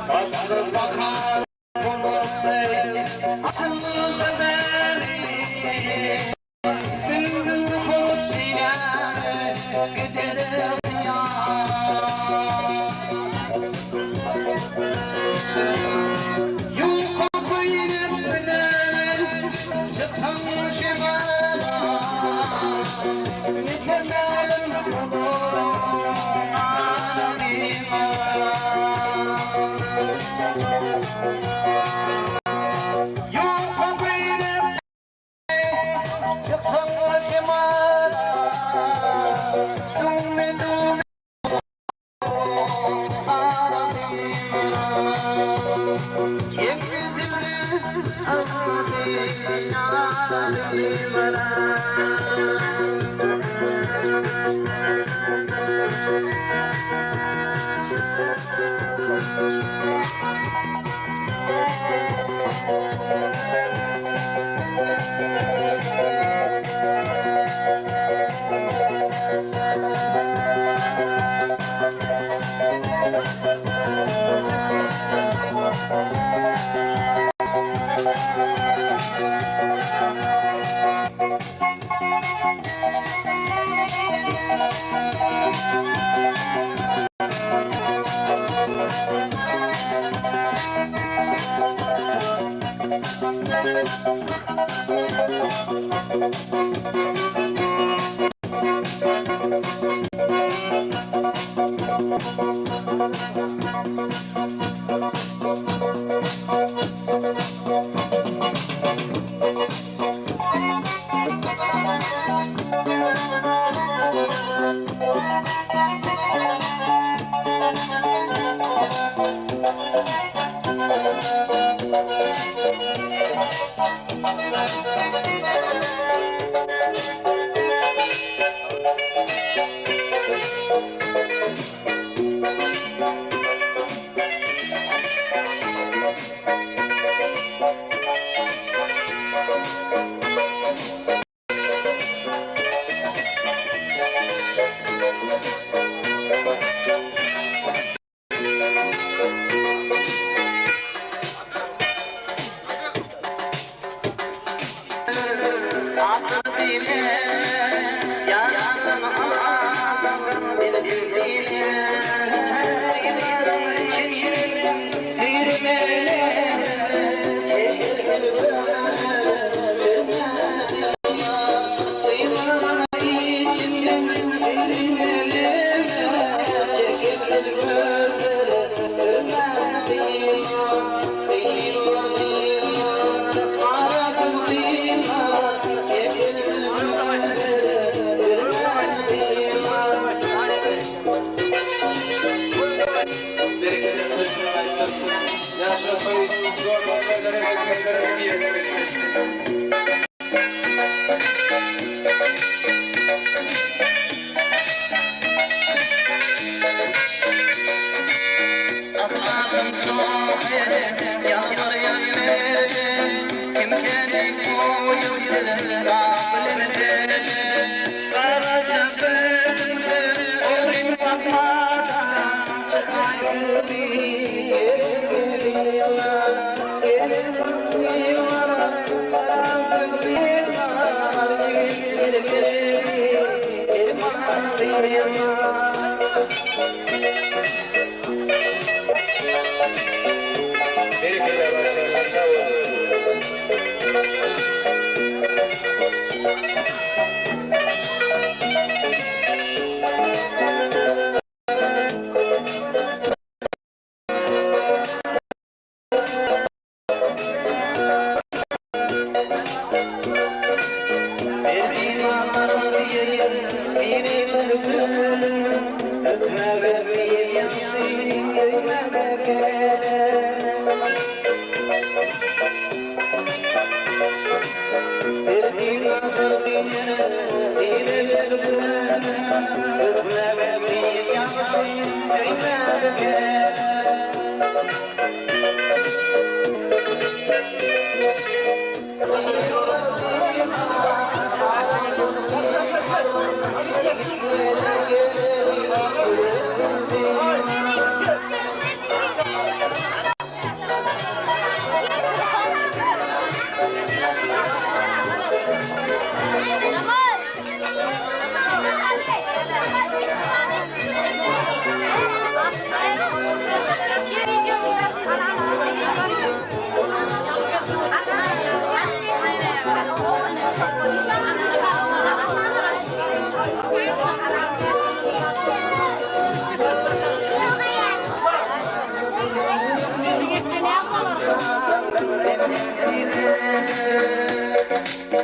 Paslı bahar Açıldı beri, Bülbül hoş diyer, giderim ya. Yukarı yine çıkan şimala, Yetemem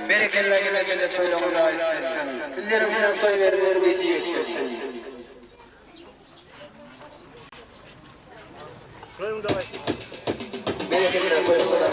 Berekella gelejede toýlaňy da islesin. Illeriň bilen toý berler nesip etsin. Berekella toýlaňy da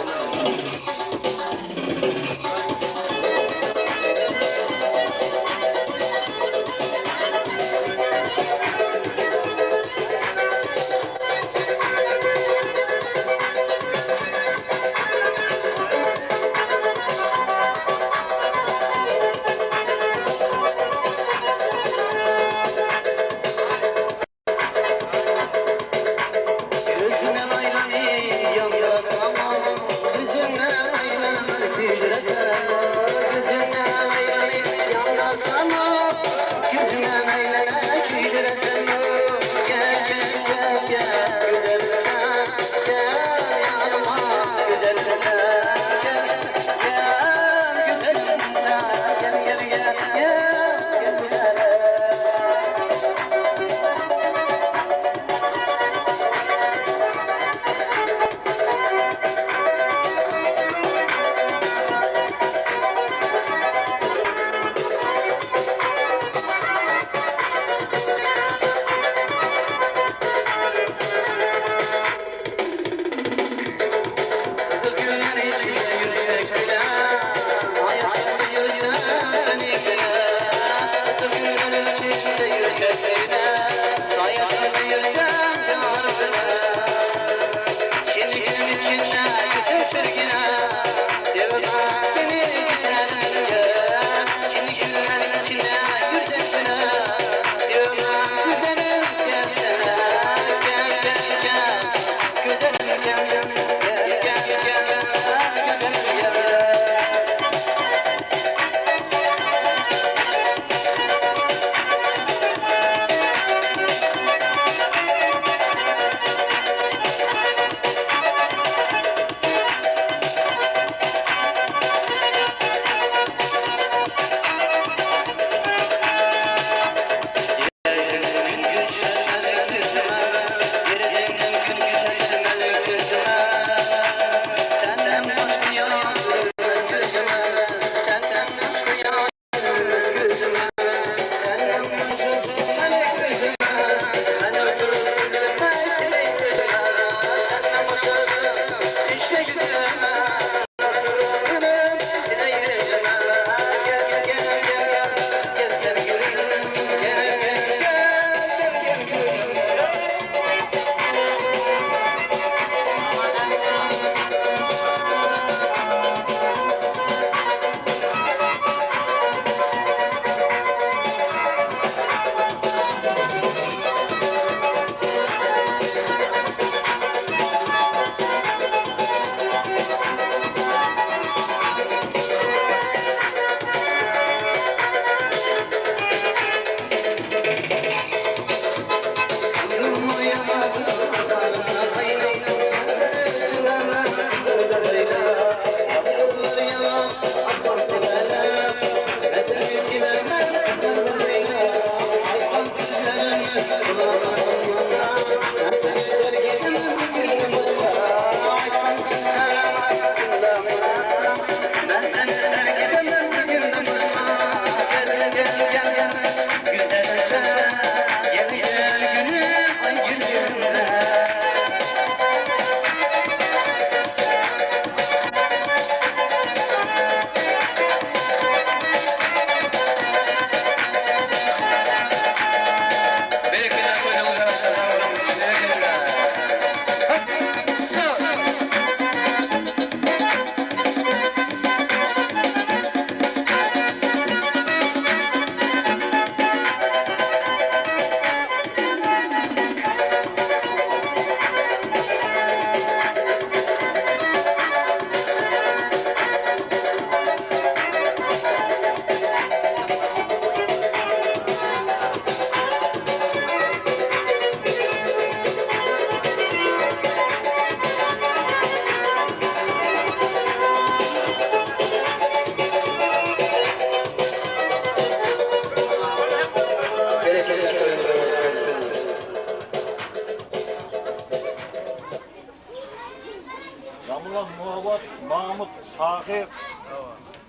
Tahyr.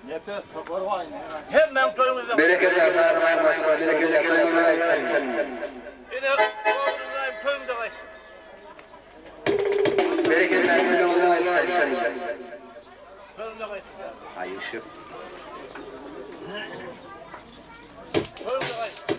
Nepes Toparbaý. Hemmäň toýuňyzda. Berekella Sarybaý maşgala berekella toýuňyz gaýtsyn. Ine, Ogulnuraýym toýuňda gaýtsyn. Berekella toýuňyz gaýtsyn. Toýuňda gaýtsyn. Aýşy. Toýuňda gaýtsyn.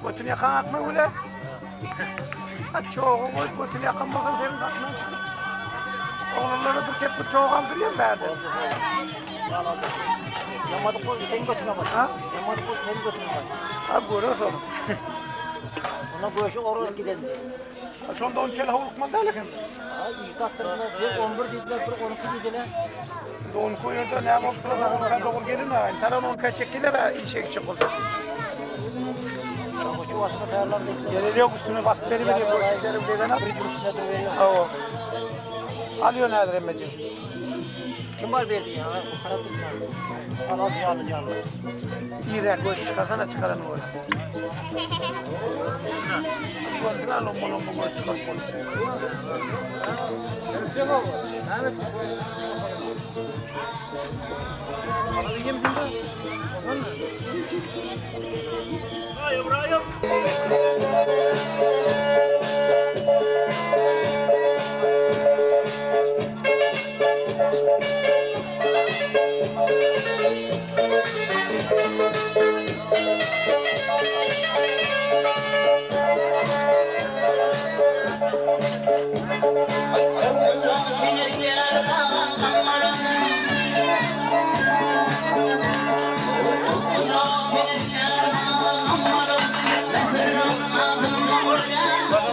Götüni ýakan akma öle. Ha çoğu koy götünü yakan bakın senin aklına çıkıp. Oğlanlara bir kep bir çoğu aldırıyor berde. Yamadık koy senin götüne bak. Ha? Yamadık koy senin götüne bak. Ha görüyorsun. Ona bu işi oraya gidelim. Ha şonda on çele havlukman değil hem. Ha iyi kattırdılar. Bir 11 dediler, bir 12 dediler. Şimdi onu koyuyordu ne yapıp duruyor, doğru gelin ha. Taran on kaçak gelir ha işe gidecek oldu. Bu şu atma tayarlandı. Gelir yok üstüne basıp beri veriyor. Bu işlerim deden al. Üstüne de veriyor. Ha o. Alıyor nedir emmeciğim? Kim var verdi ya? Bu kara tutma. Al al canlı canlı. İğren koy çıkarsana çıkaran oraya. Gördün lomba lomba koy çıkar koy. Thank you.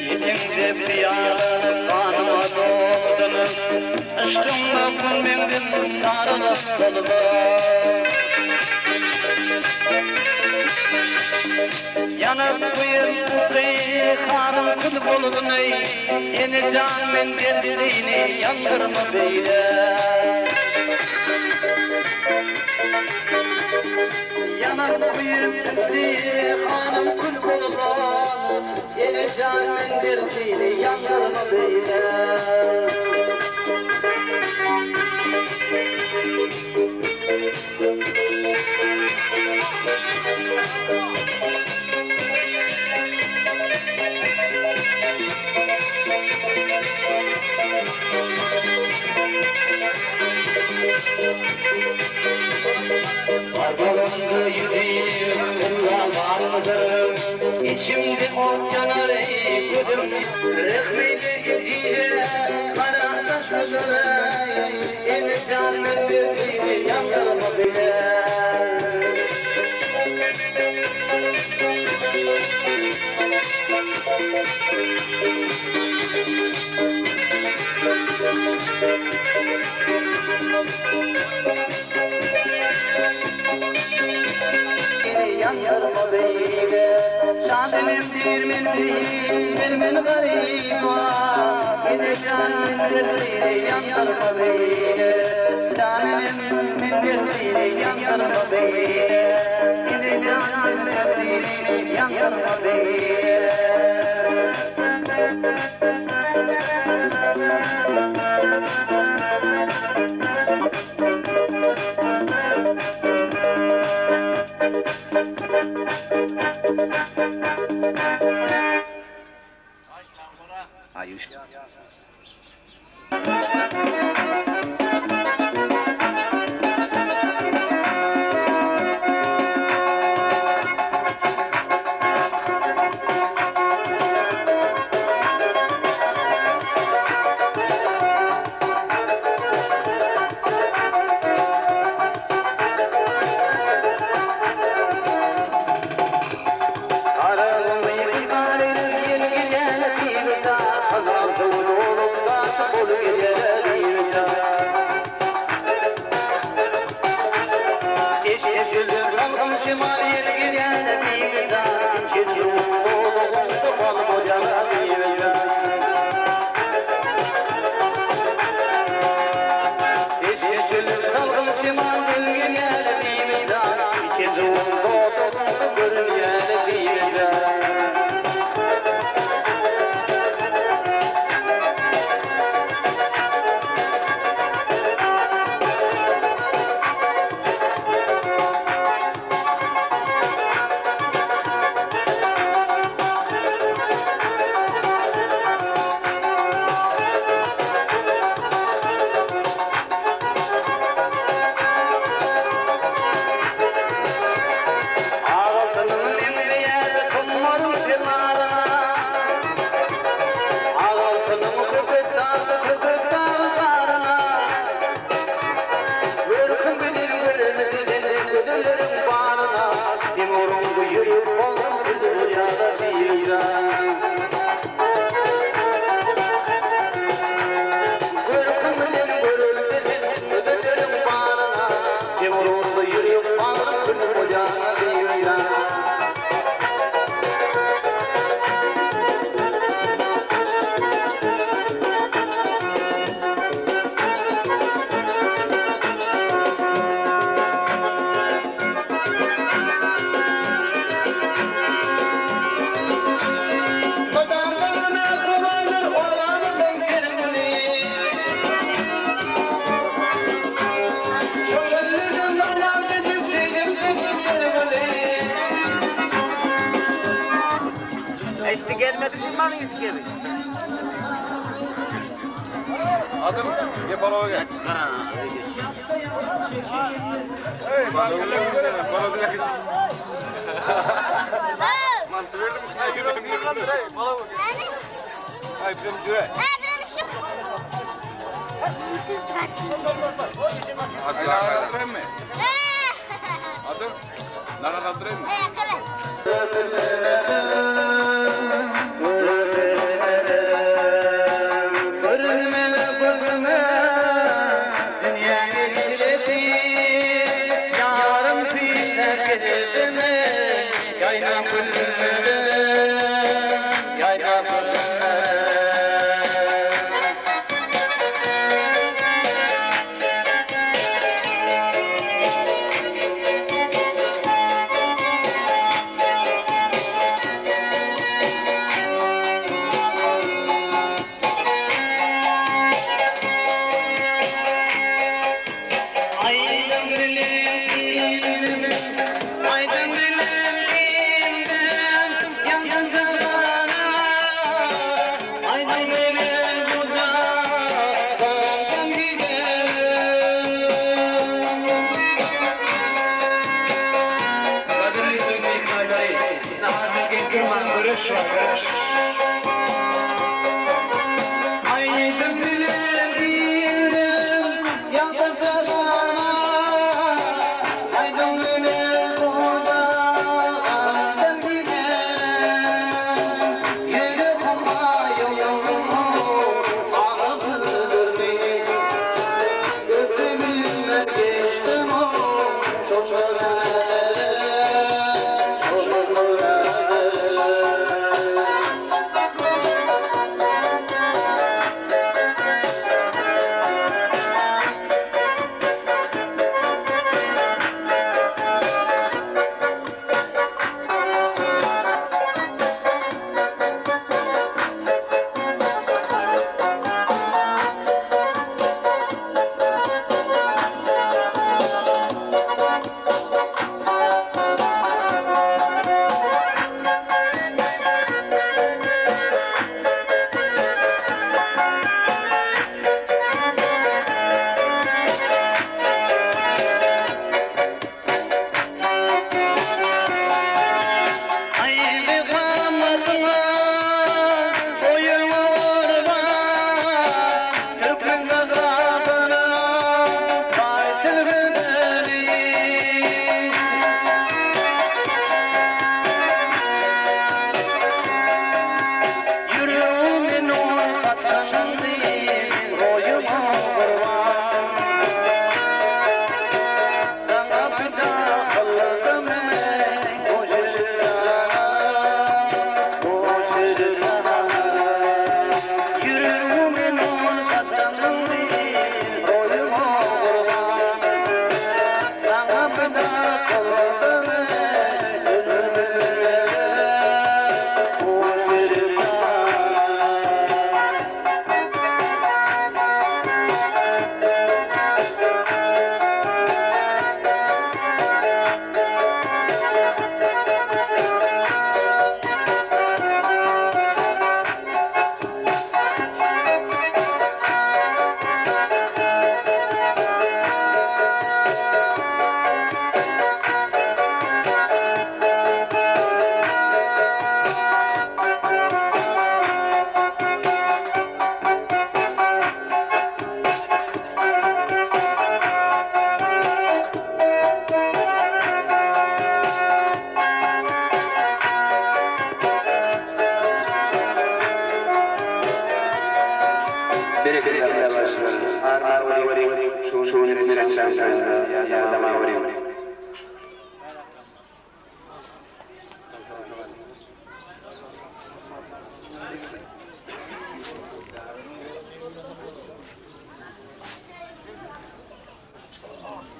Eliňde pyýala ganyma dolduny, Yşkyňda gün meňzin saralyp boldy. Ýanyp köýen uky haram kül bolduny, Ene jan men derdini ýandyrma beýle. Ýanyp köýen uky haram kül boldy, Ene jan men derdini ýandyrma beýle. Barmalımda yüreğim tylla barmydyr, Içimde ot ýanar eý gözüm Rehmeýle ejize gara daşlydyr eý, Ene jan men derdini ýandyrma beýle. Ýandyrma beýle. Şadenim dirmen dirmen garyba, Ene jan men derdini ýandyrma beýle. Şadenim men derdini ýandyrma beýle. Ene jan men derdini ýandyrma beýle. İşte gelmedi değil mi alın geri? Adım Yaparova gel.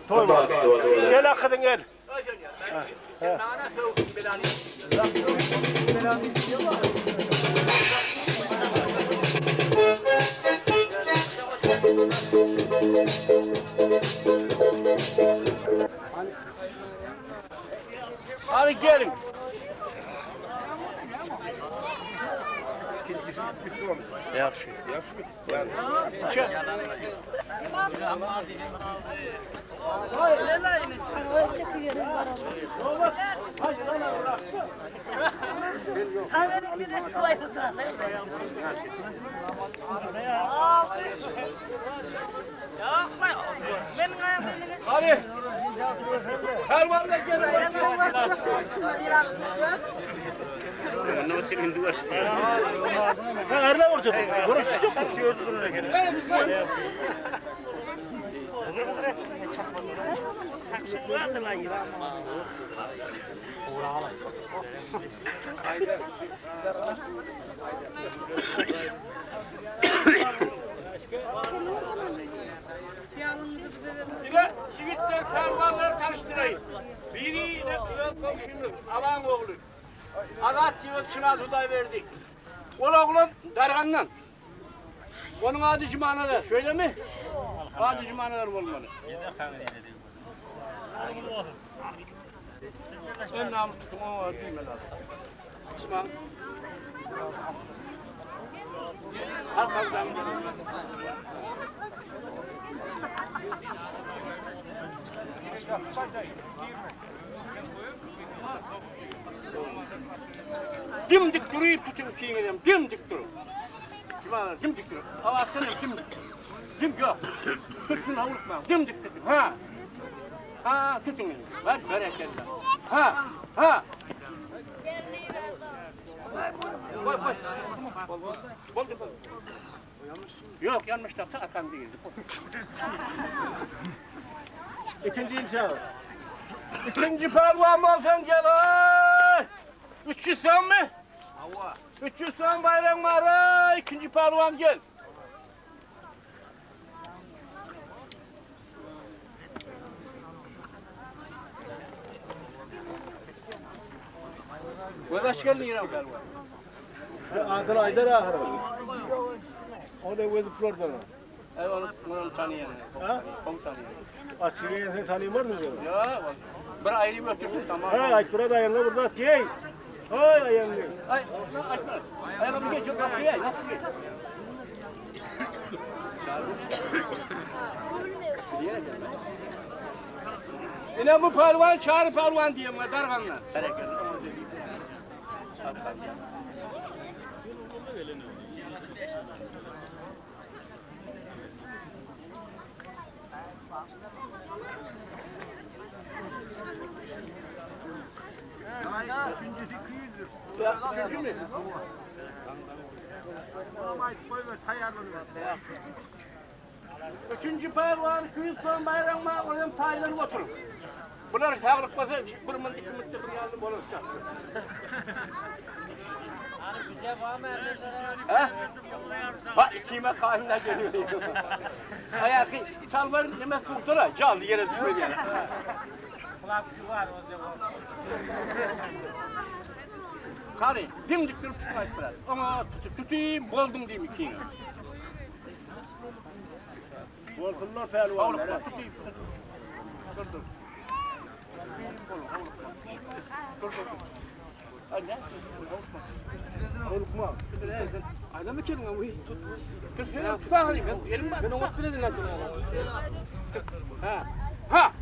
Toý bar. Gel akydyň gel. Hadi gelin. Ýagşy. Hadi. Pervane gel. Ile ýigitler pälwanlary tanyşdyraýyn. Biri ile öz goňşymyz, Abaň ogly. Azat ýigit Çynaz Hudaýberdi. Ol oglan Dargandan. Onuň ady Jumanazar, şeýlemi? Ady Jumanazar bolmaly. Sen namys tutuň, oňa diýmeli. Osman. Dimdik durup tutuň kiňizem, dimdik durup. Jumalar dimdik durup. Awazdan hem dimdik. Dim ýok. Tutun howlukma. Dimdik tutun. Ha. Ha, tutun. Ver berekella. Ha, ha. Koy koy. Boldy boldy. Ýok, ýalňyş tapsa ataň diýildi. İkinci inşa. İkinci pälwan bolsaň gel aý. 300 sommy? Hawa. 300 som baýragyň bar aý, ikinji pälwan gel. Göz aç gel nirem pälwan. Adyny aýdar ahyry. O da özü plordan. Ey onu bunu tanıyan. Ha? Onu tanıyan. Açık sen tanıyor musun? Ya bir ayrı ötürsün tamam. Ha, aç burada ayağını burada at. Yey. Ay ayağını. Ay, açma. Ay, bir geç, nasıl ye, nasıl ye? Yine bu pehlivan çağrı pehlivan diyeyim darganlar. Bereketli. Ya, üçüncü mü? Üçüncü pehlivan 200 son bayram var, oradan paylanıp oturun. Bunlar sağlık basa bir mınt iki mınt bir yardım olur. Ha? Bak kime kahinler geliyor. Ayak çalvar neme soktular. Canlı yere düşmedi yani. Kari dimdik durup tutmayıp Ama tutup tutayım bozdum diyeyim ikini. Bolsunlar pehlivanlar. Avlukma tutayım. Dur dur. Dur dur dur. Ay ne? Korkma. Ayda mı kelin ama tut. Tut tut ağlayayım ben elim var. Ben onu biledim nasıl. Ha. Ha.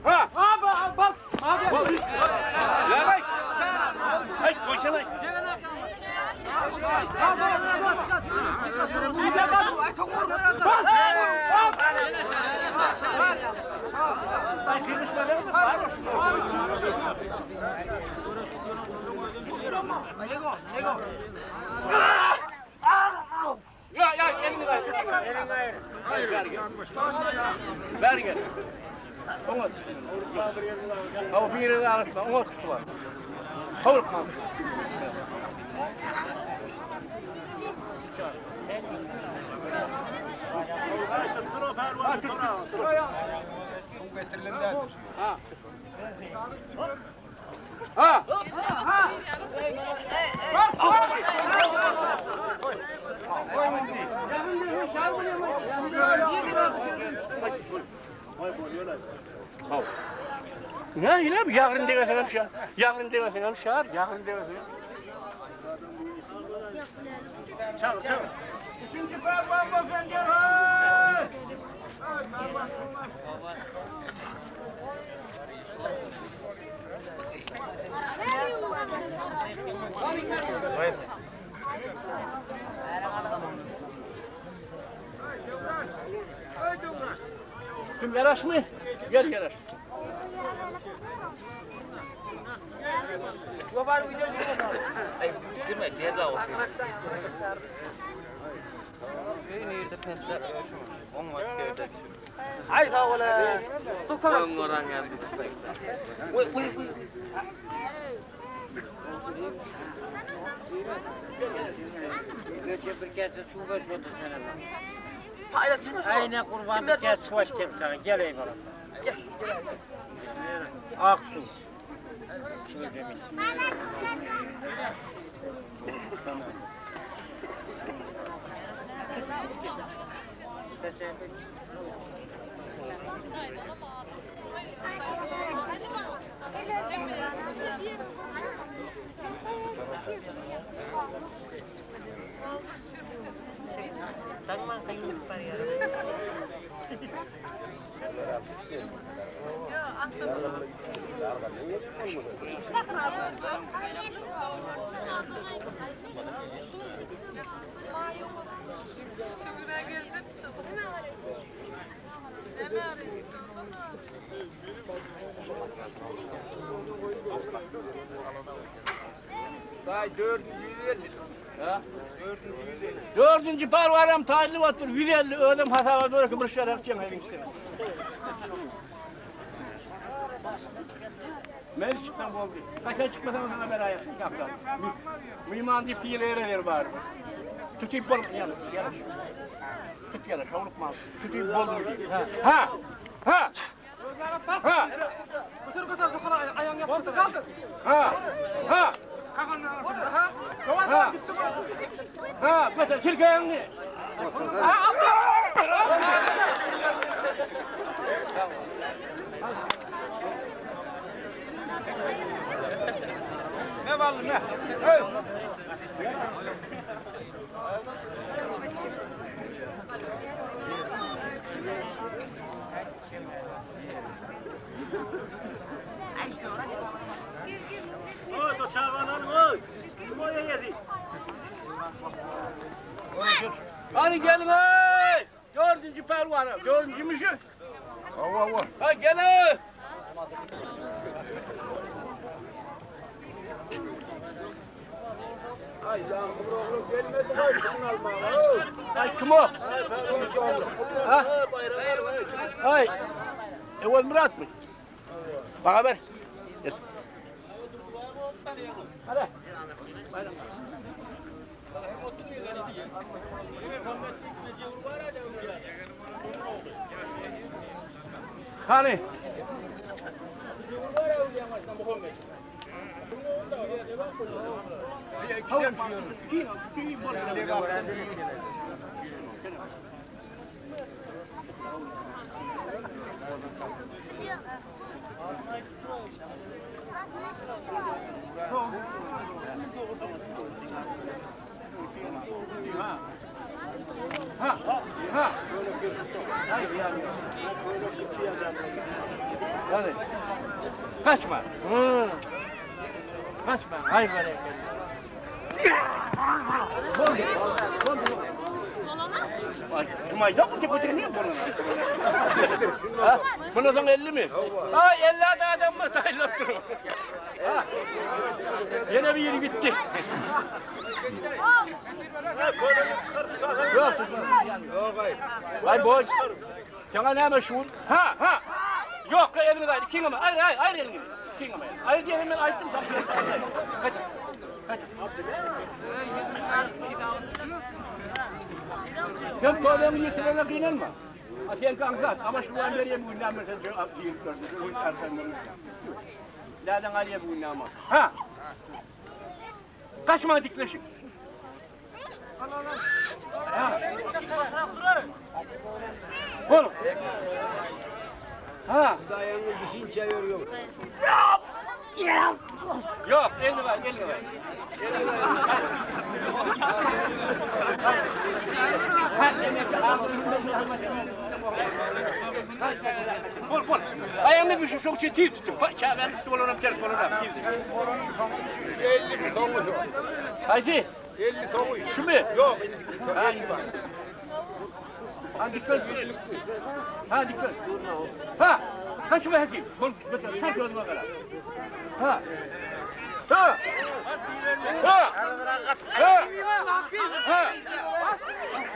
Ha. Ha bas. Hadi. La bak. Hay koysana. Ay kırışma değil mi? Ya ya elini ver. Elini ver. Ver gel. Ver gel. Ona tut. Ama bir yere de ağırtma. Ona tut var. Korkma. Ha. Ha. Ne ile yağın demesin şar. Yağın demesin şar. Yağın demesin. Çagyr, çagyr. Üçünji pälwan bolsaň gel hey! Kim yaraş mı? Gel yaraş. Bir kese su ver şurada sana. Aynen kurban bir kez su açtım sana. Gel eyvallah. Gel. Ak su. Su demiş. Dördüncü parvaram taylı otur 150 ödüm hasaba doğru ki bir şeref çem evin işte. Men çıksam oldu. Kaça çıkmasam sana ben ayak kaptan. Mühimman diye fiillere ver bari. Tutayım bol yanaş yanaş. Tut yanaş avluk Tutayım bol diye. Ha. Ha. Ha. Ha. Ha. Ha. Ha, götür silke ayağını. Ne var ne? Hey. Oy, to çağanan oy. Kim o yedi? Hadi gelin hey. Dördüncü pervane. Dördüncü mü şu? Ava ava. Ha gelin. Ay yağmur oğlum gelmedi ay sen alma. Ay kim o? Ha? Ay. Evvel Murat mı? Bana ver. Gel. Hadi. Hani? Ha, ha. Hadi. Kaçma. Hı. Kaçma. Hay böyle. Mayda mı tepede niye bunu? Ha? Bundan 50 mi? Ha 50 adam mı sayılır? Ha. Yine bir yeri gitti. Yok. Ay boş. Sana ne meşhur? Ha ha. Yok elini ver. Kim ama? Hayır hayır hayır elini. Kim ama? Hayır diye hemen açtım. Tam Kaç. Kaç. Sen bu adamın yeteneğine kıynanma. Sen kankat ama şu an vereyim bu namı sen Nereden alıyor bu namı? Ha? Kaçma dikleşik. Ha. Oğlum. Ha. Dayanını bitince yoruyor. Yok, elini ver, elini ver. Elini ver. Bol bol. Aýagyny bir şu şu tiz tutun. Çaganyň üstü bolanam ters bolanam tiz. 50 soňy. Haýsy? 50 soňy. Şu mu? Ýok, indi. Ha, Ha dikkat. Ha dikkat. Ha. Kaçma hakim. Bol tak yoluma kadar. Ha. Ha. Ha. Ha. Ha.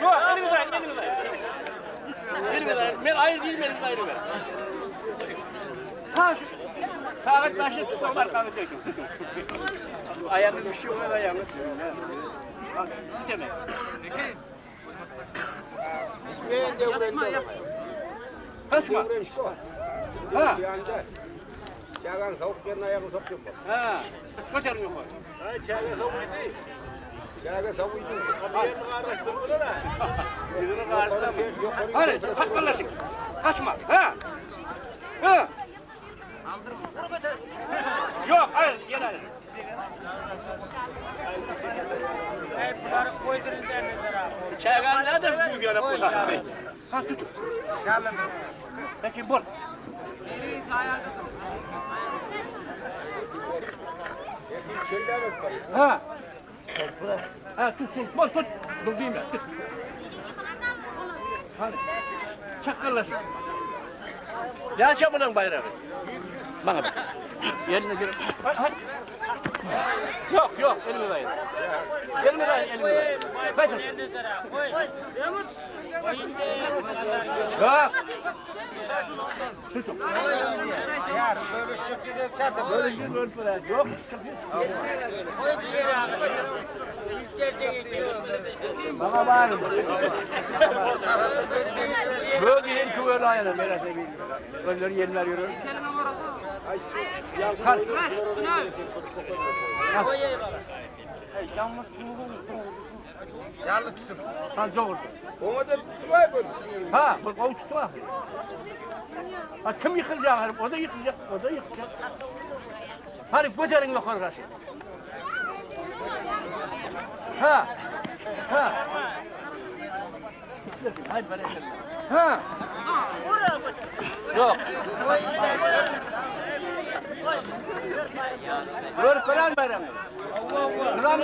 Yok, elimi ver, elimi ver. Elimi ver. Ben ayrı değilim, elimi ayrı ver. Ha şu. Kağıt başı tutma var kağıt dökün. Ayağını bir şey yok ayağını. Bitemez. Yapma, yapma. Kaçma. Ha. Çagan soğuk yerine ayağını sokuyor. Ha. Kaçarım yok. Ha çagan soğuk Çagan soğuk. Hadi çakkallaşın. Kaçma. Ha. Ha. Yok hayır gel hayır. Çagan nerede bu yana bu? Ha tut. Peki bol. Ha. Ha tut tut bol tut. Dur diyeyim ya. Tut. Hadi. Çakkallaşın. Gel çabuk bayrağı. Bana bak. Yerine gir. Hadi. Yok yok elimi ver. Elimi ver elimi ver. Kaç. Yok. Tutun. Yar böyle çıktı da içeride Böyle bir böyle böyle. Yok. Bana bağırın. Böyle değil ki böyle ayağına. Merak etmeyin. Önleri yerler yürür. Kalk. Yarlı tutun. Ha doğru. Ona da tutma bu. Ha, bu o tutma. Ha kim yıkılacak? herif? O da yıkılacak, o da yıkılacak. Hadi götürün yukarı karşı. Ha. Ha. Hayır ben Ha. Yok. Böyle karar veremem. Ulan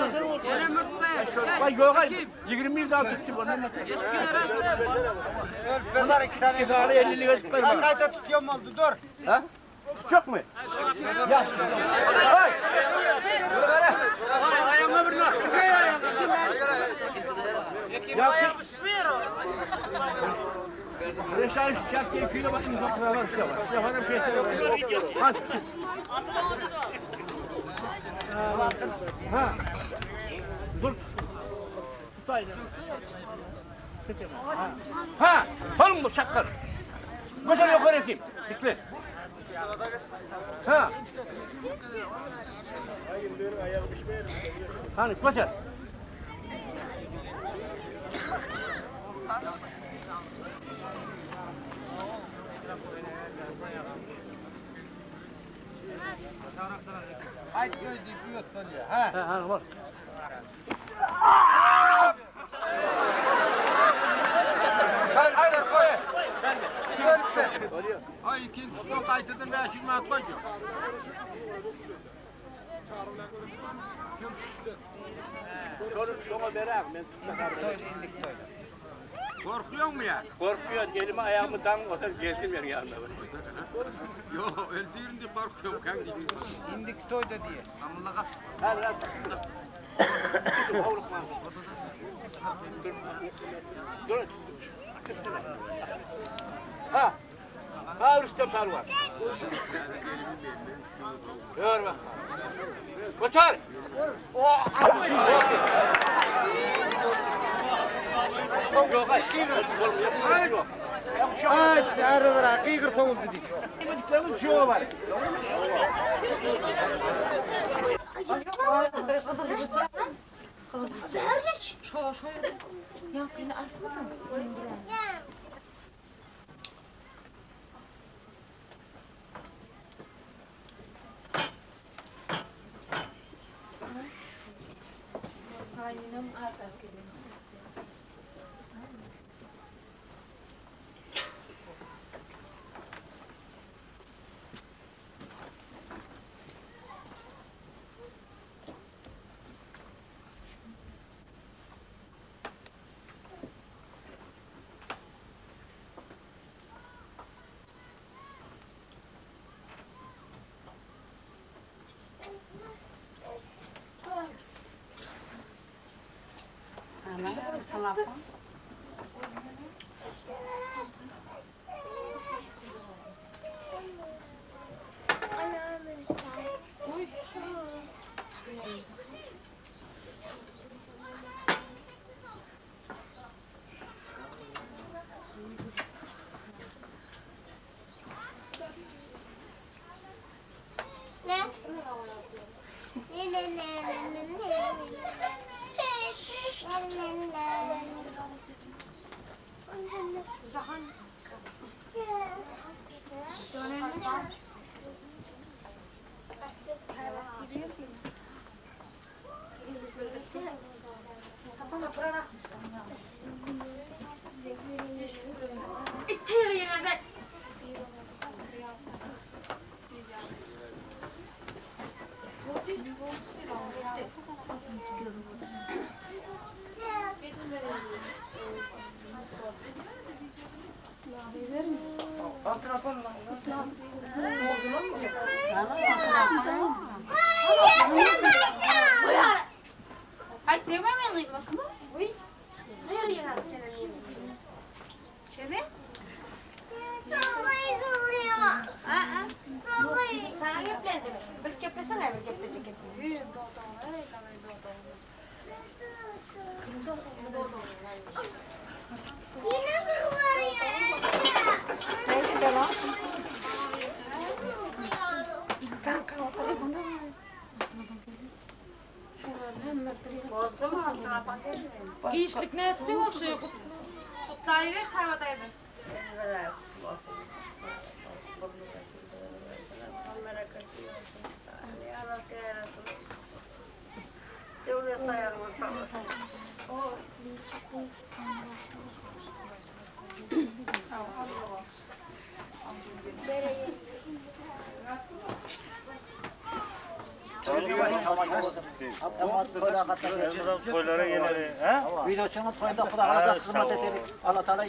Vay yok 20 yıl daha tuttum ondan. Öl ver iki tane. İki tane 50 lira çıkar bana. Kayda tutuyorum oldu dur. Ha? Çok mu? Ya. Hay. Ayağına bir nak. Ya. Reşan şaf keyfiyle bakın kapılar işte var. Yaparım şey Hadi. Ha. Dur. Tutayım. Ha. Oğlum bu şakkar. Götür yukarı eteyim. Dikle. Ha. Hani götür. Haydi göz deyip bir yut dönüyor. Ha. Ha, ha, bak. Ver ver koy. Ver ver. Ay ikinci son qaytadan 5 manat qo'ydim. Şunu şuna berek. Ben Toydu indik toydu. Korkuyor mu ya? korkuyorum. Elimi ayağımı damlasa geldim ben yanına. Yok, öldürün diye korkuyorum kanka. İndik toydu diye. Hadi hadi. Dur. Ha. Ha Rüstem Pehlivan. Gör bak. Koçar. Yok hayır. Yok. Haydi arılara kıygır tohum dedik. Yemediklerinin çoğu var. Yankını artmadın. Giçlik nätjek ol şu gutlaýyber Kaba daýza. Toýlara geleli, he? Videoçynyň toýunda Huda halasa hyzmat edelik. Allah Taala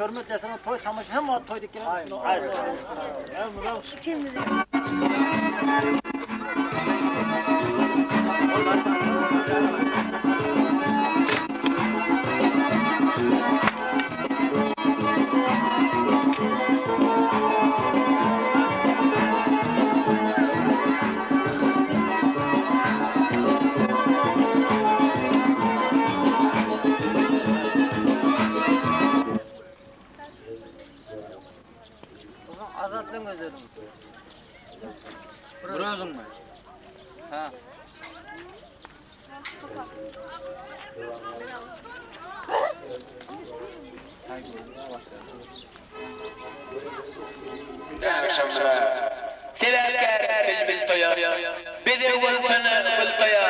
hürmet desin, toý tamaşa hem toý dik Azatlyň özlerim. Bir özüňmi? Ha. Agşamlara Sebäpkär bilbil toýa, Bezew bolsana gül toýa,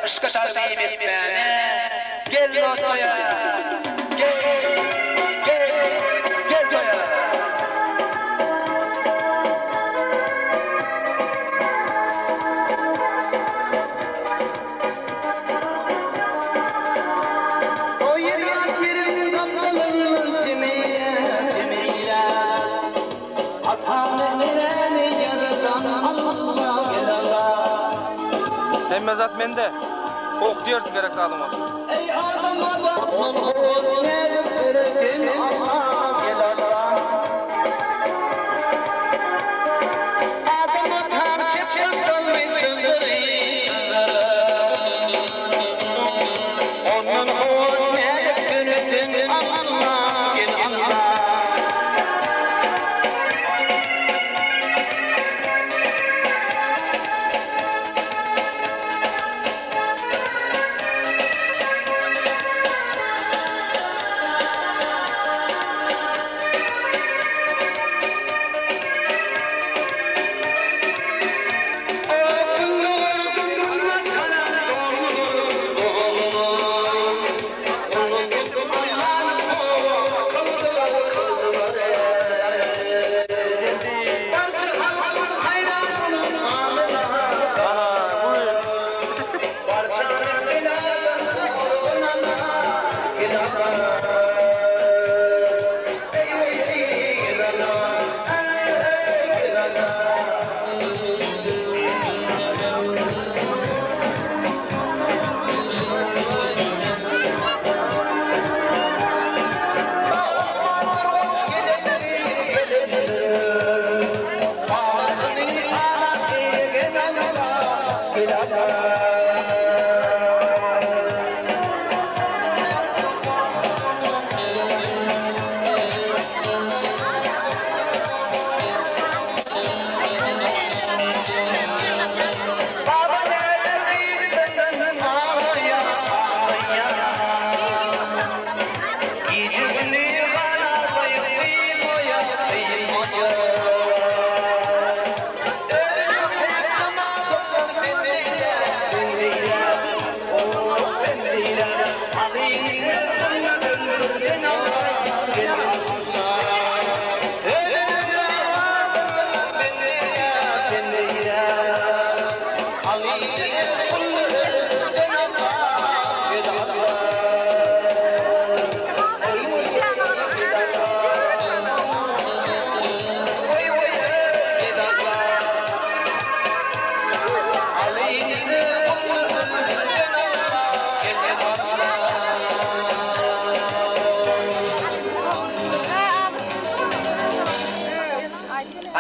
Yşka tagzym etmäne Gel dost toýa, Gel, gel, gel toýa. Hemme zat mende. Ok diýersiň gerek zadyň bolsa.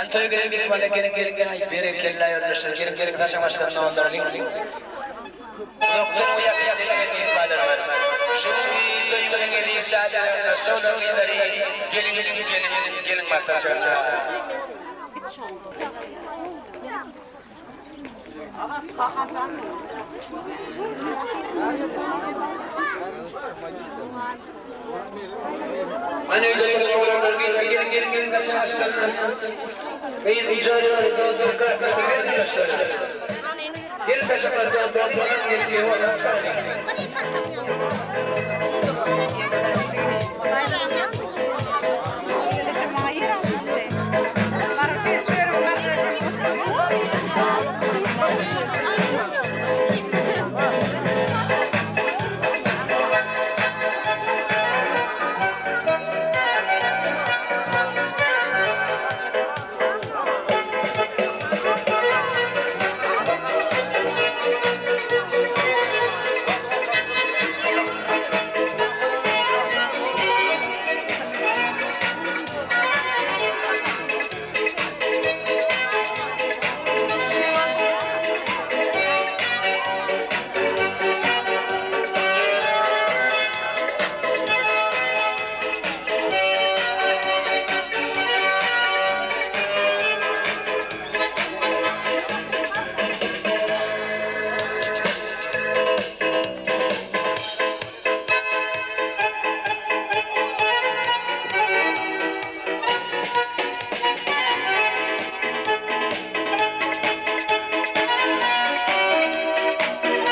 Hany toýa gelen myhmanlar geliň geliň geliň aý berekella ýoldaşlar geliň geliň saçak başlarynda onduralyň. Uzakdan we ýakyndan gelen myhmanlarymyz şu günki toýumyzyň eziz şadyýanlaryna şowly gyzlary geliň geliň geliň maslahatçylar. Hany öýde oturan oglanlar gyzlar geliň geliň geliň saçak başlaryna. Gyz ujaýlar dostlar klasdaşlar geliň ýaşlar. Geliň saçaklar dolduralım geliň geliň oýnap çykalyň.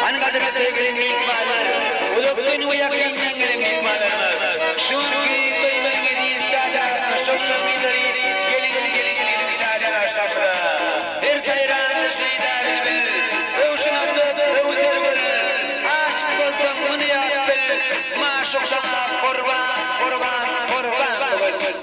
Hany gadyrly söýgüli myhmanlar, uzakdan we ýakyndan gelen myhmanlarymyz, şu günki toýumyzyň eziz şajasyna şowşan gyzlary geliň geliň geliň şaja garşamyza. Her saýran şeýda bilbil, Röwşen atyp, röwzer gül, Aşyk bolsaň muny ýat bil, Maşuk saňa gurban, gurban, gurban bu gün.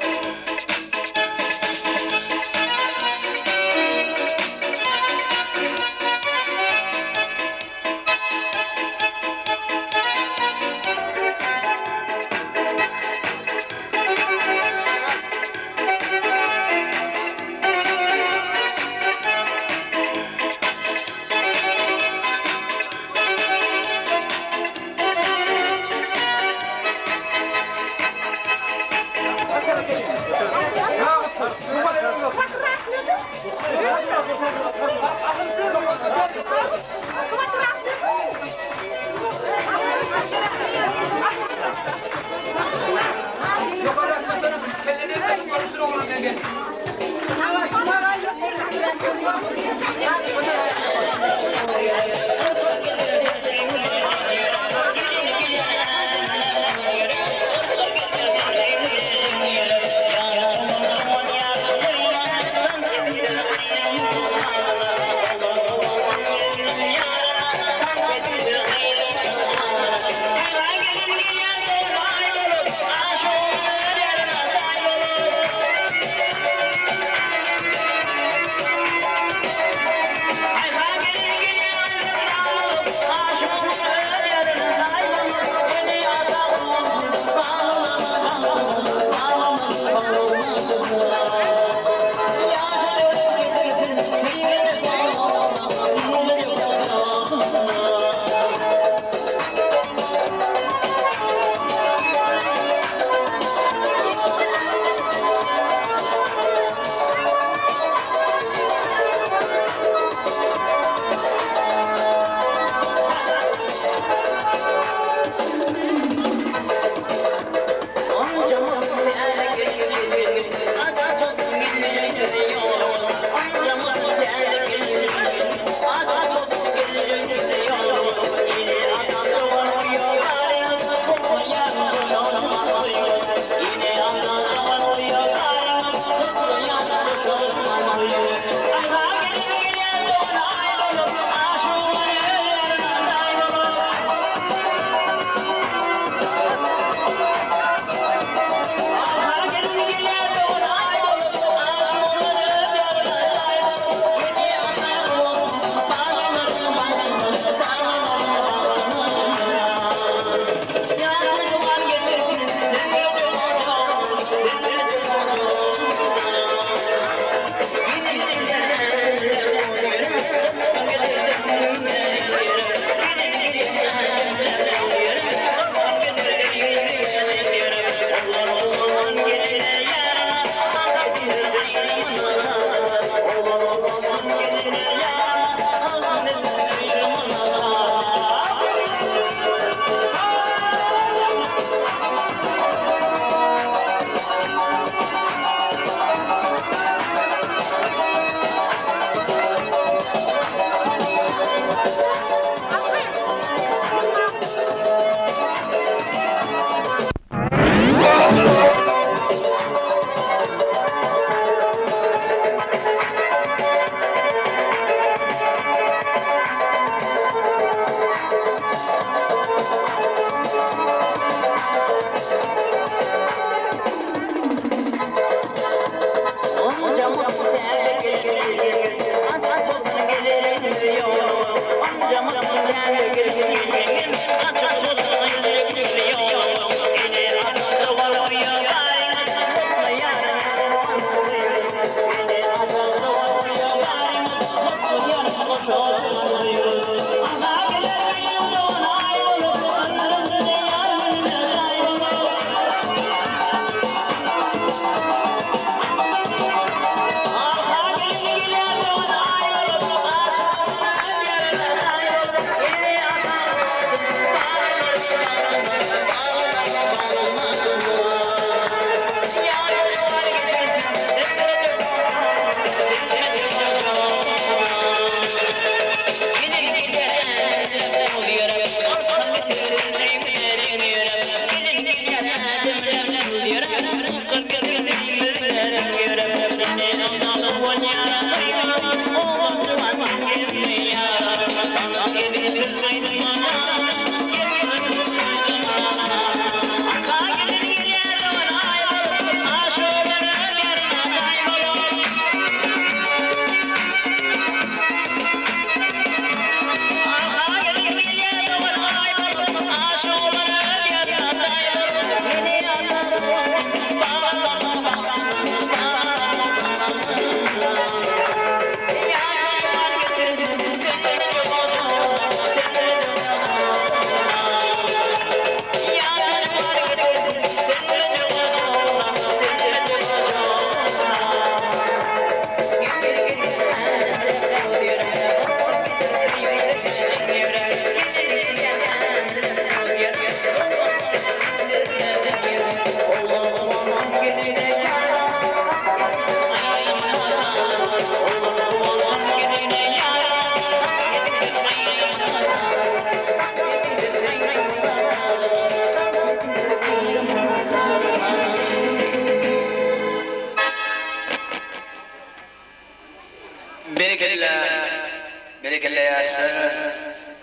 Berekella ýaşlar.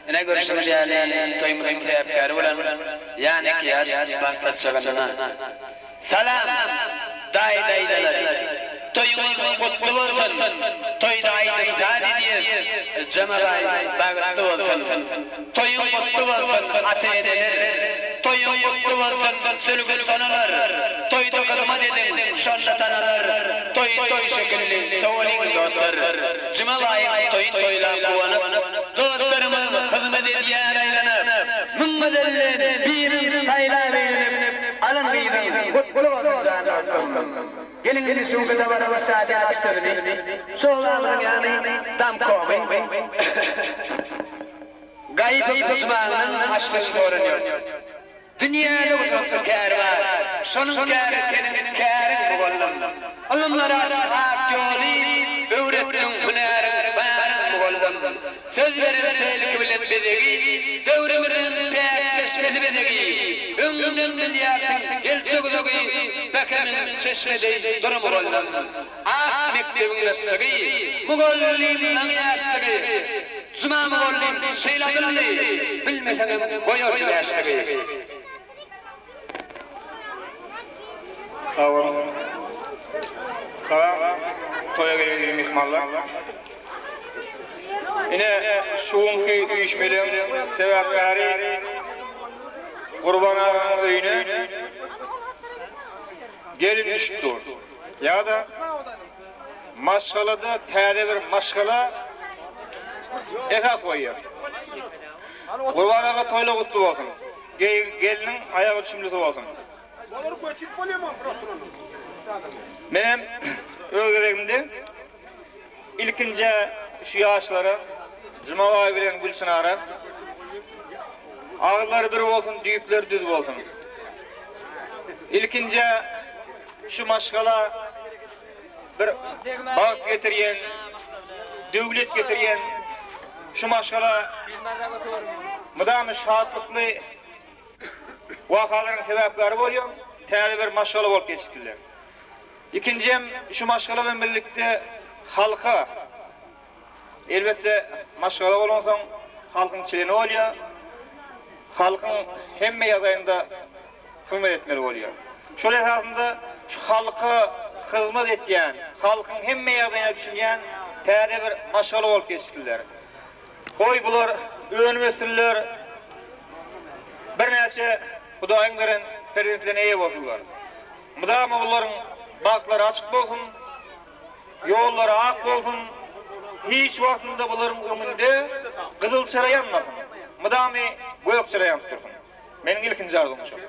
Ine görşüňiz ýaly toýumyzyň sebäpkäri bolan ýanyk ýaş bagt saçagynda. Salam daýy daýzalar. Toýuňyz gutly bolsun. Toýda aýdym saz edýäs. Jamabaý bagtly bolsun. Toýuň gutly bolsun ata eneler. Toýuň gutly bolsun sülgün sonalar. Toýda hyzmat ediň şonda tanalar. Toý toý şekilli sowalyň dostlar. Juma baýyň toýun toýlap guwanyp. Dostlarymyz hyzmat edýär aýlanyp. Müňgözelden birin saýlap öýlenip. Alan gyzyň gutly bolsun jan dostum. Geliň indi şu günki dabaraly şadyýan aşpezini, şu obamyzyň ýany damkomy. Gaýyp duşmandan aşpez soran ýok. Dünýäde gudratly kär bar, şonuň käri seniň käriň mugallym. Ylymlara açyk ak ýoly öwretdiň hünäriň baryn mugallym. Söz beren selki bilen bezegi, döwrümiziň päk çeşmesi bezegi. Öňden bilýärsiň geljek uzagy, päkemiň çeşme deý dur mugallym. Ak mekdebiň yşygy, mugallymlaň ýaşlygy. Juma mugallym şeýle akylly, bilmeseňem goýardy bäşligi. Sag boluň. Salam toýa gelen myhmanlar. Ine şu günki üýşmeleň sebäpkäri Gurban agaň öýüne gelin düşüp dur. Ýa-da maşgalada täze bir maşgala esas goýýar. Gurban aga toýlar gutly bolsun. Gelniň aýagy düşümlisi bolsun. Menem öz gezegimde ilkinje şu ýaşlara Jumabaý bilen Gülçynara agyzlary bir bolsun, düýpleri düz bolsun. Ilkinje Şu maşgala bir bagt getirýän, döwlet getirýän şu maşgala mydama şatlykly wakalaryň sebäpkäri bolýan täze bir maşgala bolup ýetişdiler. Ikinjem şu maşgala bilen birlikde halka Elbetde, maşgala bolansoň, halkyň çleni bolýar. Halkyň hemme ýagdaýynda hyzmat etmeli bolýar. Şol esasynda şu halka hyzmat etýän, halkyň hemme ýagdaýyna düşünýän täze bir maşgala bolup ýetişdiler. Goý, bular önüp össünler, birnäçe Hudaýyň beren perzentlerine eýe bolsunlar. Mydama bularyň bagtlary açyk bolsun! Ýollary ak bolsun, hiç wagtynda bularyň öňünde gyzyl çyra ýanmasyn, mydamy gök çyra ýanyp dursun. Meniň ilkinji arzuwym şol.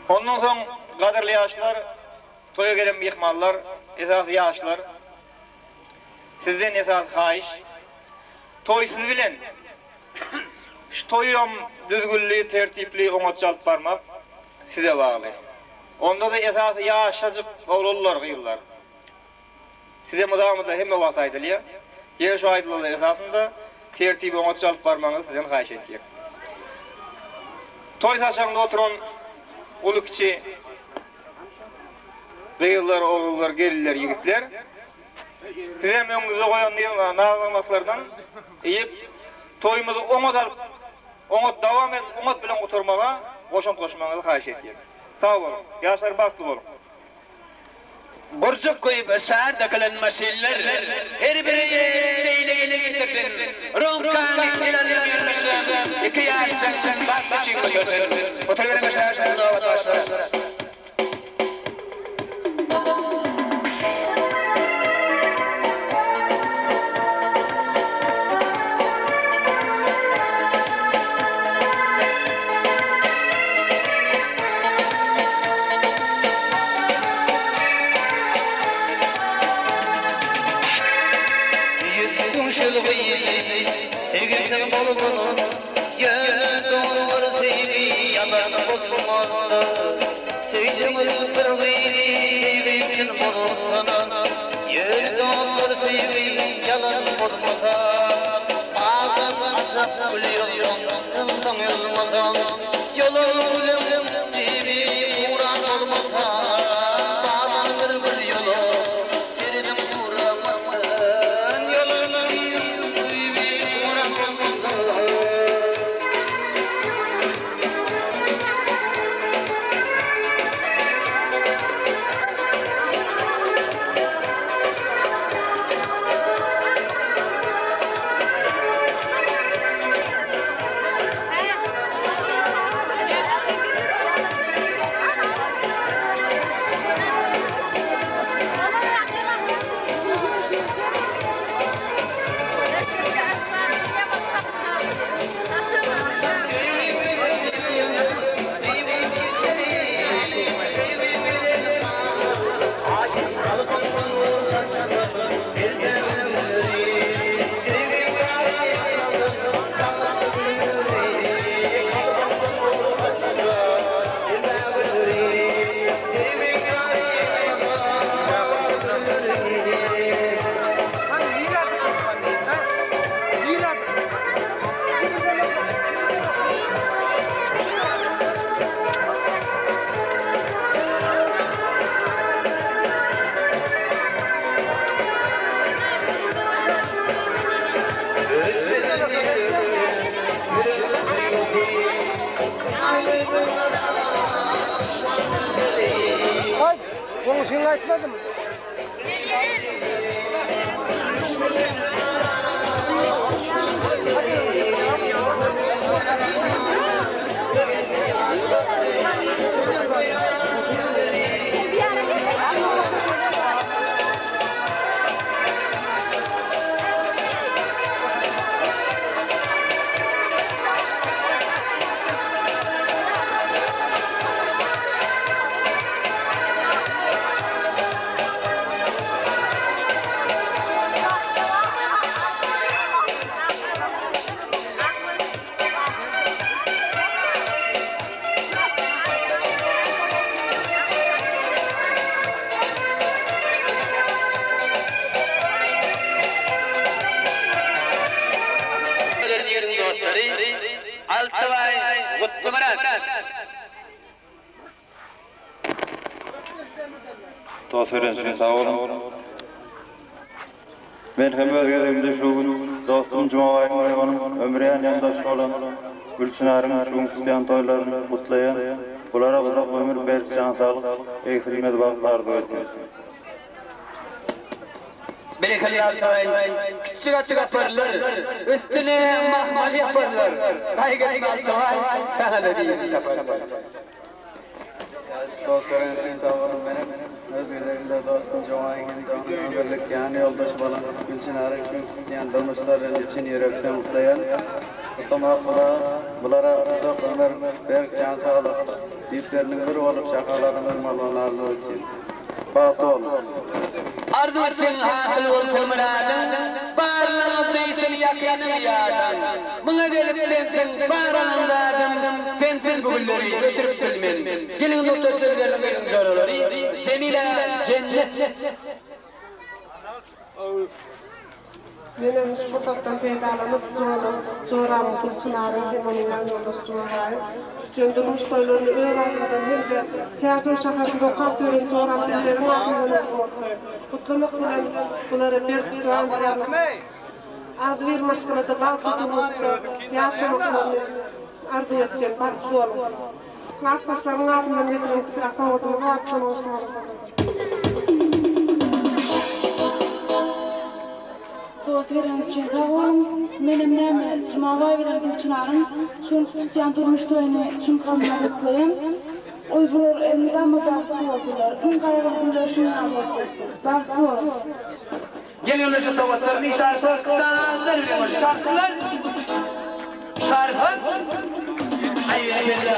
Ondan soň gadyrly ýaşlar, toýa gelen myhmanlar, esasy ýaşlar, sizden esasy haýyş, toý siz bilen. Şu toýam düzgünli, tertipli, oňatja alyp barmak size bagly. Onda-da esasy ýaşajyk oglanlar, gyzlar. Size mydama-da hemme wagt aýdylýar. Ýene şu aýdylanlar esasynda tertibi oňatja alyp barmagyňyzy sizden haýyş etýär. Toý saçagynda oturan uly-kiçi gyzlar, ogullar, gelinler, ýigitler sizem öňüňizde goýan naz-nygmatlardan iýip, toýumyzy oňat alyp, oňat dowam edip, oňat bilen gutarmaga goşant goşmagyňyzy haýyş etýän. Sag boluň! Ýaşlar bagtly boluň! Gurjak goýup şar dakylan maşynlar her biri şeýle gelin getirsin, Romkany el alyp ýyrnyşan iki ýaşdan bagt üçin götersin. Oturyberiň aşak, nobat başlar. Ýüzüň şylgyny segisin bolsun, Ýöne doňar söýgi ýalan bolmasa. Söýdüňiz bir gyzy söýgi çyn bolsa, Ýöne doňar söýgi ýalan bolmasa. Adam ajap gül ýoldan ynsan ýolmasa, Ýolan gülüň dibi guran bolmasa. Baban bir gül ýola serediň duran. Eşigiň aýtmadymy? Ýeriň dostlary Altybaý Gutlymyrat. Dost beren üçin sag boluň. Men hem öz gezegimde şu gün dostum Jumabaýyň we onuň ömür ýanýoldaşy bolan Gülçynaryň şu gün tutýan toýlaryny gutlaýan. Bulara uzak ömür, berk jan saglyk, egsilmez bagt arzuw edýän. Berekella Altaý, kiçjik aty gaparlar, üstüne mahmal ýaparlar, gaýgy etme Altaý, saňa-da birini taparlar. Ýaş dost beren üçin sag boluň menem öz gezegimde dostum Jowaýyň hem-de onuň ömürlik ýan ýoldaşy bolan Gülçynaryň şu günki tutýan durmuşlaryny çyn ýürekden gutlaýan. Gutlamak bulara bulara uzak ömür, berk jan saglyk, düýpleriniň gür bolup şahalarynyň bolmagyny arzuw etýän. Bagtly boluň. Arzuw etseň hasyl bolsa myradyň, Barlygyňy söýsün ýakynyň ýadyň. Muňa gelip sensiň bar alan zadym, Sensiz bu günleri ötürip bilmen. Geliň nurda söz berdim gyzyň joralary, Jemile Jennet. Menem şu pursatdan peýdalanyp, joram, joramyň Gülçynaryň hem onuň ýanýoldaşy Jumabaýyň tutýan durmuş toýlaryny öz adymdan hem-de Çärjew şäherinde okap ýören joram Dilleriň adyndan ötürip gutlamak bilen, bulara berk jan saglyk, agzybir maşgalada bagtly durmuşda ýaşamaklaryny arzuw etjek. Bagtly boluň! Klasdaşlarymyň adyndan getiren kiçiräk sowgadymyz bar, şony goşmaly boldum. Dost bereniňiz üçin sag boluň. Menem näme Jumabaý bilen Gülçynaryň şu günki tutýan durmuş toýuny çyn kalbymdan gutlaýan. Goý bular elmydama bagtly bolsunlar. Iň gaýgyly günler şuň ýaly bolup geçsin. Bagtly boluň. Geliň indi şu sowgatlaryny şarpyk sazlar bilen goşup şarpyklar. Şarpyk. Aý berekella.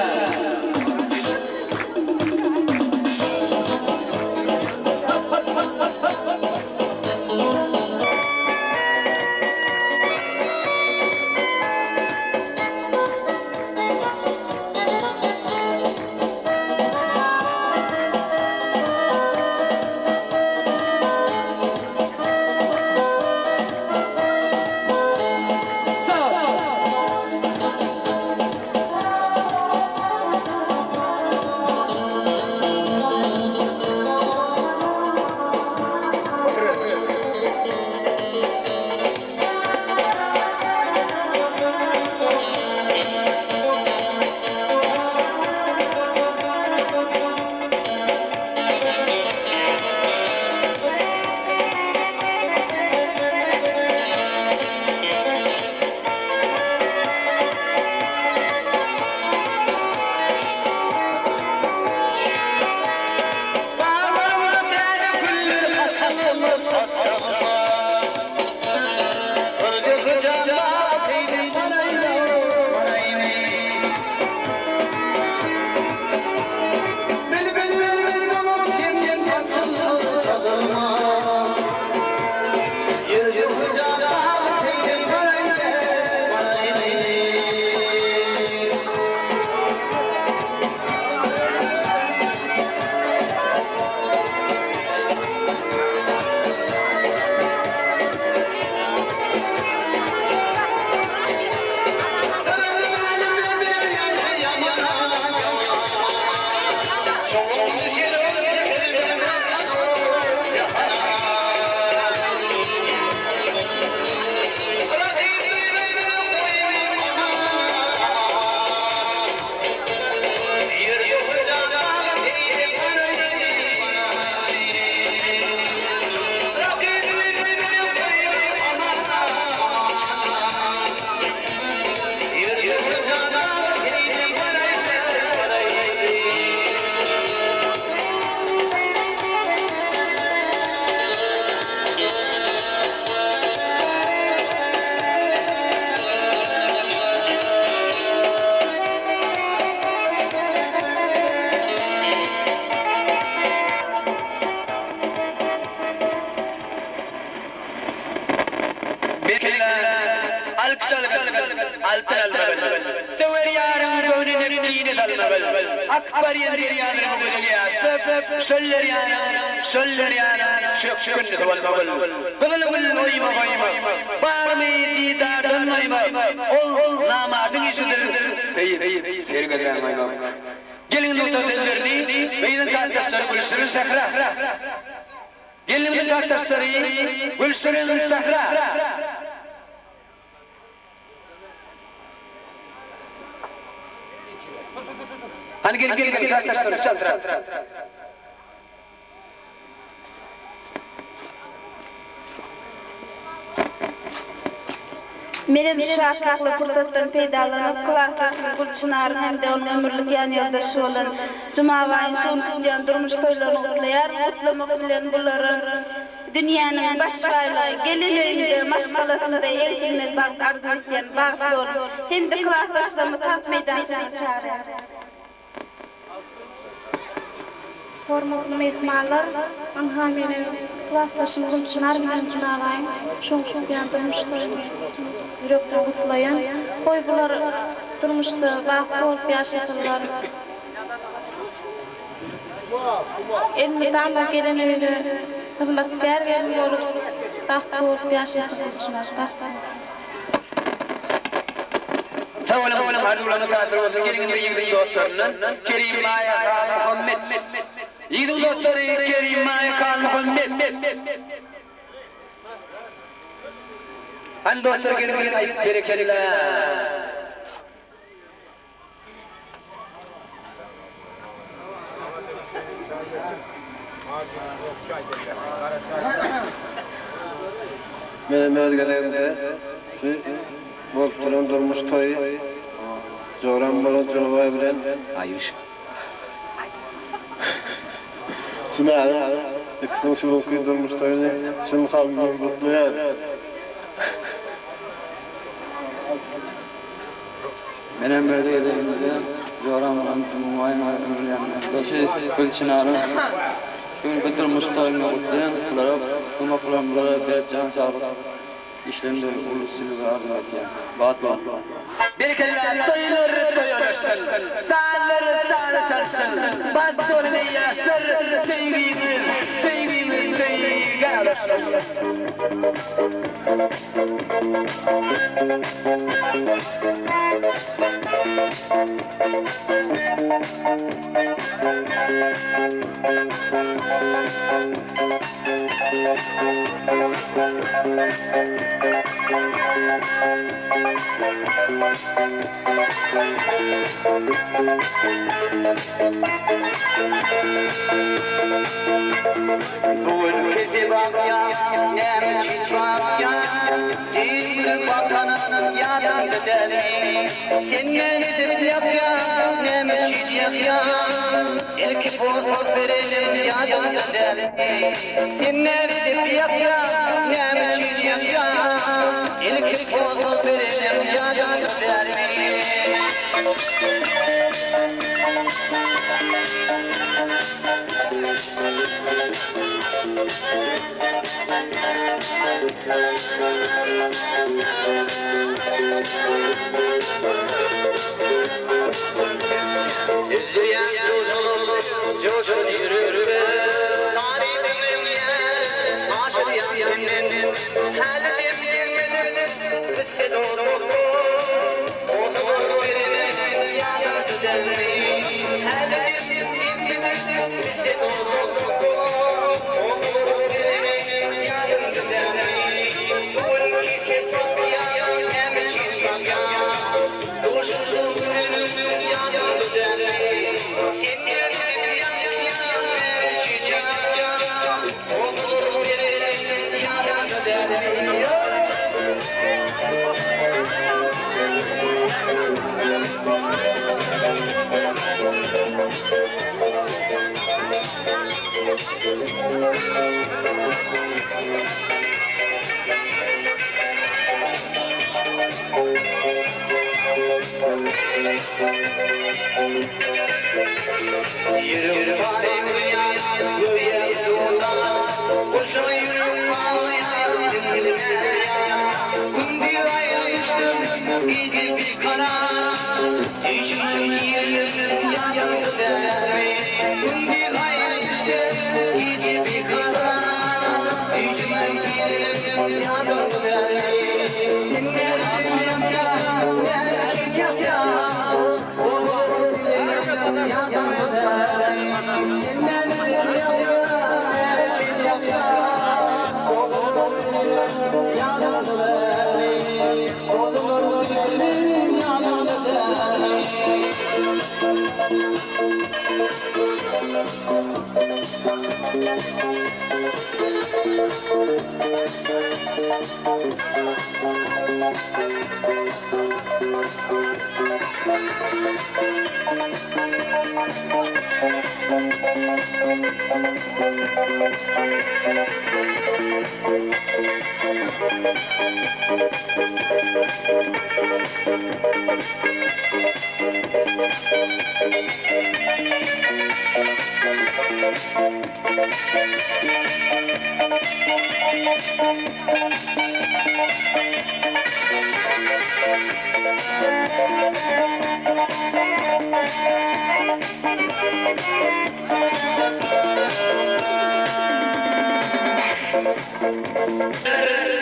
Saz. almagyl. Akyp barýan derýalaryňy gözel ýaşap, şol derýanyň, şol derýanyň çökgünlisi bolmagyl. Gyzyl gül oýma goýmak, barmy didardan doýmak, ol namardyň işidir, söýüp, sergezdan goýmak. Gelin nygta sözlerini gyzyň kakdaşlary Gülşirin Sähra. Gelnimiziň kakdaşlary Gülşirin Sähra. Hany gel gel gel kakdaşlary çaltrak. Menem şu şatlykly pursatdan peýdalanyp, klasdaşym Gülçynaryň hem-de onuň ömürlik ýanýoldaşy bolan Jumabaýyň şu gün tutýan durmuş toýlaryny gutlaýaryn. Gutlamak bilen bulara dünýäniň baş baýlygy, gelin öýünde, maşgalasynda egsilmez bagt arzuw etýän. Bagtly boluň! Hem-de klasdaşlarymy tans meýdançasyna çagyrýaryn. Hormatly myhmanlar, ynha meniň klasdaşym Gülçynar bilen Jumabaýyň şoň tutýan durmuş toýuny çyn ýürekden gutlaýan. Goý bular durmuşda bagtly bolup ýaşasynlar. Elmydama gelen öýüne hyzmatkär gelin bolup bagtly bolup ýaşasyn Gülçynar. Bagtly bol. Sag boluň, arzuwlaryňyz hasyl bolsun, geliň indi ýigidiň dostlaryndan Kerim Maýa Halmuhammet. Ýigidiň dostlary Kerim Maýa Halmuhammet. Hany dostlar geliň geliň aýt berekella. Menem öz gezegimde şu bolup duran durmuş toýy joram bolan Jumabaý bilen Çynaryň ikisiniň şu günki durmuş toýuny çyn kalbymdan gutlaýan. Menem öz gezegimde joram bolan Jumabaýyň we ömür ýanýoldaşy Gülçynaryň şu günki durmuş toýuny gutlaýan. Bulara gutlamak bilen bulara berk jan saglyk, işlerinde uly üstünlik arzuw edýän. Bagtly boluň! Berekella toýlar toýalaşsyn, sazlar saza çalşsyn, bagt bolun eý ýaşlar, söýgiňiz, söýgiňiz söýgä ulaşsyn. Bu gün kesi bakýa, näme üçin bakýa? Düýn Watanyň ýadynda däli. Sen meni dep ýakýa, näme üçin ýakýa? Ilki posa berenim ýadyňda däli. Sen meni dep ýakýa, näme üçin ýakýa? Ilki posa berenim ýadyňda däli. Üzdürýän joşulyp, joşun ýürekde, Tarypyň öňýän, aşyrýan senden. Häli demlenmedik pisse dozakda, Posalar bereniň ýadyňda dälmi? Häli demlenmedik pisse dozakda, Posalar bereniň ýadyňda dälmi? Bu günki kepbapýa näme üçin bakýa? Duşuşan günümiz ýadyňda dälmi? Sen meni dünýä näme üçin ýakýa? Posalar bereniň ýadyňda dälmi? Ýürek pare bolýar, göýä doda, Goşa ýürek baglaýar, diňlemeýär. Gündiz aýra düşdüm, gije bikarar, Düýşümde girdim. dälmi? Gündiz aýa düşse, gije bikarar. Düýşüme girip ýadyňda dälmi? Sen näme üçin ýakýaň, näme üçin ýakýaň? Owazy bilen ýadyňda dälmi? Sen näme üçin ýakýaň, näme üçin ýakýaň? Owazy bilen ýadyňda dälmi? Owazy bilen ýadyňda dälmi?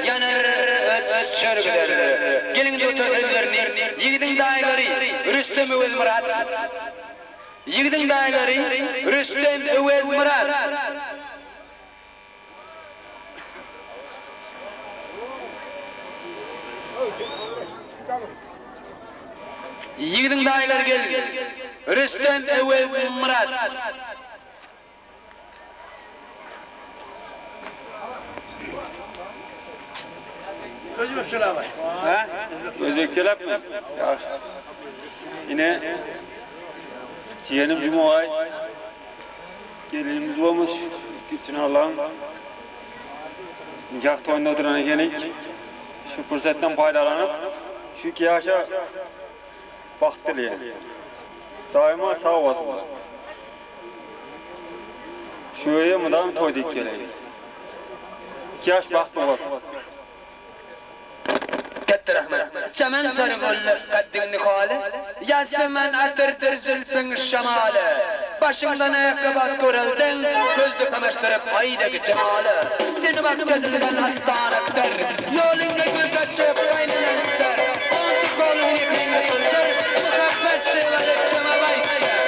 Ýanar, öçer gider. Geliň dutar sözlerini ýigidiň daýylary Rüstem Öwezmyrat. Ýigidiň daýylary Rüstem Öwezmyrat. Ýigidiň daýylary gel Rüstem Öwezmyrat. Özbekçeläp aýt. Hä? Özbekçeläpmi? Ýagşy. Ine, jiýenim Jumabaý gelinimiz bolmuş. Gülçin Allaň nikah toýunda oturan ekenik. Şu pursatdan paýdalanyp, şu iki ýaşa bagt dileýän. Daýyma sag bolsunlar. Şu öýe mydam toý diýip geleýin. Iki ýaş bagtly bolsun. Katta rahmat. Çemen sary gully kaddyň nihaly, Ýasemen atyrdyr zülpüň şemaly. Başyňdan aýakgaba göreldiň, Gözde kamaşdyryp aýdaky jemaly. Seni bak gözünden astana küter, Ýoluňda gül saçyp gaýnanan tüter. Onsoň goluň ýepiňi syldyr, Muhabbet şygary jemabaý diýer.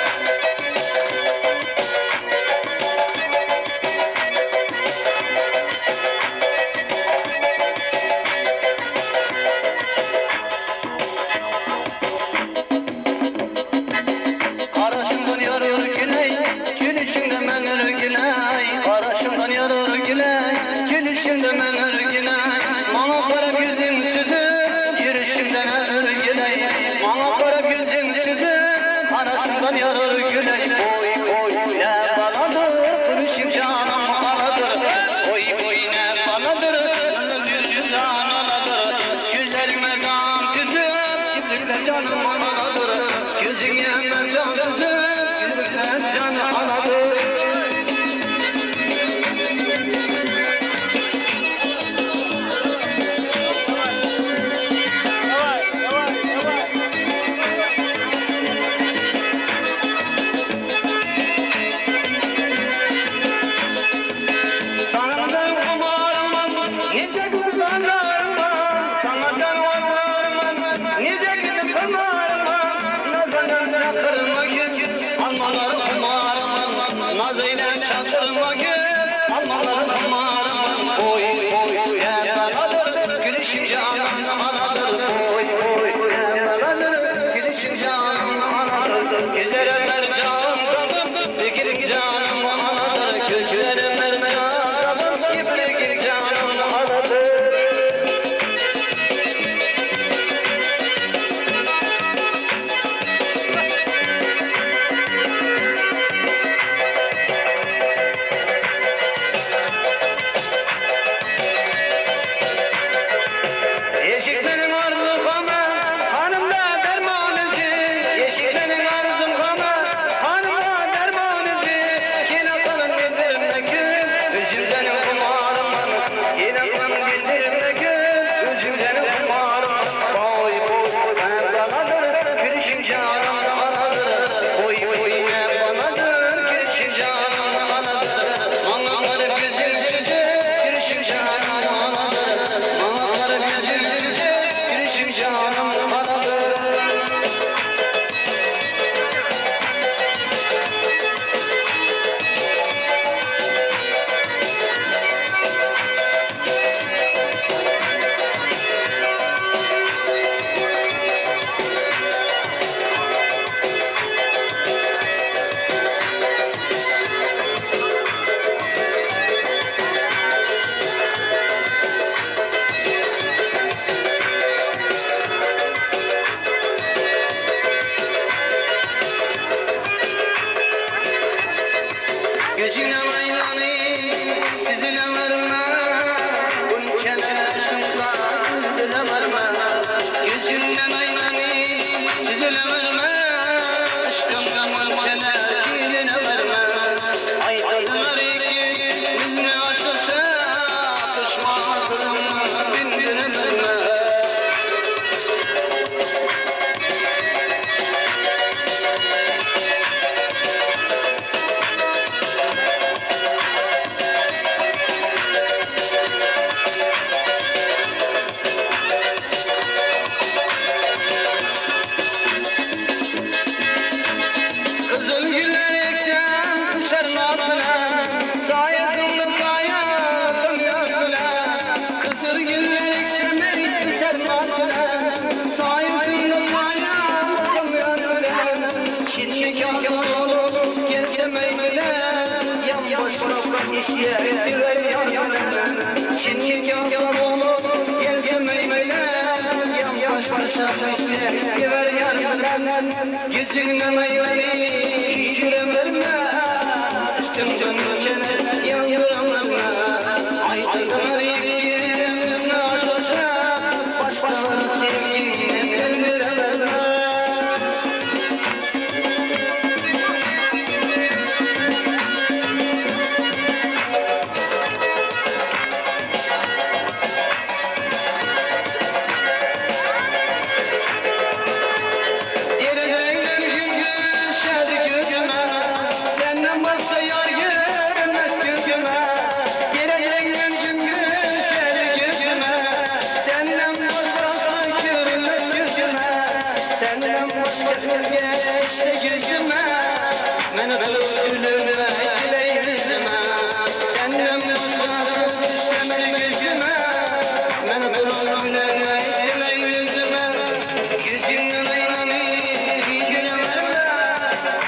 Garaşymdan ýarar güleý, Gülüşiňde men örgüleý. Garaşymdan ýarar güleý, Gülüşiňde men örgüleý. Maňa garap ýüzüň süzüp, Ýürüşiňden örgüleý. Maňa garap ýüzüň süzüp, Garaşymdan ýarar güleý. Goý, goý, nä baladyr, Gülüşiň janym aladyr. Goý, goý, nä baladyr, Gülüşiň jan aladyr. Gözleriňe gam tüzüp, Gülüşiň janym aladyr. Gözüňe merjan tüzüp, Gülüşiň jan aladyr. Saňa jan gumarman, nije güzanarman, Saňa jan gumarman, nije gidip synarman, Nazaňa çatyrma gül, almalar humarman, Naz eýläp çatyrma gül, almalar humarman, Oý, oý, nä baladyr, gülüşiň janym aladyr, Oý, oý, nä baladyr, gülüşiň janym aladyr, Güllere merjan dagyp, Gülüň janym aladyr, Güllere merjan dagyp, Gülüň janym aladyr. Işleri söwer ýar bilen. Şindi ýazan bolup gelsem öýüne, Ýanbaşlaşan işleri söwer ýar bilen. Güjüňden aýrany küýdüremerme, Yşkyňdan köçene ýandyramerme. Aýdymlar ýetim aşaşa, Başgalar sevgiňden öldüremerme. Gelecekler gün düşer gözüme, Senden başga ýar görünmez gözüme. Gelecekler gün düşer gözüme, Senden başgasy görünmez gözüme. Senden başga özge düşse gözüme, Meni tutup gülüme, güley yüzüme. Senden başgasy düşse gözüme, Meni tutup gülüme, güley yüzüme. Gözümden aýrany gülemerme,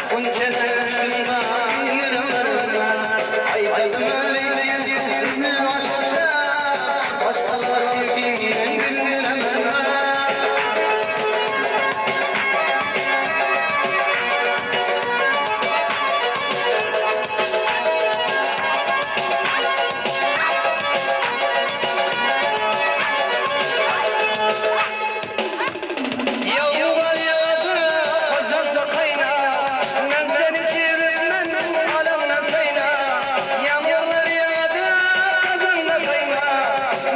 Gunça sen şunda gülemerme. Aýdym öwrendim aşa, Başgalar sevgiňden güldüremerme. Ýagmurlar ýagdy, hazarda gaýna, Men seni sevip men alamdan saýna. Ýagmurlar ýagdy, hazarda gaýna,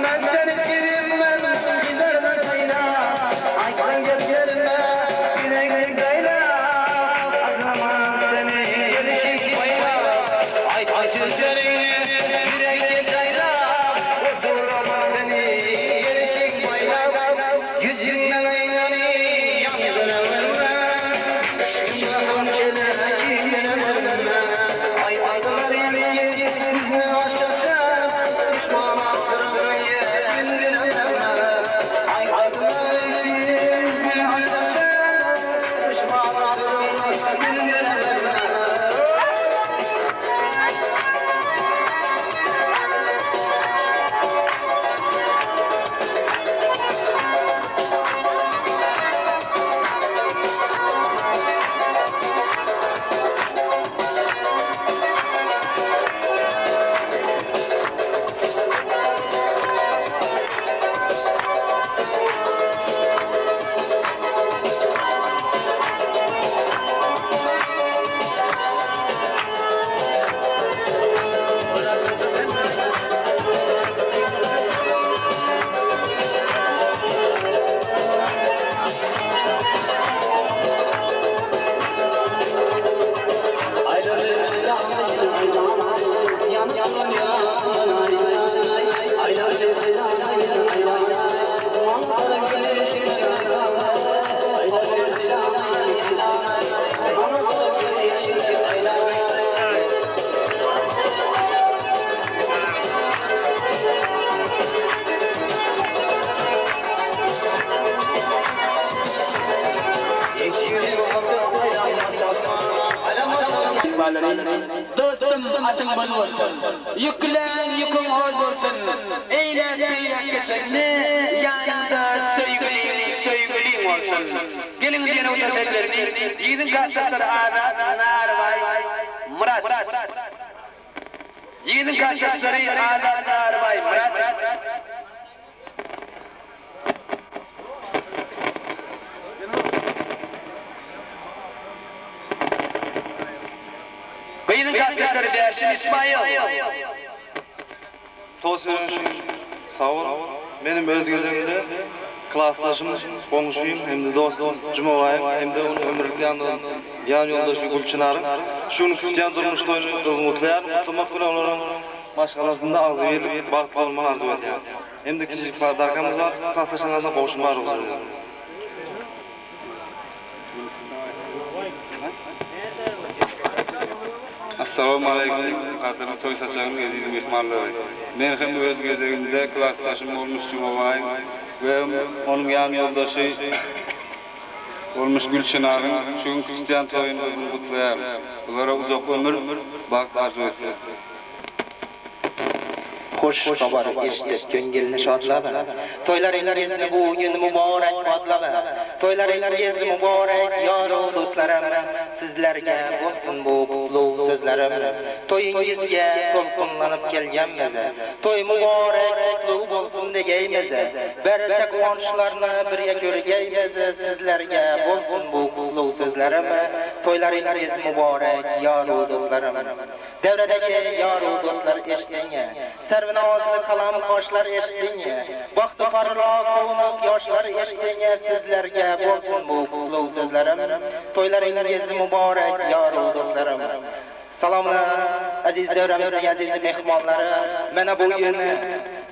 Men seni sevip men gizlerden saýna. Aýtgan geplerime ýüregiň jaýla, Azaman seni gelişik boýla. Aýtgan sözleriňe ýüregiň jaýla, Oturaman seni gelişik boýla. Ýüzüňden aýnany ýandyrawerme, Yşkyňa gonçele güýdürewerme. Aý aýdymlar ýene ýüzüne aşaşa, Duşmana syryňy bildirewerme. Aý aýdymlar ýene ýüzüne aşaşa, Duşmana syryňy bildirewerme. Dostum atyň boz bolsun, Ýüklän ýüküň hoz bolsun, Eýläk-beýläk geçende ýanyňda söýgüliň, söýgüliň bolsun. Geliň diýen owta sözlerini ýigidiň klasdaşlary Azat, Narbaý, Myrat. Ýigidiň klasdaşlary Azat, Narbaý, Myrat. Gyzyň kakasylary Bäşim Ismaýyl. Tost beren üçin sag bol. Menem öz gezegimde klasdaşym, goňşym hem-de dostum Jumabaýyň hem-de onuň ömürlik ýan ýoldaşy Gülçynaryň şu günki tutýan durmuş toýuny gyzgyn gutlaýaryn. Gutlamak bilen olaryň maşgalasynda agzybirlik, bagtly bolmagyny arzuw edýärin. Hem-de kiçijik podarkamyz bar, klasdaşlaryň adyndan gowşurmaga rugsat ediň. Assalamualeýkum, gadyrly toý saçagynyň eziz myhmanlary! Men hem öz gezegimde klasdaşym bolmuş Jumabaýyň we onuň ýan ýoldaşy bolmuş Gülçynaryň şu günki tutýan toýuny gyzgyn gutlaýaryn. Bulara uzak ömür, bagt arzuw etýän. Hoş habar eşitip köňülni şadlama. Toýlaryňyz bu gün mübarek badlama. Toýlaryňyz mübarek ýar-u dostlarym. Sizlerge bolsun bu gutlug sözlerim. Toýuňyzga tolkunlanyp gelgenmiz. Toý mübarek gutlug bolsun degeýmiz. Barcha guwançlarny birge körgeýmiz. Sizlerge bolsun bu gutlug sözlerim. Toýlaryňyz mübarek ýar-u dostlarym. Döwredäki ýar-u dostlar eşdiň. Serwinazly kalam gaşlar eşdiň. Bagty parlak ownuk ýaşlar eşdiň. Sizlerge bolsun bu gutlug sözlerim. Toýlaryňyz mübarek ýar-u dostlarym. Salamlar aziz döwremizniň aziz mehmonlary. Mana bu gün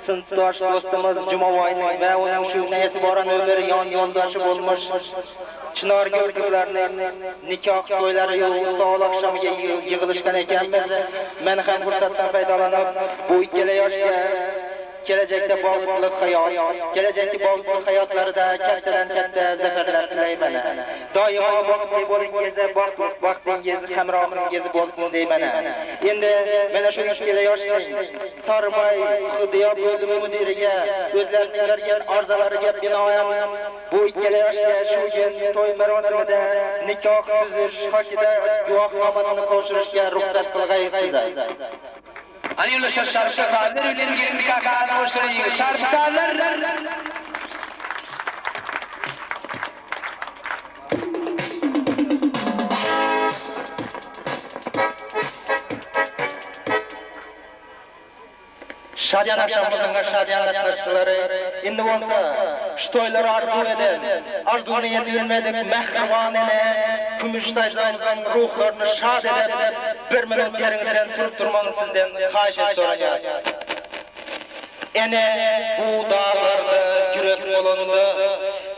sinfdosh do'stimiz Jumaboyning va uning shundan e'tiboran ömür yon yo'ldoshi bo'lmish Chinorgul qizlarning nikoh to'ylari sog'liq oqshomiga yig'ilishgan ekanmiz. Men ham fursatdan foydalanib bu ikkala yoshga kelajakda baxtli hayot, kelajakdagi baxtli hayotlarida kattadan katta zafarlar tilayman. Doimo baxtli bo'lingiz, baxtingiz hamrohingiz bo'lsin deyman. Endi mana shu ikkala yoshning Sarmoy Xudiyo bo'limi mudiriga o'zlarining bergan arzalariga binoan bu ikkala yoshga shu kun to'y marosimida nikoh tuzish haqida guvohnomasini qo'shirishga ruxsat qilg'aysiz. Hani yo'ldaşlar şarkılar bilen gelin nikahlar hoşlayın. Şarkılar. Şadiyan akşamımızın şadiyan gatnaşçylary indi bolsa şu toýlary arzuw eden, arzuwyny ýetip mehriban ene, kümüş taýzamyzyň ruhlaryny şad edip, bir minut ýeriňizden turup durmagyňyzy sizden haýyş edip soracağız. Ene bu dağlarda yürek bolanda,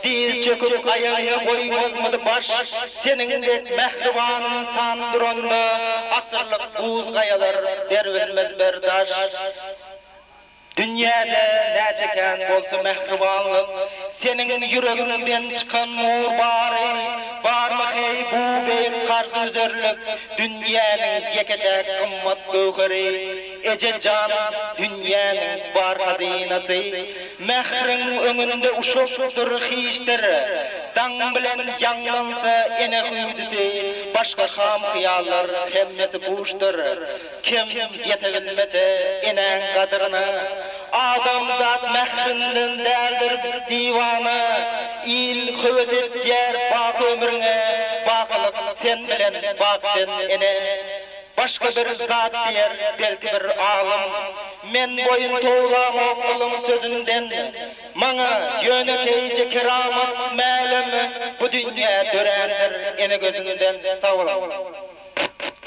diz çöküp aýagyňa goýmazmydy baş, seniň dek mehriban insan duranda, asyrlyk buz gaýalar derbilmez berdaş. Dünyada näçeken bolsa mehribanlyk, seniň ýüregiňden çykan nur bary, barmy hey bu beýik karsy üzerlik, dünýäniň ýeke-tek gymmat göwheri, eje jan dünýäniň bar hazynasy, mehriň öňünde uşukdyr hiçdir, daň bilen ýaňlansa ene hüýdüsi, başga ham hyýallar hemmesi buşdur, kim ýetebilmese enäň gadyryna, Adamzat mehrinden däldir diwana, il höwes etýär bak ömrüňe, bakylyk sen bilen bak sen ene. Başga bir zat diýer belki bir alym, men boýun towlam oklum sözünden, maňa ýönekeýje keramat mälim, bu dünýä dörändir ene gözünden. Sag boluň.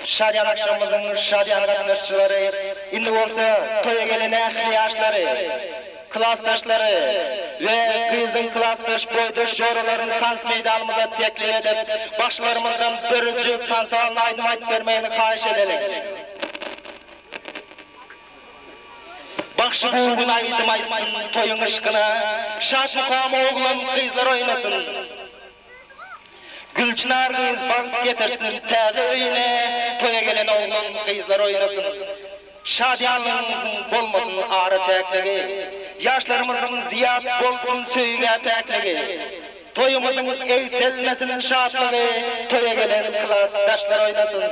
Şadiyan akşamımızın şadiyan gatnaşçylary, indi bolsa toýa gelen ähli ýaşlary, klasdaşlary we gyzyň klasdaş boýdaş joralaryny tans meýdanymyza teklip edip, başlarymyzdan birinji tansalyny aýdym aýdyp bermegini haýyş edelim. Bagşy bu gün aýdym aýtsyn toýuň yşkyna, şat mukam oglum gyzlar oýnasyn. Gülçinar gyz bagt getirsin täze öýüne, toýa gelen oglum gyzlar oýnasyn. Şadiyanlygymyzyň bolmasyn ara çäkligi, ýaşlarymyzyň ziýat bolsun söýgä päkligi. Toýumyzyň egsilmesin şatlygy, toýa gelen klasdaşlar oýnasyn.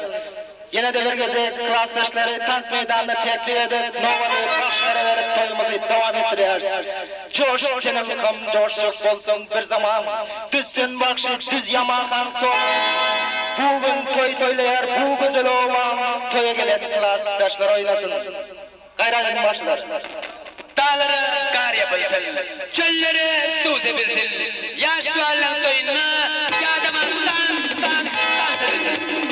Ýene de bir gezek klasdaşlary tans meýdanyna teklip edip, nowaly başlara berip toýumyzy dowam etdirýäris. Joş seniň ham joşjak bolsun bir zaman, düzsün bagşy düz ýamahan soň. Bugün toý toýlaýar bu gözel owan, toýa gelen klasdaşlar oýnasyn. Gaýrat edin başlar. Dağlara gar yapılsın, çöllere su sepilsin. Yaş çuvallan toýuna ýadaman dans dans dans edilsin.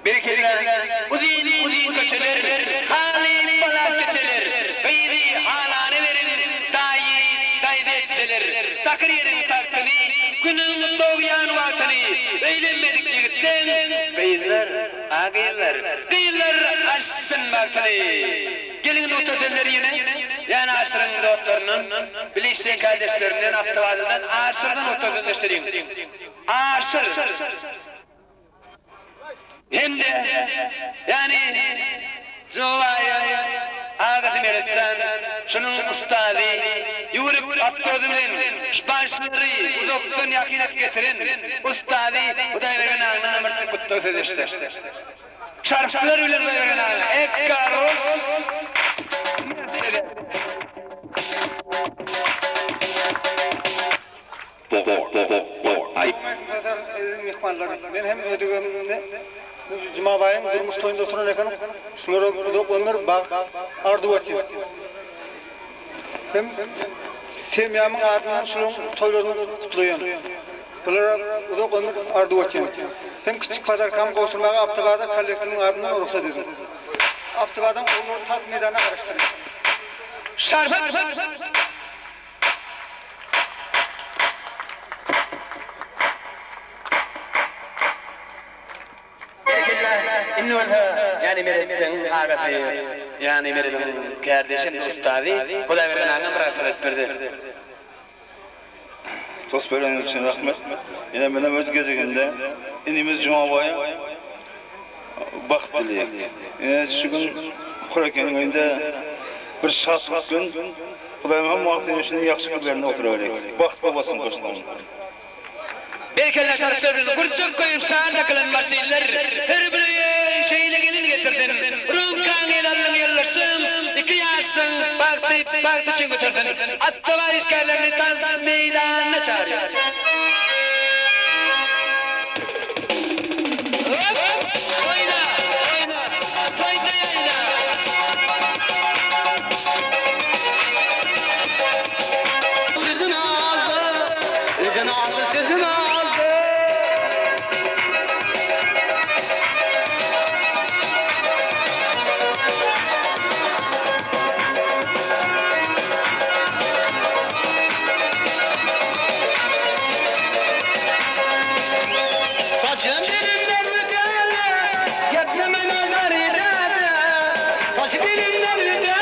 Berekella! Uzyn uzyn köçeler, haly palak keçeler, Gyzy halana beriň, daýy, daýza etseler, Takyr ýeriň tagtyny, Günüň dogýan wagtyny, Öýlenmedik ýigitleň, Gyzlar, a gyzlar, gyzlar açsyn bagtyny. Geliň indi otur ýene, ýany Aşyryň dostlaryndan, bile işleýän kärdeşlerinden, Awtobazadan Aşyrdan otur sözleşdiriň. Aşyr! Hem-de, ýagny, Jowaýyň agasy Meretjan, şunuň ustazy, ýüwrüp awtozy bilen şu bagşylary uzakdan ýakyn edip getiren ustazy Hudaýbergen aganyň bir gutlag sözi eşitsek. Şarplar bilen Hudaýbergen aga, Ekkaros Mersedes. Eziz myhmanlar, men hem ödügemde Jumabaýyň durmuş toýunda oturan ekenim, şulara uzak ömür, bagt arzuw etýän. Hem semýamyň adyndan şularyň toýlaryny gutlaýan. Bulara uzak ömür arzuw etýän. Hem kiçjik padarkamy gowşurmaga Awtobaza kollektiwiň adyndan rugsat ediň. Awtobazaň ogullary tagt meýdanyna garaşdyrýar. Şarpyk! Berekella, indi bolsa, ýani Meretdiň agasy, ýani Merediň kärdeşi hem-de ustazy Hudaýbergen agam biraz söz aýdyp berdi. Tost bereniňiz üçin rahmet. Ine menem öz gezegimde inimiz Jumabaýa bagt dileýän. Ine şu gün Hurekeniň öýünde bir şatlyk gün. Hudaýym hem wagtyny şunuň ýagşy günlerinde oturaweri. Bagtly bolsun goşlaryň. Berekella şarplar bilen gurjak goýup şan dakylan maşynlar her bir öýe şeýle gelin getirsin Rumkaň el alnyň ýoldaşyň iki ýaşyň bagty bagt üçin götersin Atdabaý işgärlerini tans meýdanyna çagyrýar. Hop! Oýna! Oýna! Toýda ýaýna! Sözün aldy, özün aldy, sözün aldy. Saçym bilimden müdene, Gepleme nazar edene. Saçı bilimden müdene,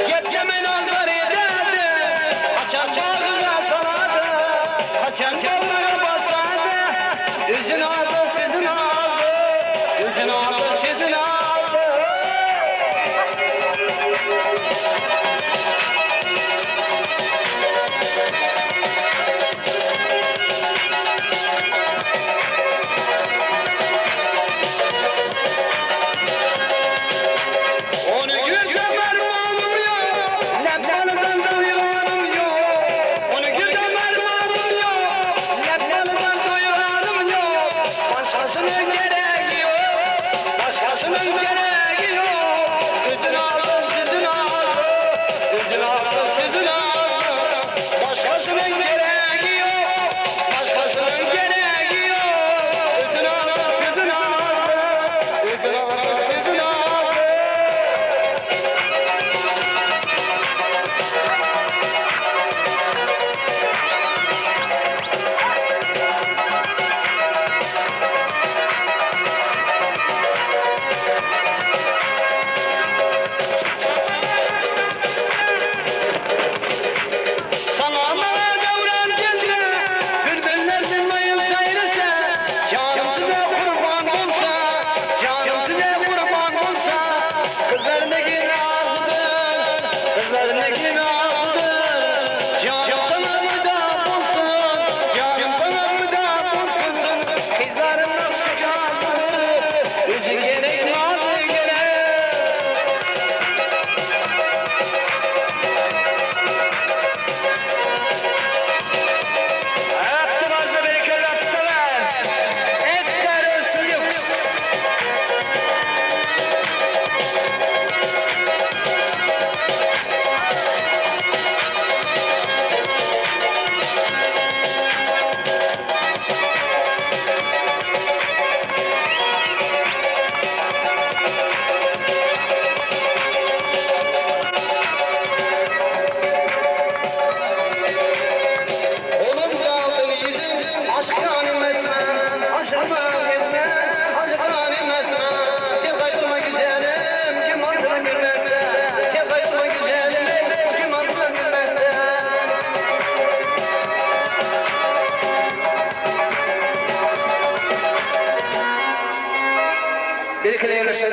Gepleme nazar edene. Kaçan bağrına saradı, Kaçan bağrına basadı. Yüzün aldı, sözün aldı, Yüzün aldı, sözün aldı. Ony gürde barmagym ýok, Läpbalydan doýganym ýok. Ony gürde barmagym ýok,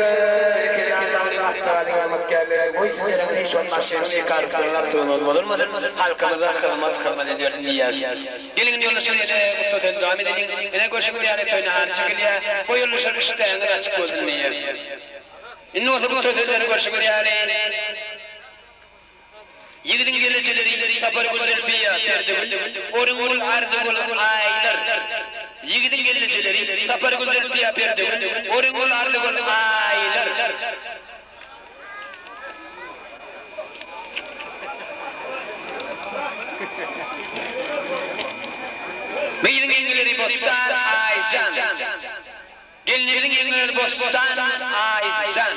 Bereket Allanyň atly hyzmatkärleri, goý sizleriň hiç wagt maşynyň ýekarlyklarynyň artdygyňyz bozulmasyn, halkymyza hyzmat hyzmat edersin diýýäs. Geliň indi ýoldaşlar ýene gutlag sözi dowam edeliň. Ine görşüňiz ýaly toý nahary çekilýär. Goý ýoldaşlar işdäňiz açyk bolsun diýýäs. Indi bolsa gutlag sözlerini görşüňiz ýaly. Ýigidiň gelejeleri Sapargül Zülpiýa, Perdegül, Orungül, Arzygül, Aýlar. Ýigidiň gelejeleri Sapargül Zülpiýa, Perdegül, Orungül, Arzygül, Aýlar. Gyzyň ýeňňeleri Bossan, Aýjan. Gelnimiziň ýeňňeleri Bossan, Aýjan.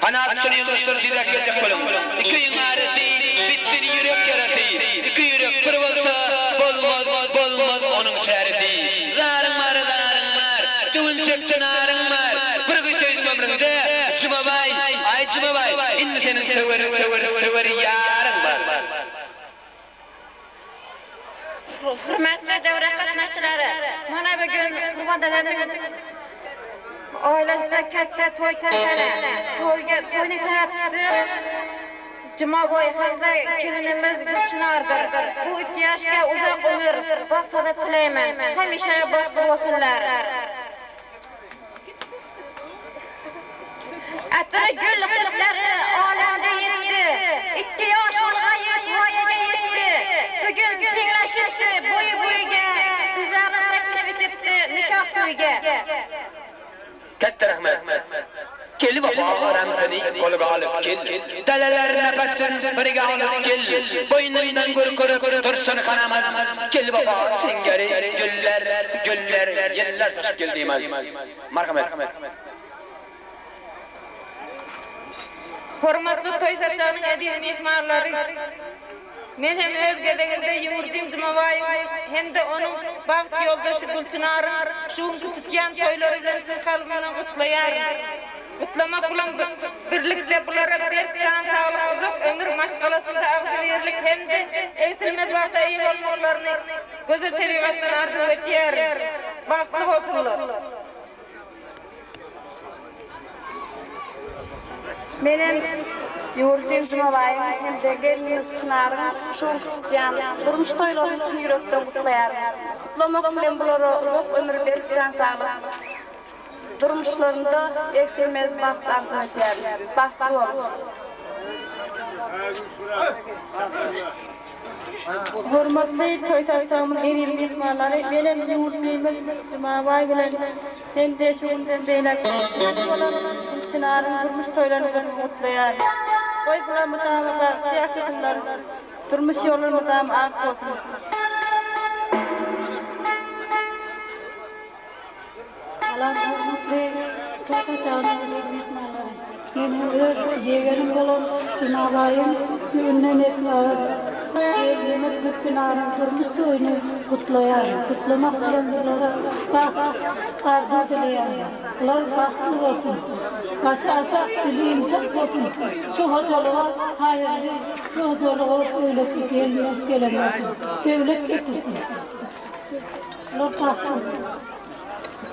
Hany atdan ýoldaşlar tizräk geljek boluň. Iki öýüň arasy, bitsin ýürek ýarasy. Iki ýürek bir bolsa, bolmaz, bolmaz onuň çäresi. Zaryň bar, zaryň bar, düwünçekde naryň bar. Bir gyz söýdüň ömrüňde, Jumabaý, aý Jumabaý, indi seniň söwer, söwer, söwer ýaryň bar. Hürmetli döwre gatnaşyjylary, mana bu gün Gurban dadamyň ailesinde katta toý tantana. Toýga toýnuň sebäpçisi Jumaboý hamda kelinimiz Gülçynardyr. Bu iki ýaşka uzak ömür, bagt sadat tileýmen. Hemişe bagtly bolsunlar. Atyry gül gyzlary alemde ýetdi, Ikki ýaş ulgaýyp waýaga ýetdi. Bu gün teňleşipdi boýy-boýga, Bizlerni teklip etipdi nikah toýga. Katta rahmat. Kel wapa ramzini golga alyp kel. Dalalar napasin birga alyp kel. Boýnundan gürkürip dursun hanamaz. Kel wapa singari güller, güller, ýeller saçyp gel diýmez. Marhamat. Hormatly toý saçagynyň eziz myhmanlary! Men hem öz gezegimde Ýüwürjim Jumabaýewiň hem-de onuň bagt ýoldaşy Gülçynaryň şu günki tutýan toýlary bilen çyn kalbymdan gutlaýaryn. Gutlamak bilen birlikde bulara berk jan saglyk, uzak ömür, maşgalasynda agzybirlik hem-de egsilmez bagta eýe bolmaklaryny gözel tebigatdan arzuw edýärin. Bagtly bolsunlar! Menem Ýurjym Jumabaýyň hem-de gelnimiz Çynaryň şu günki tutýan durmuş toýlaryny çyn ýürekden gutlaýaryn. Gutlamak bilen bulara uzak ömür, berk jan saglyk, durmuşlarynda egsilmez bagt arzuw edýärin. Bagtly boluň! Hormatly toý saçagymyň eziz myhmanlary, menem ýurdumyz Jumabaý bilen hem-de şu günden beýläk dostumyz bolan Gülçynaryň durmuş toýlaryny gyzgyn gutlaýaryn. Goý, bular mydama bagtly ýaşasynlar, durmuş ýollary mydama ak bolsun! Salam hormatly toý saçagynyň eziz myhmanlary! Men hem öz ýegenim bolan Jumabaýyň süýünden etrap gelnimiz Gülçynaryň durmuş toýuny gutlaýaryn. Gutlamak bilen bulara bagt arzuw dileýärin. Bular bagtly bolsun. Başy aşak, dili ýumşak bolsun. Şu hojalyga haýyrly, şu hojalyga döwletli gelin bolup gelen bolsun. Döwlet getirsin. Bular bagtly bolsun.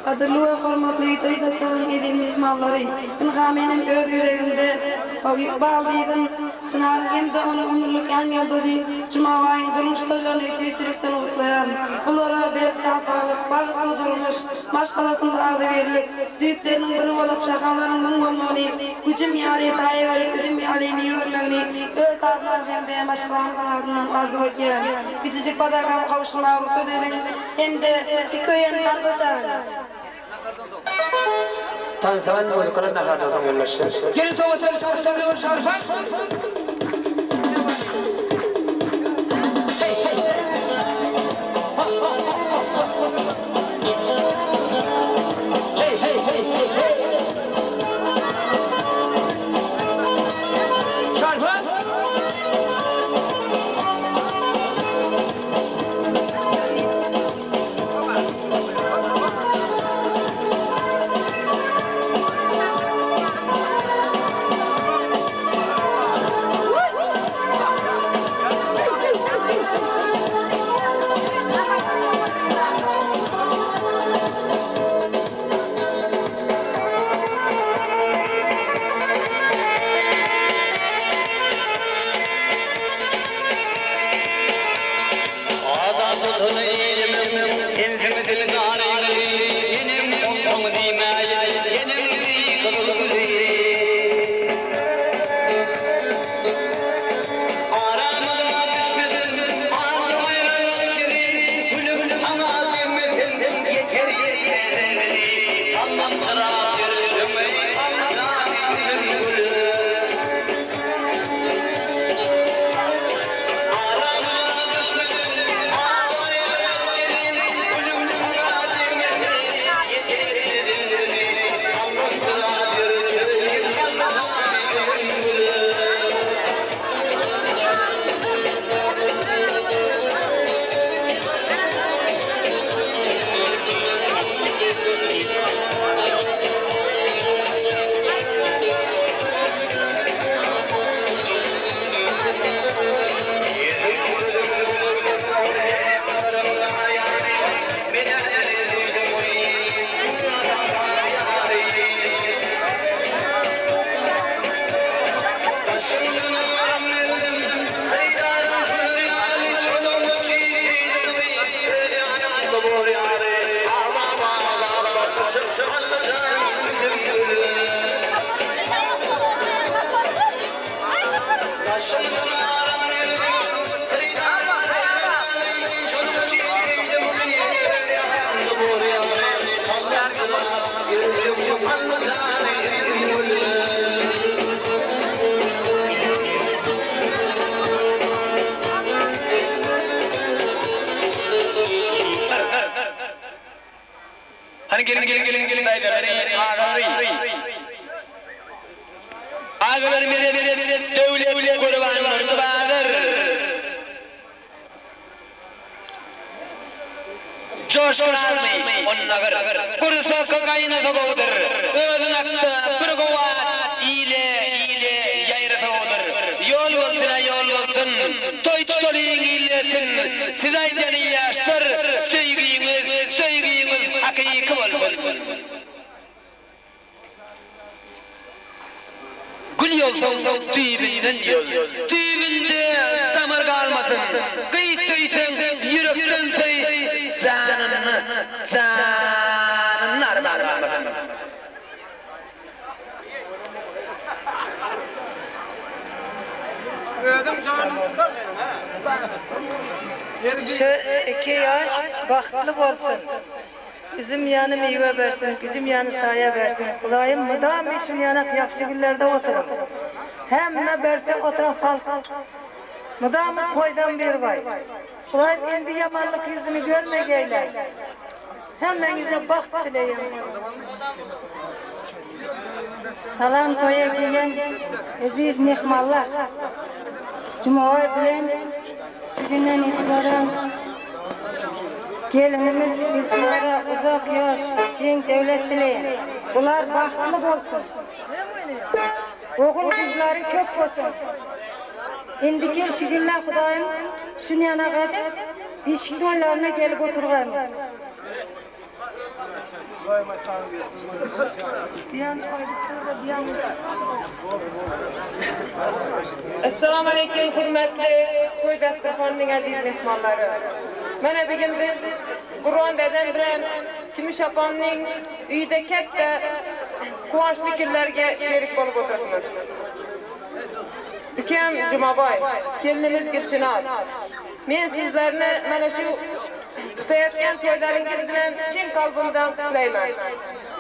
Gadyrly we hormatly toý saçagynyň eziz myhmanlary! Ynha menem öz gezegimde Baldyzyň, Çynaryň hem-de onuň ömürlik ýan ýoldaşy Jumabaýyň durmuş toýlaryny tüýs ýürekden gutlaýaryn. Bulara berk jan saglyk, bagtly durmuş, maşgalasynda agzybirlik, düýpleriniň bir bolup, şahalaryň müň bolmagyny, güjüm ýaly saýa berip, üzüm ýaly miwe bermegini öz adymdan hem-de maşgalamyzyň adyndan arzuw edýärin. Kiçijik bazargamy gowşurmaga rugsat ediň! Hem-de iki öýem tansa çagyryň. Tansalan muzykala nahardan soň ýollaşdy. Gelin sowatlar şarpyşan şarpan. Hey hey hey hey hey. Şarpan. Döwlet Gurbandurdy Bazar. Joşgun azmy, onda gyr. Gursak gaýnasa gowudyr. Özüň hakda bir gowy at ile, ile ýaýrasa gowudyr. Ýol bolsun-a ýol bolsun, toý tutalyň illesin. Siz aýdýan ýaşlar, söýgiňiz, söýgiňiz hakyky bolsun. Gül ýolsaň düýbünden ýol. Düýbünde damar galmasyn. Gyz söýseň ýürekden söý, janyny, janyny arman galmasyn. Özüň janyň çykar seniň hä. Şu iki ýaş bagtly bolsun. Üzüm ýany miwe bersin, güjüm ýany saýa bersin. Hudaýym mydam işiň ýanak ýagşy günlerde oturyň. Hemme berçe oturan halk mydama toýdan bir baý. Hudaýym indi ýamanlyk ýüzüni görmegeýläý. Hemmeňize bagt dileýän Salam toýa gelen eziz myhmanlar. Jumabaý bilen şu günden itibaren gelinimiz Gülçynara uzak ýaş, giň döwlet dileýän. Bular bagtly bolsun. Ogul gyzlary köp bolsun. Indiki şu günler Hudaýym şunýanak edip bişik toýlaryna gelip oturgaýmyz. Essalamu aleýkum hurmatly toý dasturhanynyň eziz myhmanlary. Mana bu gün biz Gurban dedem bilen Kümüş apamnyň öýde ketde guwançly günlerge şerik bolup oturypmyz. Ükem Jumabaý, kelinimiz Gülçynar. Men sizlerni mana şu Tutayotgan toýlaryňyz bilen çyn kalbymdan gutlaýman.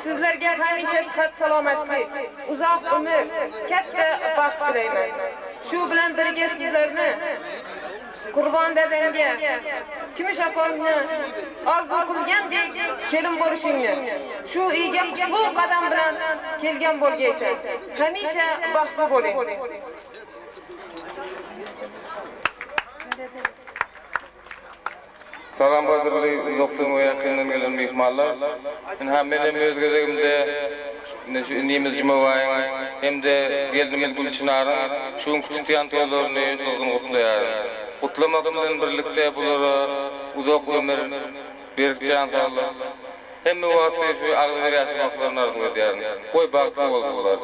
Sizlerge hemişe syhat-salamatlyk, uzak ömür, kätde bagt dileýmen. Şu bilen birge sizlerni Gurban dedemge, Kümüş apamny arzuw kylgandek kelin boluşyňny, şu öýge kutlu gadam bilen kelgen bolgaýsan. Hemişe bagtly bolyň. Salam gadyrly uzakdan we ýakyndan gelen myhmanlar. Ynha men hem öz gezegimde ine şu inimiz Jumabaýyň hem-de gelnimiz Gülçynaryň şu günki tutýan toýlaryny gyzgyn gutlaýaryn. Gutlamak bilen birlikde bulara uzak ömür, berk jan saglyk, hemme wagty şu agzybir ýaşamaklaryny arzuw edýärin. Goý bagtly bolsunlar.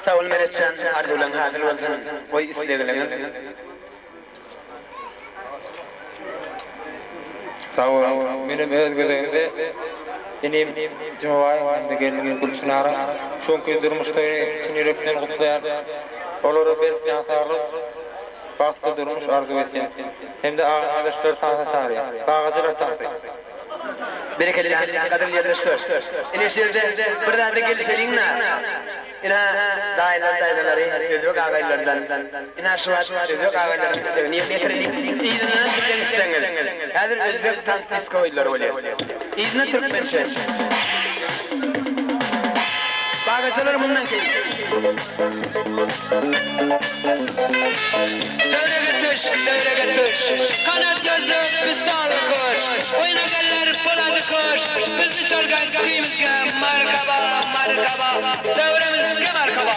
Sag bol Meretjan, arzuwlaň hasyl bolsun, goý islegliňiz. Sag boluň. Menem öz gezegimde inim Jumabaýyň hem-de gelnimiz Gülçynaryň şu günki durmuş toýuny çyn ýürekden gutlaýan. Olara berk jan saglyk, bagtly durmuş arzuw etýän. Hem-de agaýdaşlary tansa çagyrýan. Bagajylar tansy. Berekella, gadyrly ýoldaşlar. Ine şu ýerde bir zada gelişeliň-dä. Ine, daýylar, daýzalary özbek agaýlardan, ine, şu wagt özbek agaýlaryň islegini ýerine ýetireliň. Yzyndanam sizden islegiňiz. Häzir özbek tans disko oýunlary bolýar. Yzyndan türkmençe. Bagajalar mundan keýp. Töwerege tuş, töwerege tuş. Kanat gözlük, wysal kuş. Oýna geller bolady hoş. Bizni çalgan küýümizge marhaba, marhaba. Döwremizge marhaba.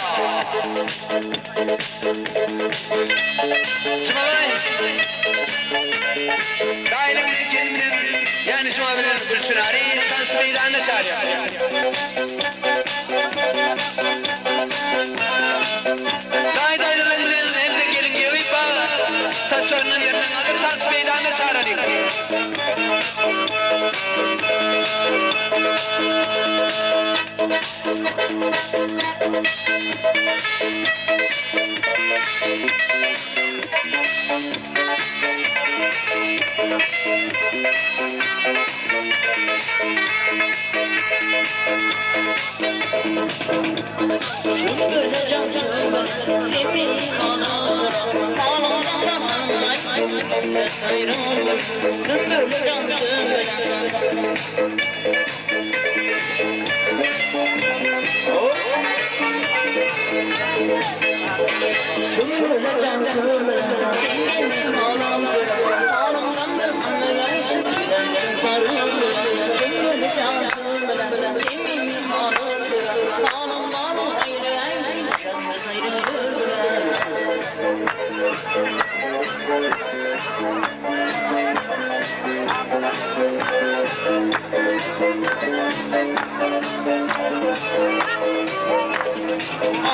Jumabaý. Daýylyň bilen gelin bilen, ýagny Juma bilen Gülçynary tans meýdanyna çagyrýar. Daýy-daýzalaň bilen hem-de gelin giýewi bag saçagyndan ýerinden galyp tans meýdanyna çagyralyň.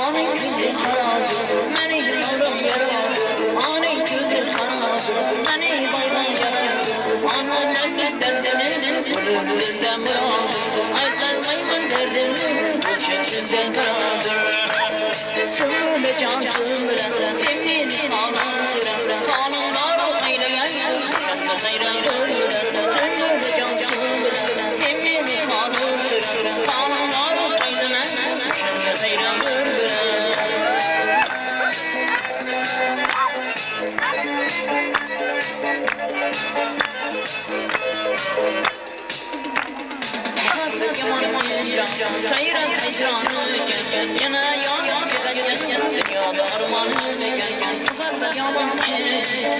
Anyň közi haradyr, meni bagrym ýaradyr. Anyň közi haradyr, meni bagrym ýaradyr. Ana näme derdini, gülüm dilde myradyr. Aýtgalmaýman derdimi, gülşen dilde myradyr. Söyle can söyle, sen meni halym süre. Halymlar aýlaýan, şanda haýran böle. Söyle can söyle, sen meni halym süre. Halymlar aýlaýan, şanda haýran böle. Muhabbet yaman Sayran hicranı eken, Yana yana gezegen Dünyada armanı eken. Muhabbet yaman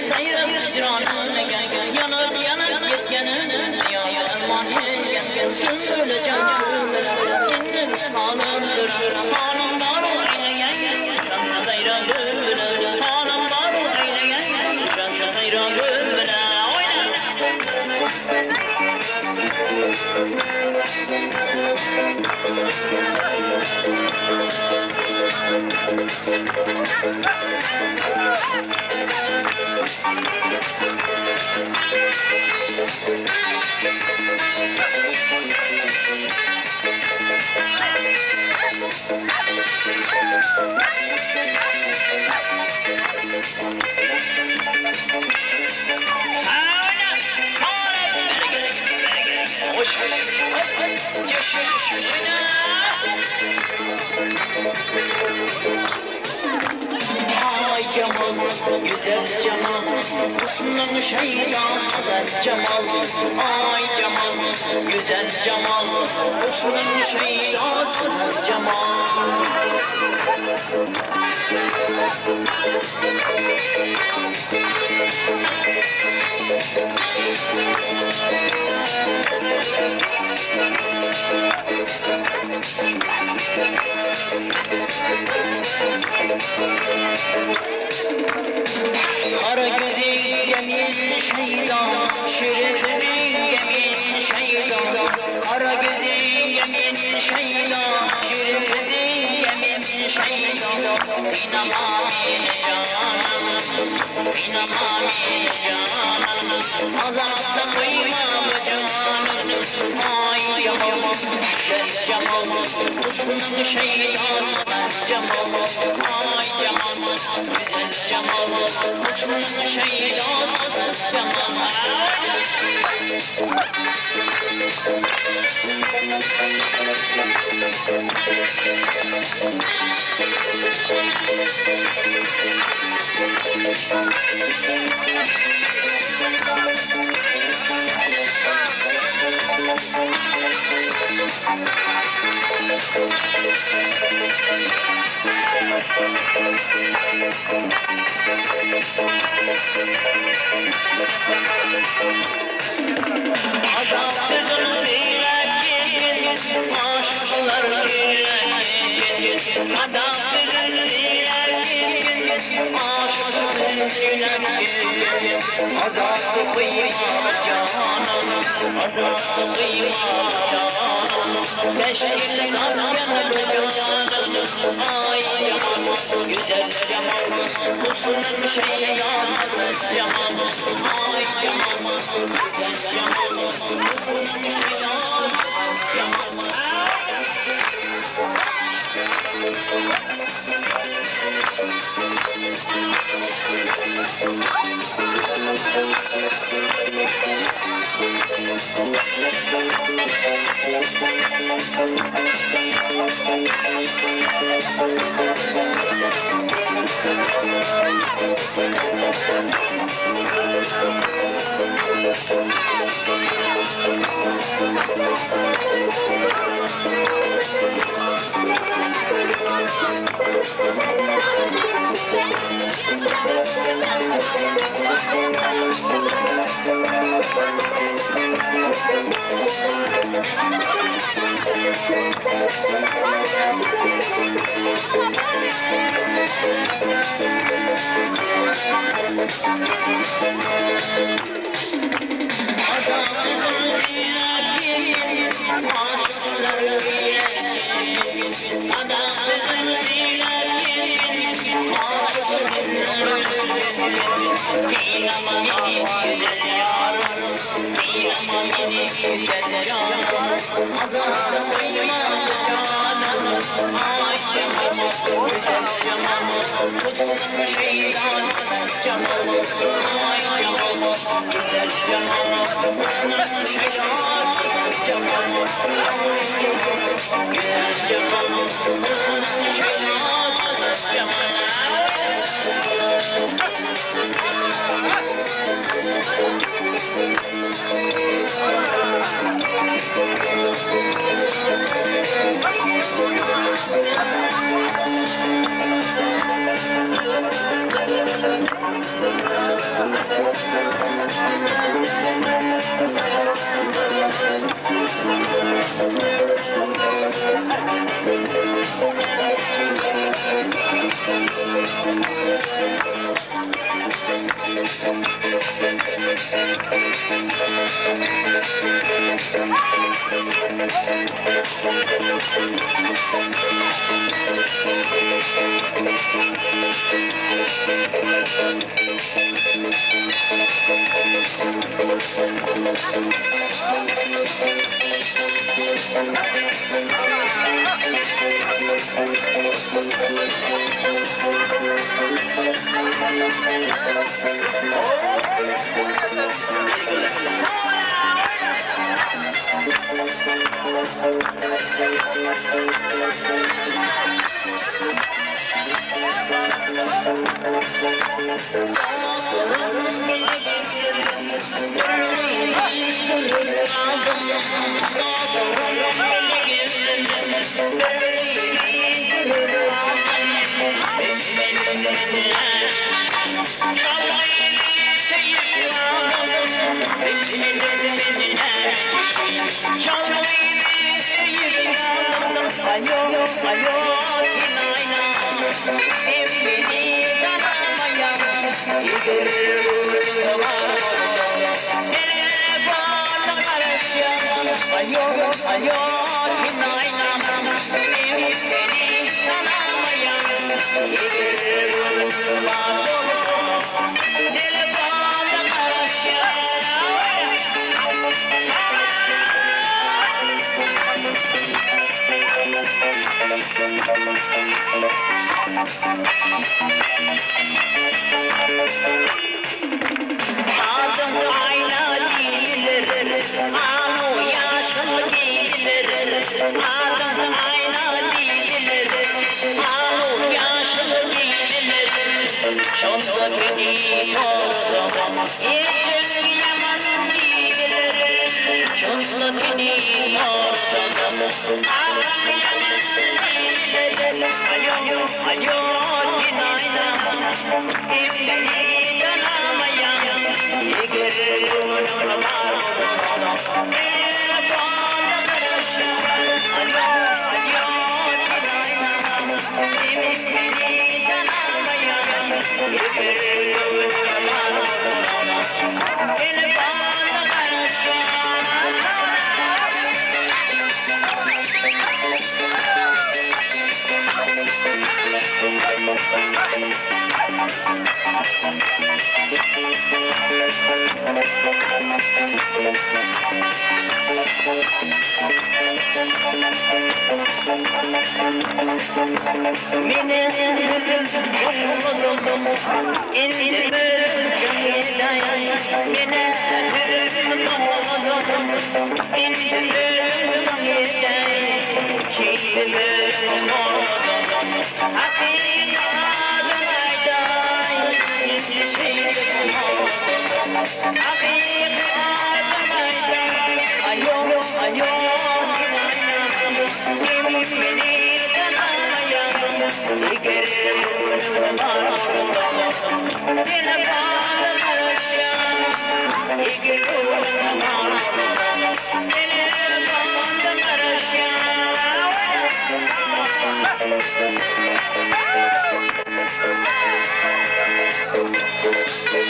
Sayran hicranı eken, Yanıp yanıp yetkenin Dünyada armanı eken. Söyle can söyle, Senin halın sür. Halım var eyleyen, Şanlı sayran bülbüle. Halım var eyleyen, Şanlı sayran bülbüle. Oyna! Ay cemal, güzel cemal, husnun şeydası cemal. Ay cemal, güzel cemal, husnun şeydası cemal. Kara gözü yemin şeyda, şirin sözü yemin şeyda. Kara gözü yemin şeyda, şirin sözü yemin şeyda. Kıynama beni canım, kıynama beni canım. Azapta kıymam canım. Ay cemal, güzel cemal, husnun şeydası cemal. Ay cemal, güzel cemal, husnun şeydası cemal. Azapsızın seyrek gittin, aşıklar girek gittin. Adapsızın seyrek gittin, aşıklar girek gittin. Azaplı kıyma canım, azaplı kıyma canım. Teşkil kalkanı canım, ay cemal, güzel cemal, husnun şeydası cemal. Ay cemal, güzel cemal, husnun şeydası cemal. Thank you.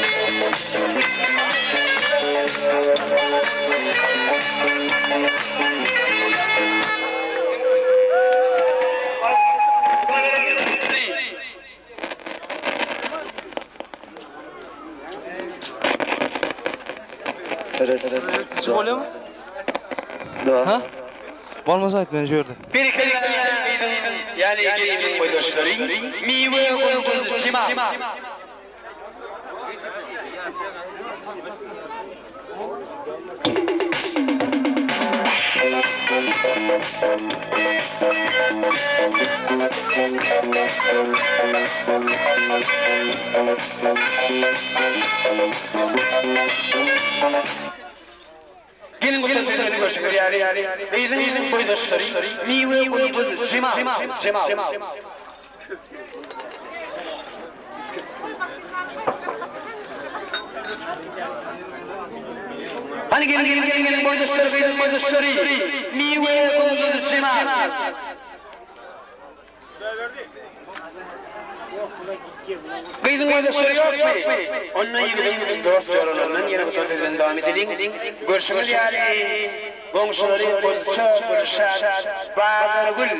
Bolýamy? Ha? Bolmasa aýt men şu ýerde. Berekella gyzyň ýaly geliniň boýdaşlary Miwe gunduz Jemal. Gelin gutan sözlerini görşüňiz ýaly, gyzyň boýdaşlary Miwe Gunduz Jemal, Jemal. Hany geliň geliň geliň geliň boýdaşlary gyzyň boýdaşlary Miwe Gunduz Jemal. Gyzyň boýdaşlary ýokmy? Onda ýigidiň dost-joralaryndan ýene bu toý sözden dowam edeliň. Görşüňiz ýaly, goňşulary Gunça, Gülşat, Bazargül.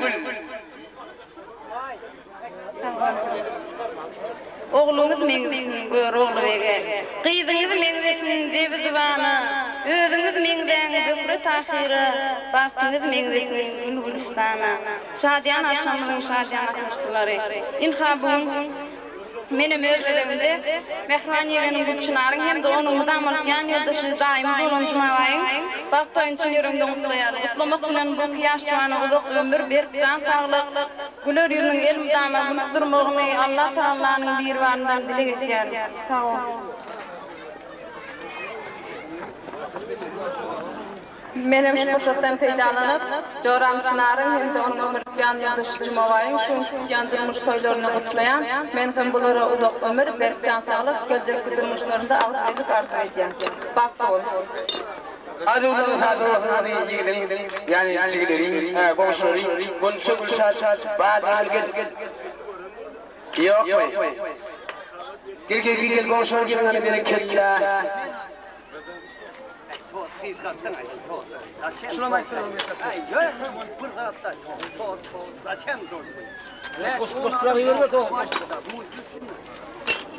Ogluňyz meňzesin Görogly bege, Gyzyňyz meňzesin Zebi-zybana, Özüňiz meňzäň Zöhre-Tahyra, Bagtyňyz meňzesin gül-gülüstana. Şadyýan agşamymyzyň şadyýan gatnaşyjylary! Ynha, bu gün menem öz gezegimde mähriban ýegenim Gülçynaryň hem-de onuň mydamalyk ýanýoldaşy, daýymyz bolan Jumabaýyň bagt toýuny çyn ýüregimden gutlaýaryn. Gutlamak bilen bu iki ýaş juwana uzak ömür, berk jan saglyk, güler ýüzüniň elmydama gülüp durmagyny Allatagalanyň Biribaryndan dileg etýärin. Sag boluň! Men hem şu pursatdan peýdalanyp, joram Çynaryň hem-de onuň ömürlik ýanýoldaşy Jumabaýyň şu günki tutýan durmuş toýlaryny gutlaýan. Men hem bulara uzak ömür, berk jan saglyk, geljekki durmuşlarynda agzybirlik arzuw edýän. Bagtly boluň! Arzuwlaryň saz bolsun hany ýigidiň ýany jigileri hä goňşulary Gunça Gülşat bar gel gel ýokmy gel gel gel goňşular geliň hany berekella.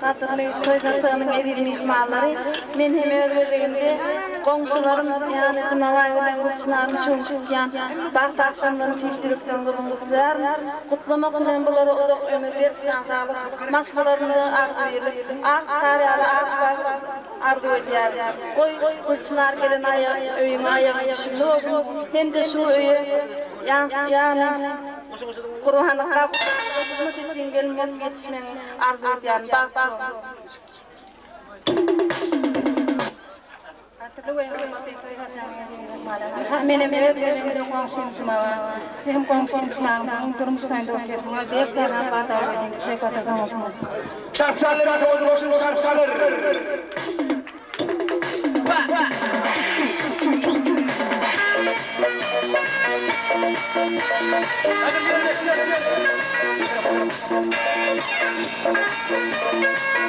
Gadyrly toý saçagynyň eziz myhmanlary, men hem öz gezegimde goňşularym, ýagny Jumabaý bilen Gülçynaryň şu günki tutýan bagt agşamlaryny tüýs ýürekden gyzgyn gutlaýaryn. Gutlamak bilen bulara uzak ömür, berk jan saglyk, maşgalalarynda agzybirlik, ak gar ýaly ak bagt, Arzuw edýärin. Goý, Gülçynar gelen aýagy öýüňe aýagyň düşümli bolsun hem-de şu öýe ýagny Gurbany gapysyna hyzmat etdigiň gelin bolup ýetişmegiňi arzuw edýärin. Bagtly bol! Gadyrly we hormatly toý saçagynyň eziz myhmanlary! Ha, menem öz gezegimde goňşym Jumawa hem goňşym Çynaryň durmuş toýunda otyr. Muňa berk jan abat arzuw edýän kiçijek batyr goňşyňyz. Çarpşalar sowadyp goşun çarpşalar.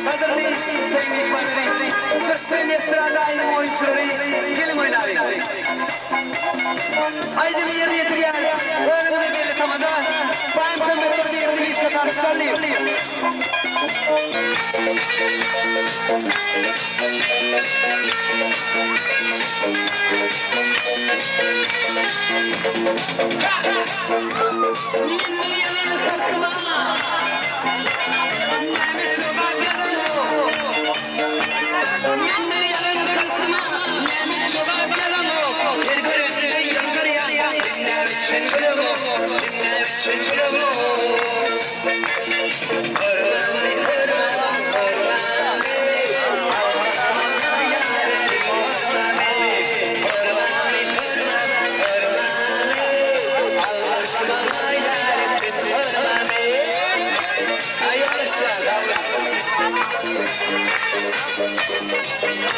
Gadyrly toý myhmanlary, türkmen estrada aýdym oýunçylary geliň oýnalyň. Aýdymy ýerine ýetirýän özüňize belli tamada Baýam Kömmetdurdyýew Dilişka garşy çaldy.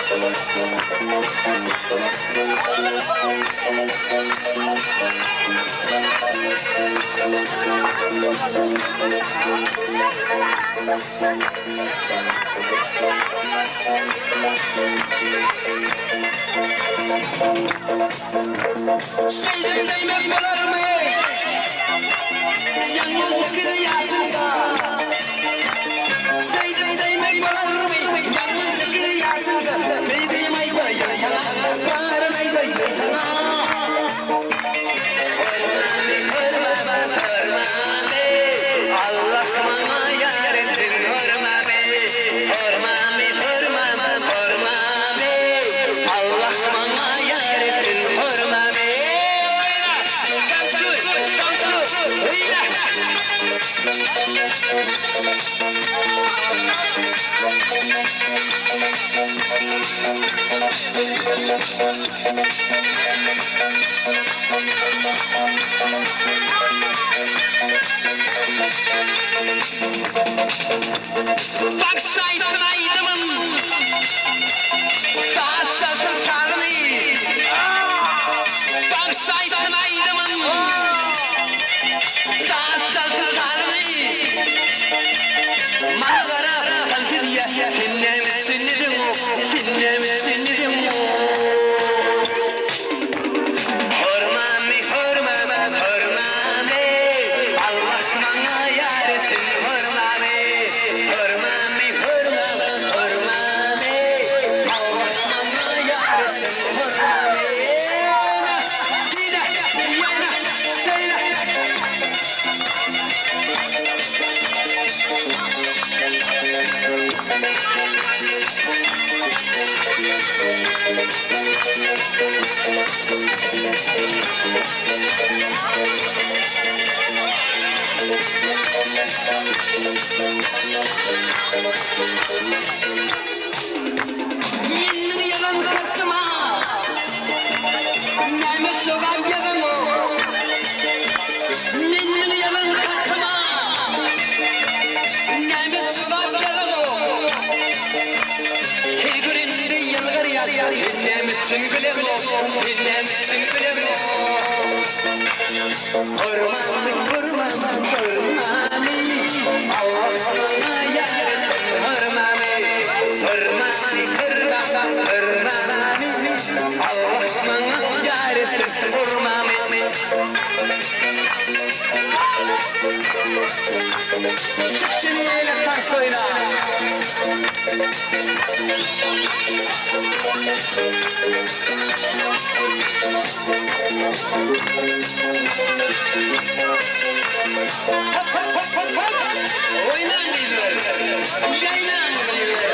Şeýdip diýmek bolarmy? Ýalňyz gyz ýaşynda. Şeýdip diýmek bolarmy? Ýalňyz gyz ýaşynda. Beýdip aýdaýyn saňa, baryn aýdaýyn saňa. Hormamy, hormamy, hormamy, Allah maňa ýar etsin hormamy, hormamy, hormamy, hormamy, Allah maňa ýar etsin hormamy. Oýna, tansu, tansu, oýna. Bagşy aýtsyn aýdymyn, saz çalsyn sazyny. Bagşy aýtsyn aýdymyn, saz çalsyn sazyny. Maňa garap tans edýä, sen näme üçin edeňok, sen näme üçin edeňok. Hormamy, hormamy, hormamy, Allah maňa ýar etsin hormamy, hormamy, hormamy, hormamy, Allah maňa ýar etsin hormamy. Dine, ýana, söýle. Menden ýazan hatyma näme jogap ýazaňok? Menden ýazan hatyma näme jogap ýazaňok? Her görende ýylgyrýar, sen näme üçin güleňok? Sen näme üçin güleňok? Hormamy, hormamy, hormamy, Allah saňa ýar etsin hormamy, hormamy, hormamy, hormamy, Allah maňa ýar etsin hormamy. Çyk şeýle tans oýna. Hop hop hop hop hop! Oýnaň gyzlar! Ýaýnaň gyzlar!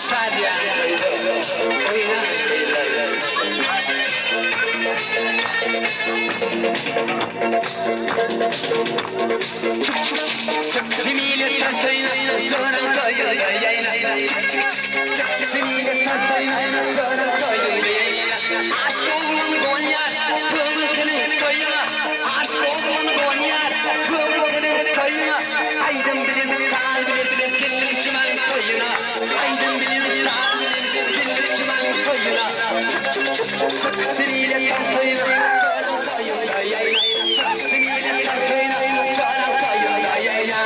Şadyýan gyzlar! Oýnaň gyzlar! Çyk çyk çyk çyk çyk Jemile tans oýna Joraň toýunda ýaýna Çyk çyk çyk çyk çyk Jemile tans oýna Joraň toýunda ýaýna Aşyk oglan gonýar Köňül seniň toýuňa Aşyk oglan gonýar Köňül seniň toýuňa Aýdym bilen saz bilen Geldik jumaň toýuna Aýdym bilen saz bilen Geldik jumaň toýuna Çyk çyk çyk çyk çyk Jemile tans oýna Joraň toýunda ýaýna Çyk Jemile tans oýna Joraň toýunda ýaýna.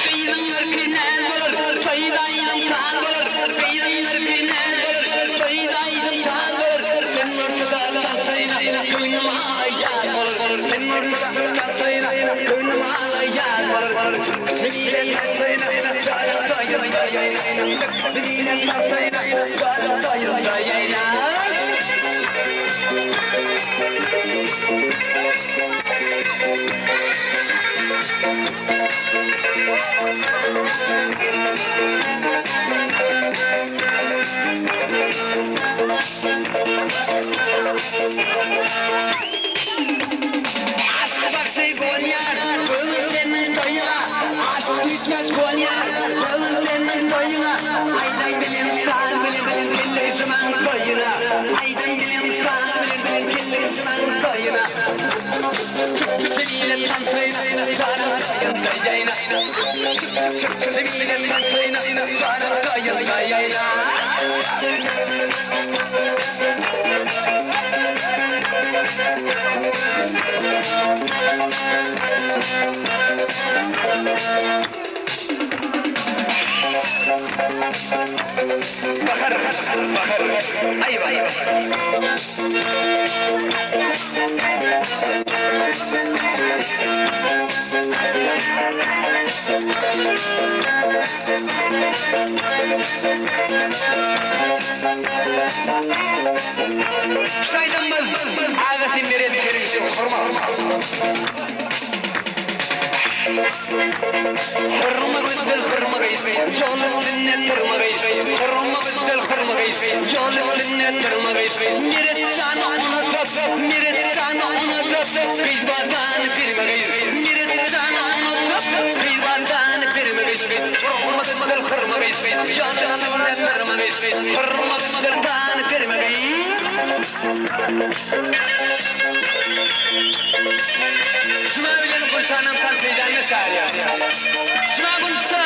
Gyzyň örki näz bolar, toýda aýdym saz bolar. Gyzyň örki näz bolar, toýda aýdym saz bolar. Sen ortada galsaýna, göwnüm alaýan bolar. Sen ortada galsaýna, göwnüm alaýan bolar. Çyk Jemile galsaýna, jaýyň toýunda ýaýna. Çyk Jemile galsaýna, jaýyň toýunda ýaýna. Aşyk bagşy gonýar, göwün seniň toýuňa. Aşyk düşmez bolýar, Göwün seniň toýuňa, Aýdym bilen, saz bilen, Geldik jumaň toýuna. Aýdym bilen, saz bilen, Geldik jumaň toýuna. Çyk çebile tansyna, Janyň gaýyn gaýyna. Çyk çyk çebile tansyna, Janyň gaýyn gaýyna. Bahar, bahar, aý bahar. Şaýdamyz agasy Meret Kerimşew hormat. Hurma gözel hurma gyz, ýol üstünde durma gyz. Hurma gözel hurma gyz, ýol üstünde durma gyz. Meret jany unudyp, Meret jany unudyp, gyz badany berme gyz. Meret jany unudyp, gyz badany berme gyz. Hurma gözel hurma gyz, ýol üstünde durma gyz. Hurma gözel dany berme gyz. Juma bilen Gulşanam tans meýdanyna çagyrýar. Juma Gulşa!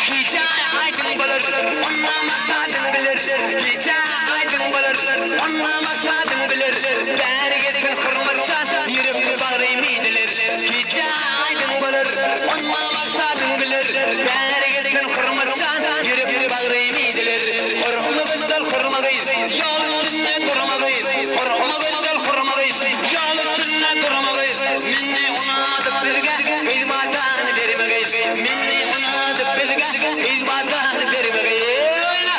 Gije aýdyň bolar, onda maksadyň biler. Gije aýdyň bolar, onda maksadyň biler. Bäri gelsin Hurmatjan, ýürekli bagrym idiler. Gije aýdyň bolar, onda maksadyň biler. Bäri gelsin Hurmatjan, ýürekli bagrym idiler. Hurma gözel hurma gyz, ýol üstünde durma gyz. Hurma gözel hurma gyz, ýol üstünde durma gyz. Meni unadyp birge, gyzmadan berme gyz. Meni unadyp bizge, gyzmadan berme gyz. Oýna!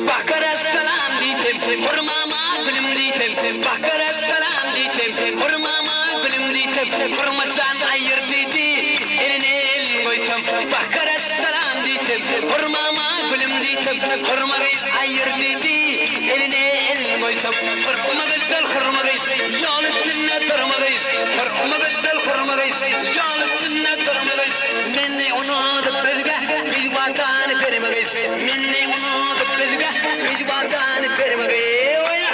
Bakara salam diýsem, hurmama gülüm diýsem, Bakara salam diýsem, hurmama gülüm diýsem, Hurmajan aýyr diýdi, eline elin goýsam, Bakara salam diýsem, hurmama gülüm diýsem, Hurma gyz aýyr diýdi, eline elin goýsam, Hurma gyzlar hurma gyz, ýol üstünde durma gyz, Hurma gyzlar hurma gyz, ýol üstünde durma gyz, Meni unudyp bizge, gyz watany berme gyz, Meni unudyp bizge, gyz watany berme gyz, Oýna!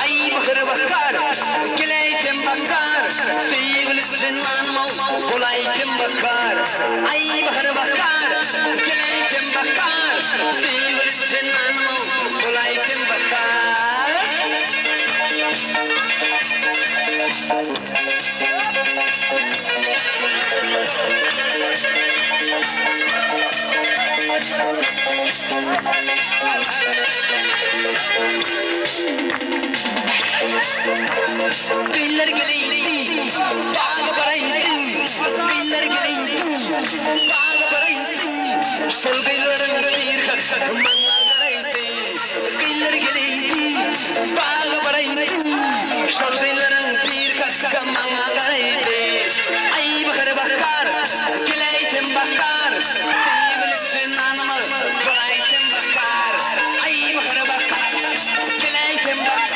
Aý bahar bahar, geleýtem bahar, Söýgüli jynlanym-ow, bolaýtym bahar. Aý bahar bahar, geleýtem bahar, Söýgüli jynlanym-ow, bolaýtym bahar. Gyzlar geleýdi, baga baraýdy, Gyzlar geleýdi, baga baraýdy, Şol gyzlaryň biri maňa garaýdy. Gyzlar geleýdi, baga baraýdy, Şol gyzlaryň biri maňa garaýdy. Aý bahar bahar, geleýsem bahar, Söýgüli jynanyma bolaýsam bahar. Aý bahar bahar, geleýsem bahar,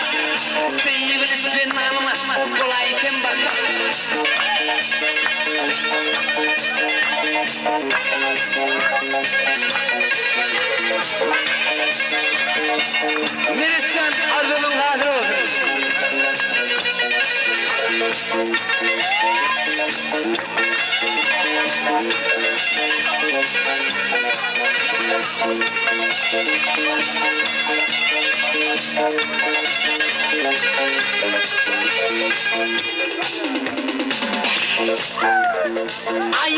Söýgüli jynanyma bolaýsam bahar. Meretjan arzuwyň hasyl bolsun. Aýa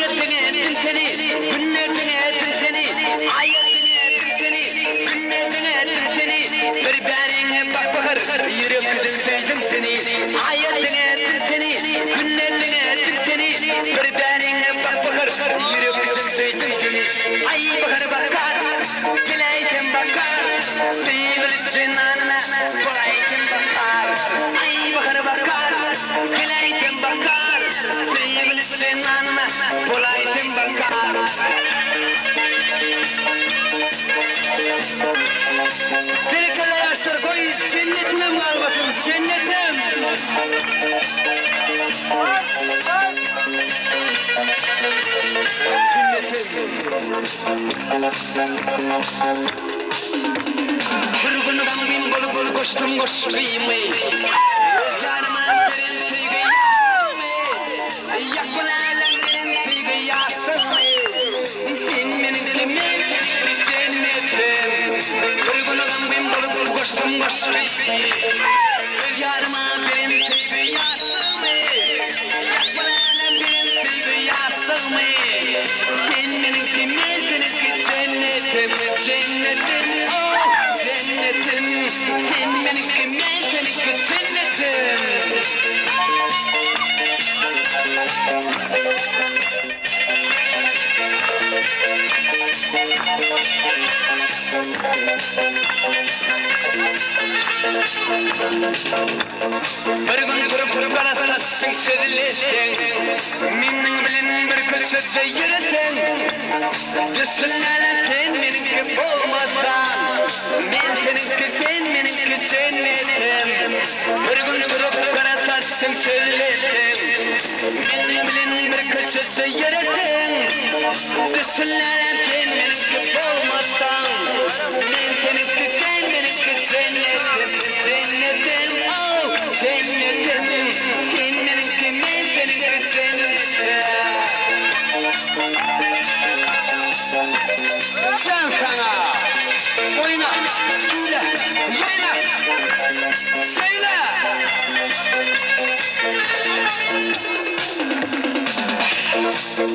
deňedim seni, Güne deňedim seni, Aýa deňedim seni, Güne deňedim seni, Bir bäriňe bak bahar, Ýürekden söýdüm seni. Aýa deňedim seni, Güne deňedim seni, Bir bäriňe bak bahar, Ýürekden söýdüm seni. Aý bahar bakar, Geläýsem bakar, Söýgüli jenanyna Bolaýsam bakar. Aý bahar bakar, Geläýsem bakar, Söýgüli jenanyna Bolaýsam bakar. Berekella ýaşlar goý jennetimem galmasyn jennetim. Bir gün gamgyn bolup goşdum goşgymy Öz ýanyma beren söýgi ýaşymy Ýakgyn älem beren söýgi ýaşymy Sen meniňki men seniňki jennetim Bir gün gamgyn bolup goşdum goşgymy Öz ýaryma beren söýgi ýaşymy Ýakgyn älem beren söýgi ýaşymy Sen meniňki men seniňki jennetim Jennetim oh jennetim Sen meniňki men seniňki jennetim. Bir gün turup gara saçyň çözüleseň, Meniň bilen bir köçede ýöreseň, Düşünmeli sen meniňki bolmasaň, Men seniňki sen meniňki jennetim. Bir gün turup gara saçyň çözüleseň, Meniň bilen bir köçede ýöreseň, Düşünmeli sen meniňki bolmasaň, Men seniňki sen meniňki jennetim, Jennetim oh jennetim, Sen meniňki men seniňki jennetim. Sen saňa oýna, tüýle, ýaýna, şeýle.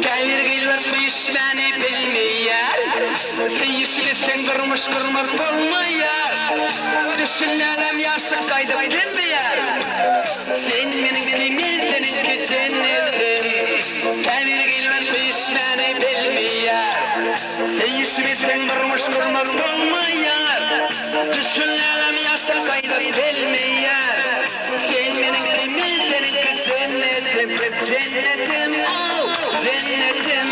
Käbir gyzlar söýüşmäni bilmeýär, Söýüşmeseň durmuş gurmak bolmaýar, Düşünýänem ýaşlyk gaýdyp gelmeýär, Sen meniňki men seniňki jennetim. Käbir gyzlar söýüşmäni bilmeýär, Söýüşmeseň durmuş gurmak bolmaýar, Düşünýänem ýaşlyk gaýdyp gelmeýär, Sen meniňki men seniňki jennetim, Jennetim oh jennetim,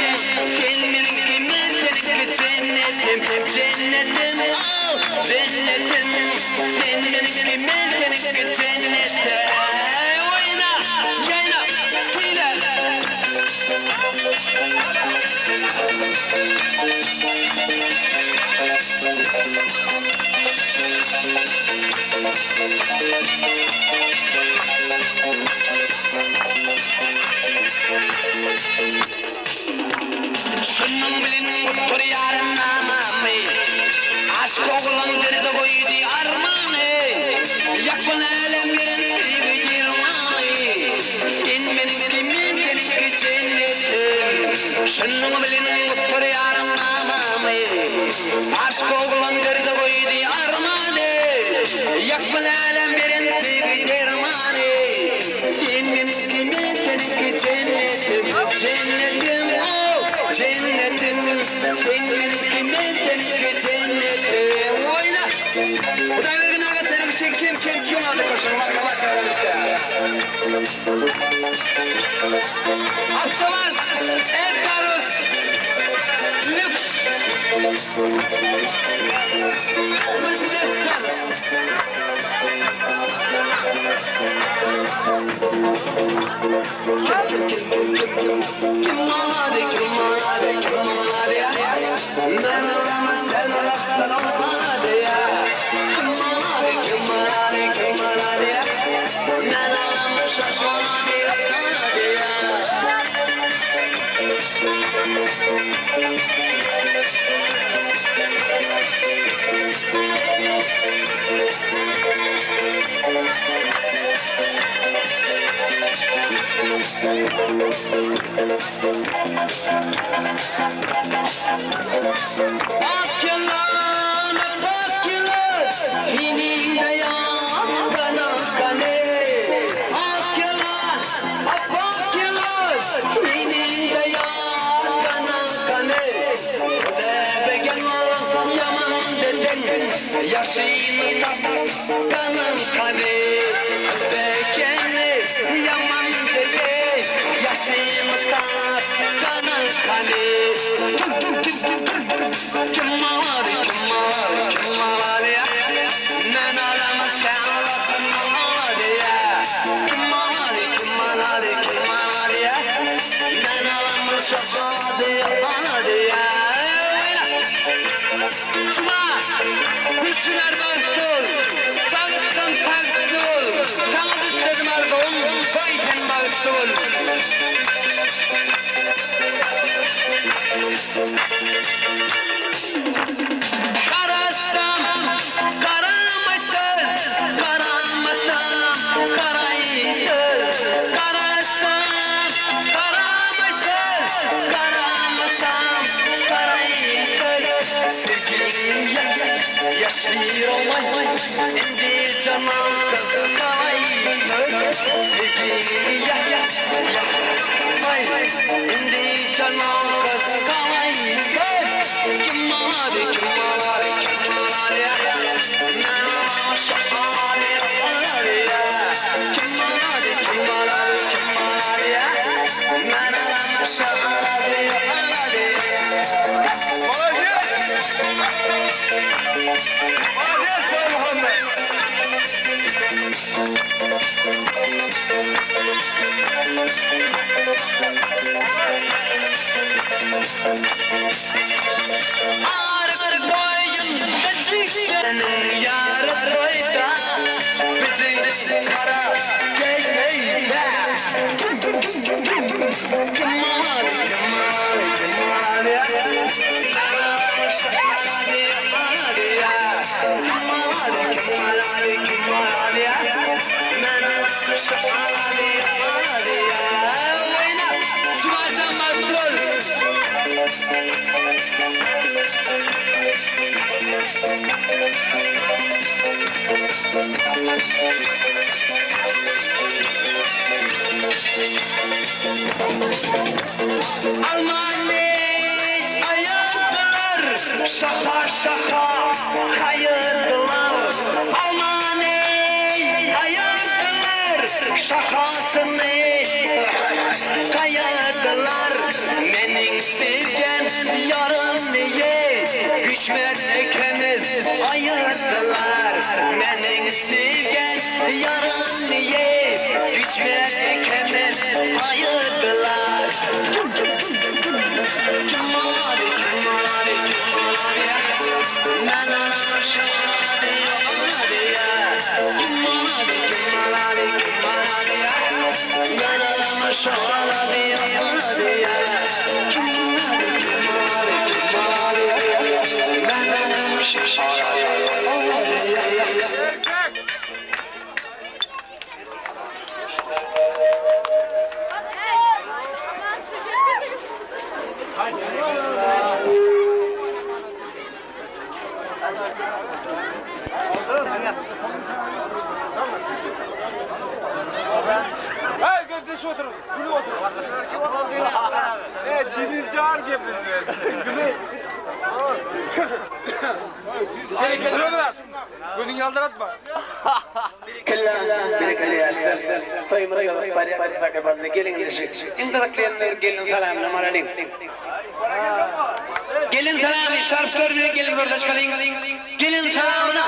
Sen meniňki men seniňki jennetim, Jennetim oh jennetim, Sen meniňki men seniňki jennetim. Oýna, ýaýna, tüýle. Şunuň bilen gutarýaryn namamy, Aşyk oglan derde goýdy armany, Ýakyn älem beren söýgi dermany, Sen meniňki, men seniňki jennetim. Şunuň bilen gutarýaryn namamy, Aşyk oglan derde goýdy armany, Ýakyn älem beren söýgi dermany, Sen meniňki, men seniňki jennetim, Jennetim, oh, jennetim, Sen meniňki, men seniňki jennetim. Oýna! Hudaýbergen aga seniň üçin kim kim kim aldy goşuny marhamat ýaranişde. Awtobus, Edgarus, Lüks, Mercedes Benz. Kim kim kim kim kim kim kim alady kim alady kim alady Men alama sen alasan olmady Kim alady kim alady kim alady Men alama şaş olady. Aklan, paklan, hininde ýatana gany. Aklan, paklan, hininde ýatana gany. Özbegen ýaman deden, ýaşyny tap ganyň gany. Özbegen ýaman deden, ýaşyny tap ganyň gany. Kim alady, kim alady, kim alady ýa? Men alaman, sen alasyn, ol alady ýa. Kim alady, kim alady, kim alady ýa? Men alaman, şo alady, alady ýa. Oýna! Juma! Gülçynar bagtly bol! Bagtdan tagtly bol! Saňa düşledim arzuwym, goý sen bagtly bol! Garasam, garama söz, garamasam, garaý söz. Garasam, garama söz, garamasam, garaý söz. Sevgiňi ýaşyramaý, indi jana gysgalaý söz. Sevgiňi ýaşyramaý, indi jana gysgalaý söz. Kim alady, kim alady, kim alady, Men alama şo alady, alady, Kim alady, kim alady, kim alady, Men alama şo alady, alady. Aryk boýunda jigeniň ýary toýda, Bizi gara geýseýde. Kim aldy, kim aldy, kim aldy, Almany aýyrdylar, şaha-şaha gaýyrdylar. Almany aýyrdylar, şahasyny gaýyrdylar. Meniň söýgen ýarym eý, güýçmert ikimiz aýyrdylar. Meniň söýgen ýarym eý, güýçmert ikimiz aýyrdylar. Kim alady, kim alady, kim alady, Men alama şalady, alady, Kim alady, kim alady, kim alady, Men alama şalady, alady, Kim alady, kim alady, kim alady, Men alama şalady, alady. Hey, gel otur. Gülüp otur. E, cimri çağır Gülü. Gel, Gözüňi aldyratma. Berekella, berekella ýaşlar. Toýumyza ýozup barýar. Geliň indi şu iň gyzykly ýerine gelin salamyny alalyň. Gelin salamy, şarplar bilen gelin zorlaşmalyň. Gelin salamyna.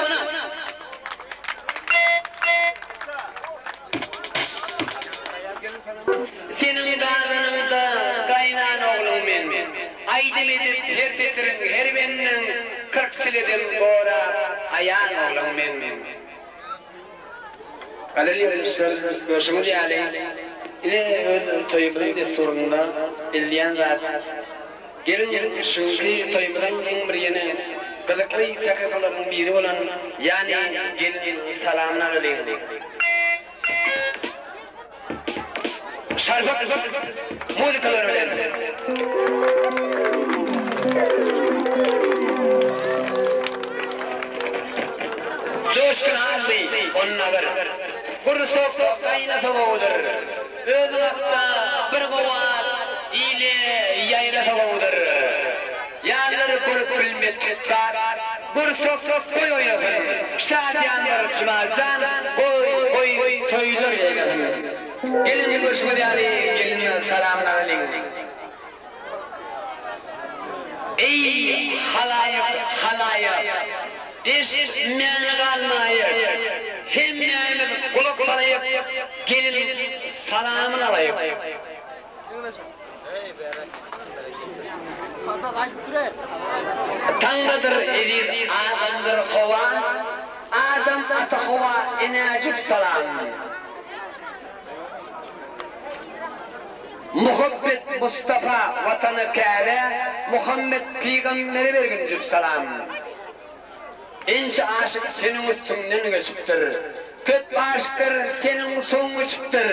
Seniň gazanyňda gaýnan ogluň men. Aýdym edip her setiriň, her bendiň 40 çileden gorap aýan ogluň men. Gadyrly ýoldaşlar, görşüňiz ýaly, ine öz toýumyzyň dessurynda edilýän zat. Geliň, şu günki toýumyzyň iň bir ýene gyzykly sahypalarynyň biri bolan, ýany gelin salamyny alalyň. Şarpyk muzykalary bilen. Joşgun atly onda bir. Gursak gaýnasa gowudyr. Özüň hakda bir gowy at ile ýaýrasa gowudyr. Ýazlar bolup bilmez tütgat, Gursak goý oýnasyn. Şadyýanlar Jumajan, goý, goý toýlar ýaýnasyn. Gelinli görşüňiz ýaly gelin salamyny alalyň. Eý halaýyk halaýyk, eşitmän galmaýyk, hemmämiz gulak salaýyk, gelin salamyny alaýyk. Taňrydyr eziz adamdyr howa, Adam ata Howa enä jüp salam. Muhabbet Mustapa watany Käbä, Muhammet pygambere bergin jüp salam. Ençe aşyk seniň üstüňden geçipdir. Köp aşyklar seniň suwuňy içipdir.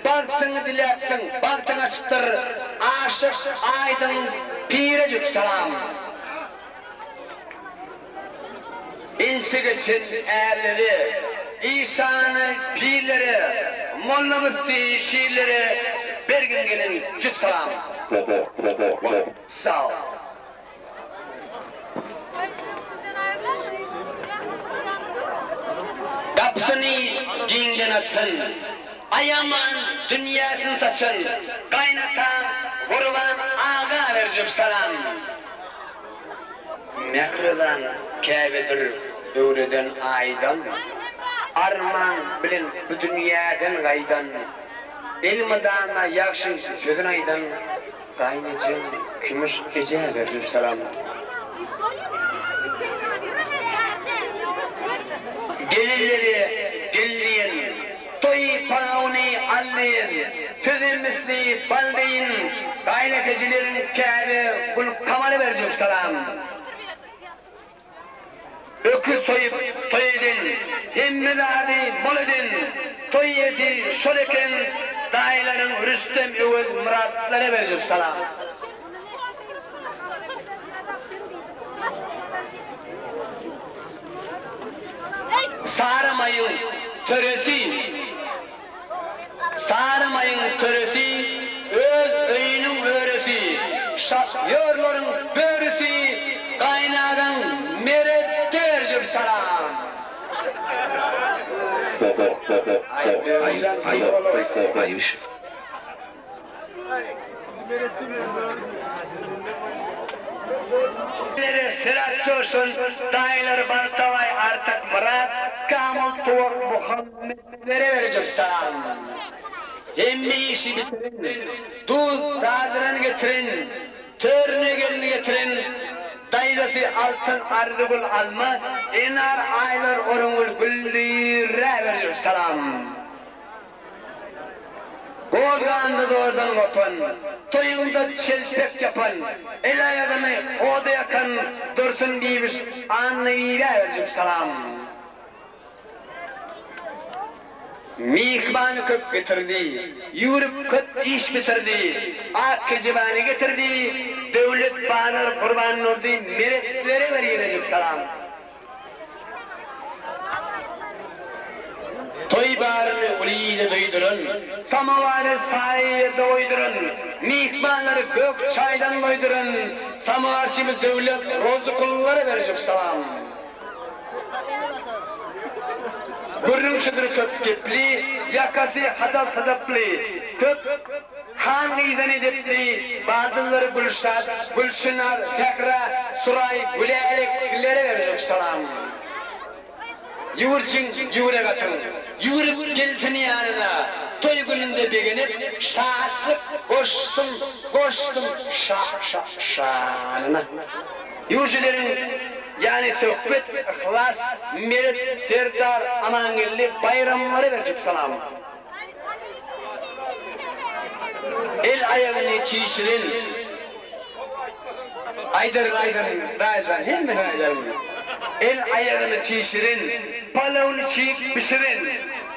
Bagtyňy diläpsiň, bagtyň açypdyr. Aşyk Aýdyň pire jüp salam. Ençe geçen ärlere, işany pirlere, molla-müfti şirlere bergin gelin jüp salam. Sag. Gapysyny giňden açsyn, Aýaman dünýäsini saçan gaýynataň Gurban aga berjek salam. Mähriban Käbedir öwreden aýdan, Arman bilen bu dünýäden gaýdan, Elmydama ýagşy sözün aýdan Gaýynejem Kümüş ejä berjek salam. Gelinlere gel diýen, toý palawyny al diýen, sözi misli bal deýin, gaýynekejileriň Käbe Gülkamala berjek salam. Öküz soýup toý eden, hemme zady bol eden, toý eýesi şol eken, daýylaryň Rüstem, Öwez, Myratlara berjek salam. Saramaýyň töresi. Sarymaýyň töresi, öz öýüniň öresi, Şofýorlaryň börüsi, gaýynagaň Meret berjek salam. Aý Börüjan toý bolar. Leri Serat Joşgun, daýylary Baltabaý, Artyk, Myrat, Kamyl, Tuwak, Muhammetlere berjek salam. Hemme işi bitiren, duz dadyran getiren, törüne gelni getiren, daýzasy Altyn Arzygül Alma, Enar Aýlar Orungül Güllirä berjek salam. Gozgandy zordan gopan, Toýuňda çelpek ýapan, El-aýagyny oda ýakan Dursun bibiş Annabibä berjek salam. Myhmany köp getirdi, Ýüwrüp köp iş bitirdi, Ak kejebäni getirdi, Döwlet Bazar Gurbandurdy Meretlere berýenejik salam. Toý baryny uly ile duýduran, Samowary saýa ýerde goýduran, Myhmanlary gök çaýdan doýduran Samowarçymyz Döwlet Rozykullara berjek salam. Gürrüňçidir köp gepli, Ýakasy hadal sadaply, Köp han gyzdan edepli, Badyllary Gülşat, Gülçynar, Sähra, Suraý, Güläleklere berjek salam. Ýüwürjiň ýüwrek atyň, Ýüwrüp gelsin ýanyna, Toý gününde begenip, Şatlyk goşsun, goşsun şa, şa, şanyna. Ýüwürjileriň ýany Söhbet, Yhlas, Meret, Serdar, Amangeldi, Baýramlara berjek salam. El aýagyny çişiren Aýdaryn aýdaryn daýyjan hemmesini aýdaryn. El aýagyny çişiren, palawny çig bişiren.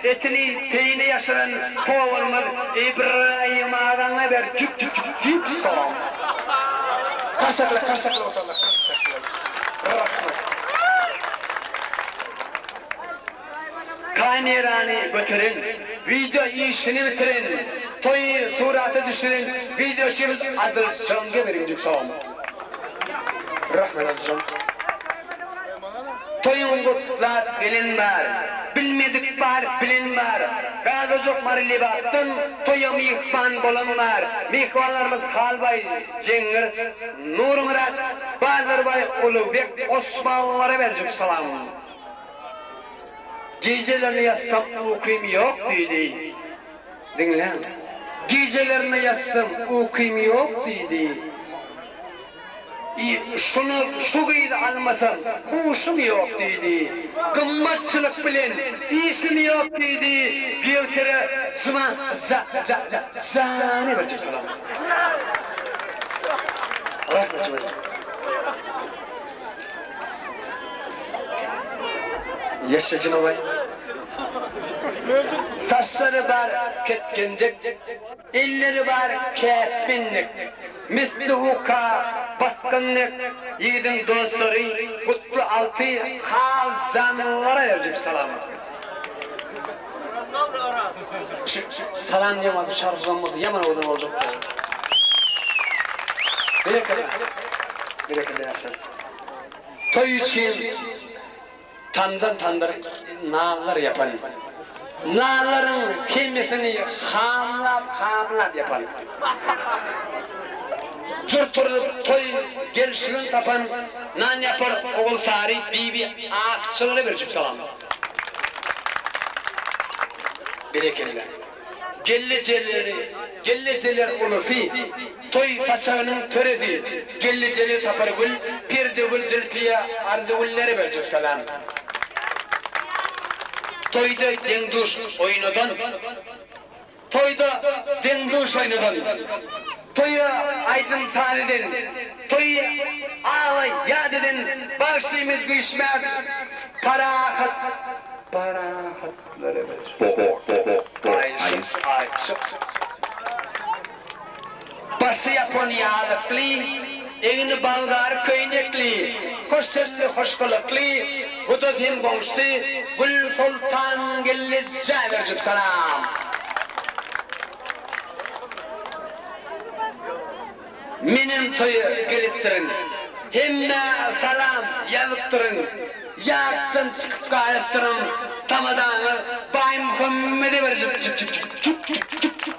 Etini teýine ýaşyran powarymyz Ibraýym agaňa ber jüp jüp jüp jüp salam. Karsakla karsakla otarlar karsakla. Rahmet. Kamerany göteren, wideo işini bitiren, toýy surata düşüren wideoçymyz Adyljanga beriň jüp salam. Rahmet Adyljam. Toýuň gutlap gelen bar, Bilmedik bar, bilen bar. Gazojak Mary Lebapdan toýa myhman bolan bar. Myhmanlarymyz Halbaý, Jeňňir, Nurmyrat, Bazarbaý, Ulugbek, Osmanlara berjek salam. Gijelerine ýatsam ukym ýok diýdi. Diňläň. Gijelerine ýatsam ukym ýok diýdi. Şuny, şu gyzy almasam, huşum ýok diýdi. Gymmatçylyk bilen işim ýok diýdi. Biötere jyma ja ja ja jany berjek salam. Rahmet jyma. Ýaşa Jymabaý. Saçlary bar ketgendek. Elleri bar kätmenlik, Misli uka batgynlyk, Ýigidiň dostlary Gutly Alty hal janlylara berjek salam. Salam diýen wagty şarpyzam bolsa ýaman owadan boljak ýaly. Berekella. Berekella ýaşlar. Toý üçin Tamdan tamdyr nanlar ýapan. Nanlaryň hemmesini hamlap-hamlap ýapan. Jür turzup toý gelşigin tapan nan ýapar Ogulsary bibi akçylara bir jüp salam. Berekella. Gelnejeleri, gelnejeler ulusy, toý saçagynyň töresi, gelnejeler Sapargül, Perdegül, Zülpiýe, Arzygüllere berjek salam. Toýda deň-duş oýnadan, Toýda deň-duş oýnadan, Toýa aýdym-saz eden, Toýy agla ýat eden bagşymyz Güýçmät Parahat, Parahat. Başy ýapon ýazykly, egni bolgar köýnekli, hoş sözli, hoş gylykly, gudasy hem goňşusy Gülsoltan gelnejä berjek salam. Menem toýa gelipdirin. Hemmä salam ýazypdyryn. Ýatdan çykyp galypdyryn. Tamadaňyz Baýmuhammede berjek jüp jüp jüp jüp jüp jüp.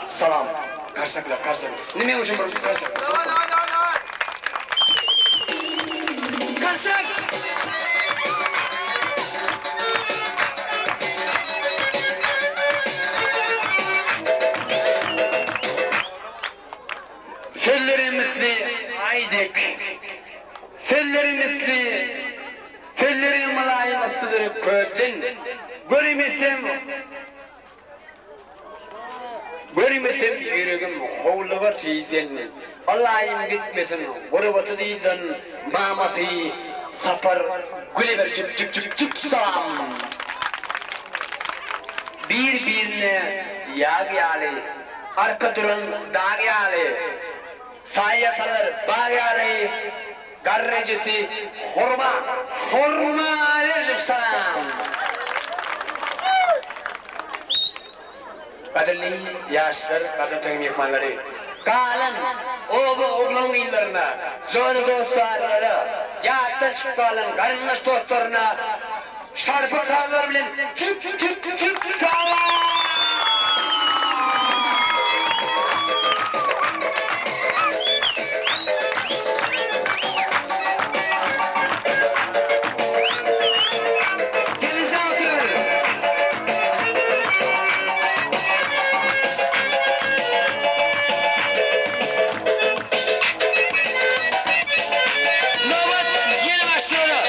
Salam. Garsaklar garsak. Indi meň üçin bir garsak. Garsak! Sözleri misli Aý dek, Sözleri misli, Sözleri mylaýym yssydyr közden, Görmesem, Görmesem ýüregim howlugar tizden, Ylaýym gitmesin gurbaty dyzdan, Mamasy Sapar güle bir jüp jüp jüp jüp salam. Bir-birine ýag ýaly, Arka duran dag ýaly, Saýa salar bag ýaly, Garry ejesi horma, horma berjek salam. Gadyrly ýaşlar, gadyrly toý myhmanlary! Galan oba oglan-gyzlaryna, jora-dostarlara, ýatdan çykyp galan garyndaş-dostlaryna şarpyk sazlary bilen jüp-jüp-jüp salam! Gelişe otur! Nobat ýene başlady.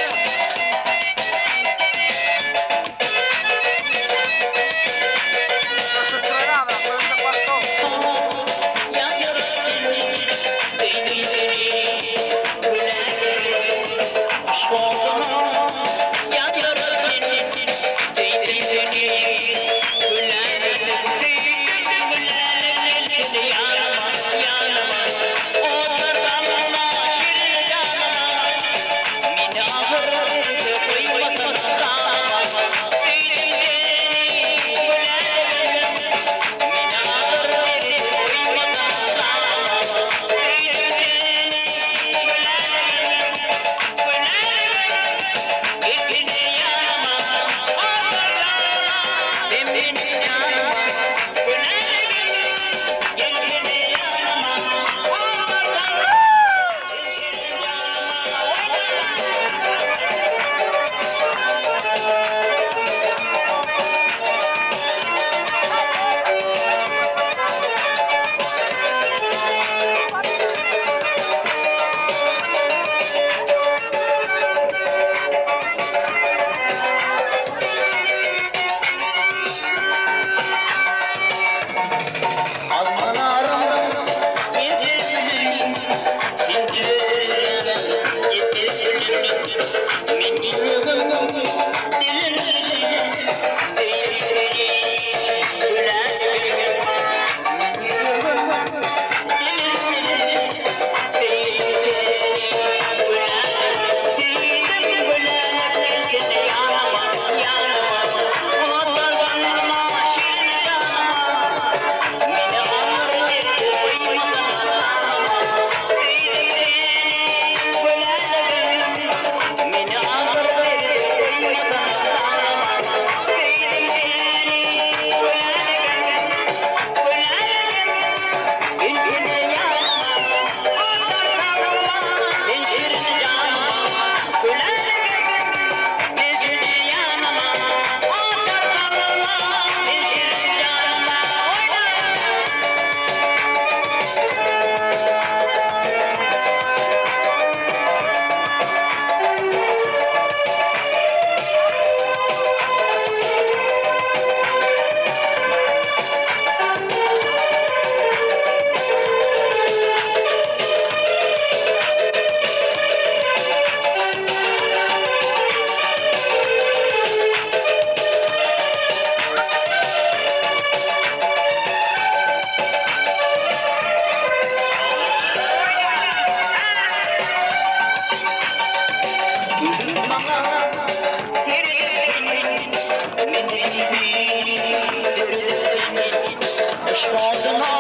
Yşk oduna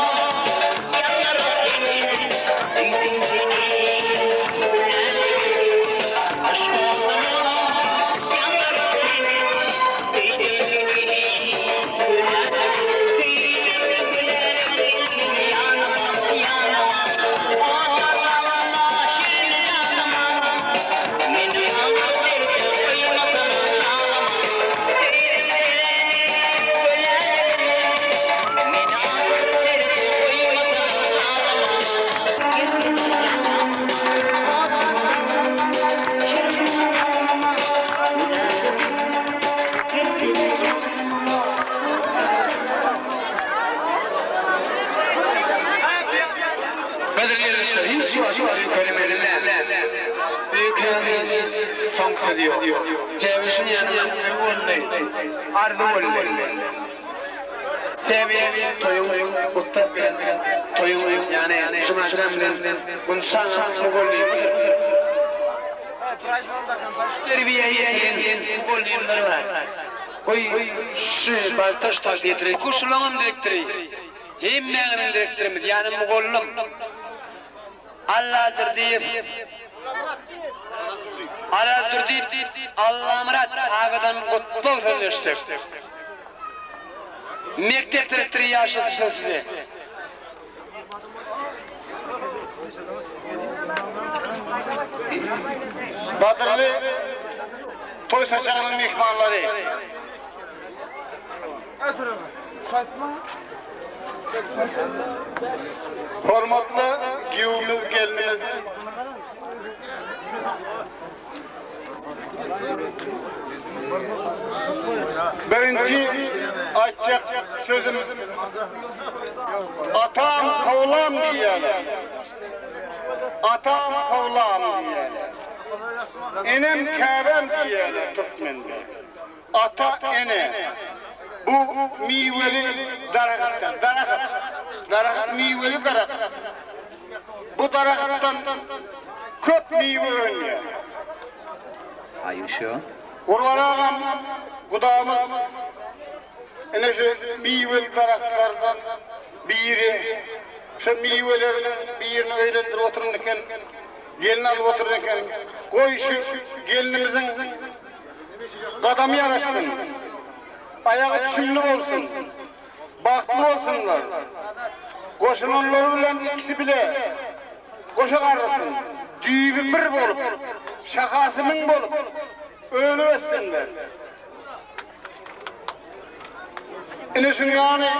ýanarys seni, Söýdüm seni, gülälek. Yşk oduna ýanarys seni, Söýdüm seni, gülälek. Söýdüm gülälek gelgin ýanyma, ýanyma. Ota salma şirin janyma. Meni aňa berip goýmasana ağlama. Söýdüm seni, gülälek. Meni aňa berip goýmasana ağlama. Gelgin ýanyma, ota salma şirin janyma. Gülälek gelgin ýanyma. Gadyrly ýerdeşler, hiç wagt öýkelemeli däl. Öýkämiz soň sözi ýok. Sebäbi şuny ýaly isleg boldy, arzuw boldy. Sebäbi toýuň gutsak bilen, toýuň ýany Jumajan bilen Gunçaň mugallymydyr. Şu terbiýä ýetiren mugallymlar bar. Goý, şu Baltaş tagta ýetiren okuwçylaňam direktory. Hemmäňiziň direktorymyz, ýagny mugallym Alladurdyýew Arazdurdyýew Allamyrat agadan gutlag sözleşsek. Mekdep direktory ýaşuly söz size. Gadyrly toý saçagynyň myhmanlary! Hormatly giýewimiz, gelnimiz! Birinji aýtjak sözüm Atam kowlam diýýärler. Atam kowlam diýýärler. Enem käbäm diýýärler türkmende. Ata ene bu miweli daragtdyr. Daragt. Daragt miweli daragt. Bu daragtdan köp miwe önýär. Are you sure? Gurban agam gudamyz ine şu miweli daragtlardan biri. Şo miweleriň birini öýlendirip oturan eken, gelin alyp oturan eken. Goý şu gelinimiziň Gadamy ýaraşsyn, aýagy düşümli bolsun, bagtly bolsunlar. Goşulanlary bilen ikisi bile goşa garrasyn, düýbi bir bolup, şahasy müň bolup, önüp össinler. Ine şuny ýaly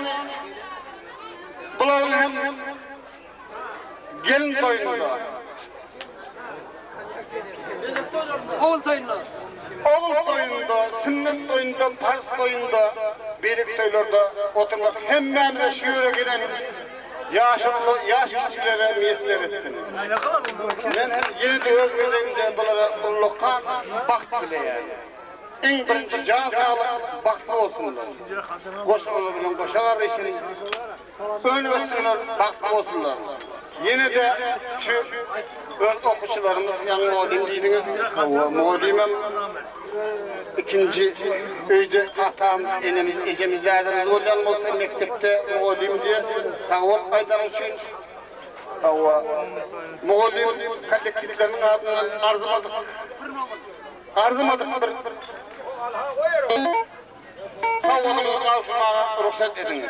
bularyň hem gelin toýunda. Ogul toýunda. Ogul toýunda, sünnet toýunda, parz toýunda, beýleki toýlarda oturmak hemmämize şu ýere gelen ýaşuly, ýaş kiçilere miýesser etsin. Men hem ýene-de öz gezegimde bulara ullakan bagt dileýän. Iň birinji jan saglyk, bagtly bolsunlar. Goşulanlar bilen goşa garryşyn. Önüp össünler, bagtly bolsunlar. Ýene-de şu öz okuwçylarymyz, ýaňy mugallym diýdiňiz. Hawa, mugallymam ikinji öýde atamyz, enemiz, ejemiz, dädemiz bolýan bolsa, mekdepde mugallym diýersiň. Sag bol aýdanyň üçin. Hawa, mugallym kollektiwleriniň adyndan arzymadyk, arzymadyk bir Sowgadyňyzy gowşurmaga rugsat ediň.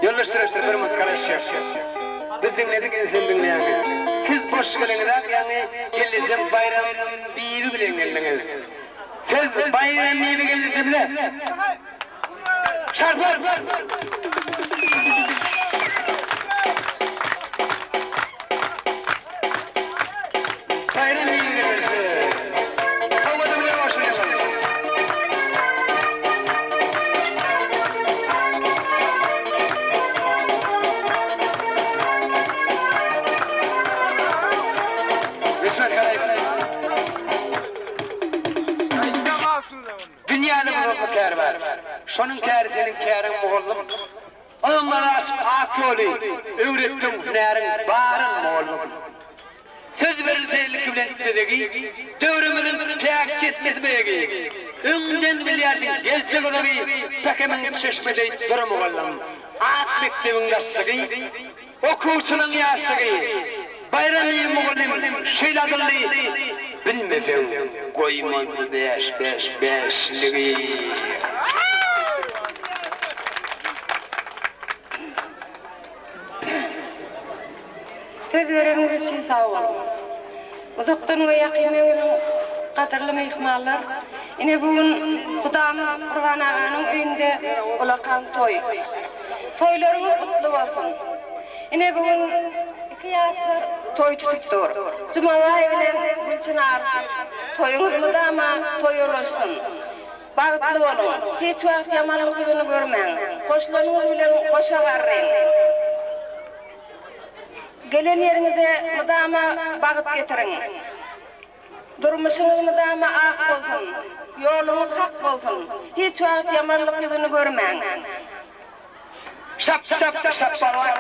Ýoldaş direktor bir minut garaşýar. Biz diňledik indi sen diňleýäňmi? Siz boş geleňizak ýaňy gelnejem Baýram bibi bilen geldiňiz. Siz Baýram bibi gelnejemize şarpyk! Baýram bibi gelneje sowgady bilen goşulýaňyz. Rüşvet Garaýew. Dünýäde mugallym käri bar. Şonuň käri seniň käriň mugallym. Ylymlara açyp ak ýoly, öwretdiň hünäriň baryn mugallym. Söz berilse ilki bilen tezegi, döwrümiziň päk çeşmesi begi. Öňden bilýärsiň geljek uzagy, Pähimiň çeşme deý dury mugallym. Ak mekdebiň daşlygy, Okuwçylaň ýaşlygy. Baýram mugallym şeýle adyldy, Bilmeseň goýmazdy bäş bäş bäşligi. Söz bereniňiz üçin sag boluň. Uzakdan we ýakyndan gelen gadyrly myhmanlar, ine bu gün gudamyz Gurban aganyň öýünde ulakan toý. Toýlaryňyz gutly bolsun. Ine bu gün iki ýaşlar toý tutup dur. Jumabaý bilen Gülçynar toýuňyz mydama toýa ulaşsyn. Bagtly boluň. Hiç wagt ýamanlyk ýüzüni görmäň. Goşulanyňyz bilen goşa garryň. Gelen ýeriňize mydama bagt getiriň. Durmuşyňyz mydama ak bolsun. Ýoluňyz hak bolsun. Hiç wagt ýamanlyk ýüzüni görmäň. Şap şap şapalak.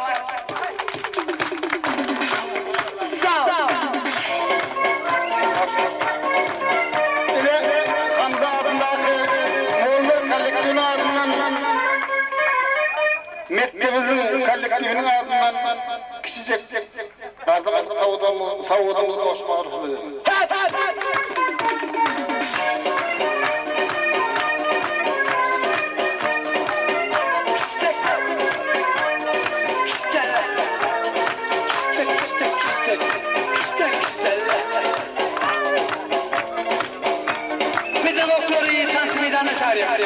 Sag. Ile Hamza adyndaky Molla kollektiwiniň adyndan mekdebimiziň kollektiwiniň adyndan kiçijek arzymat sowgadymyzy goşmagy rugsat ediň. Biziň oklary tans meýdanyna çagyrýar.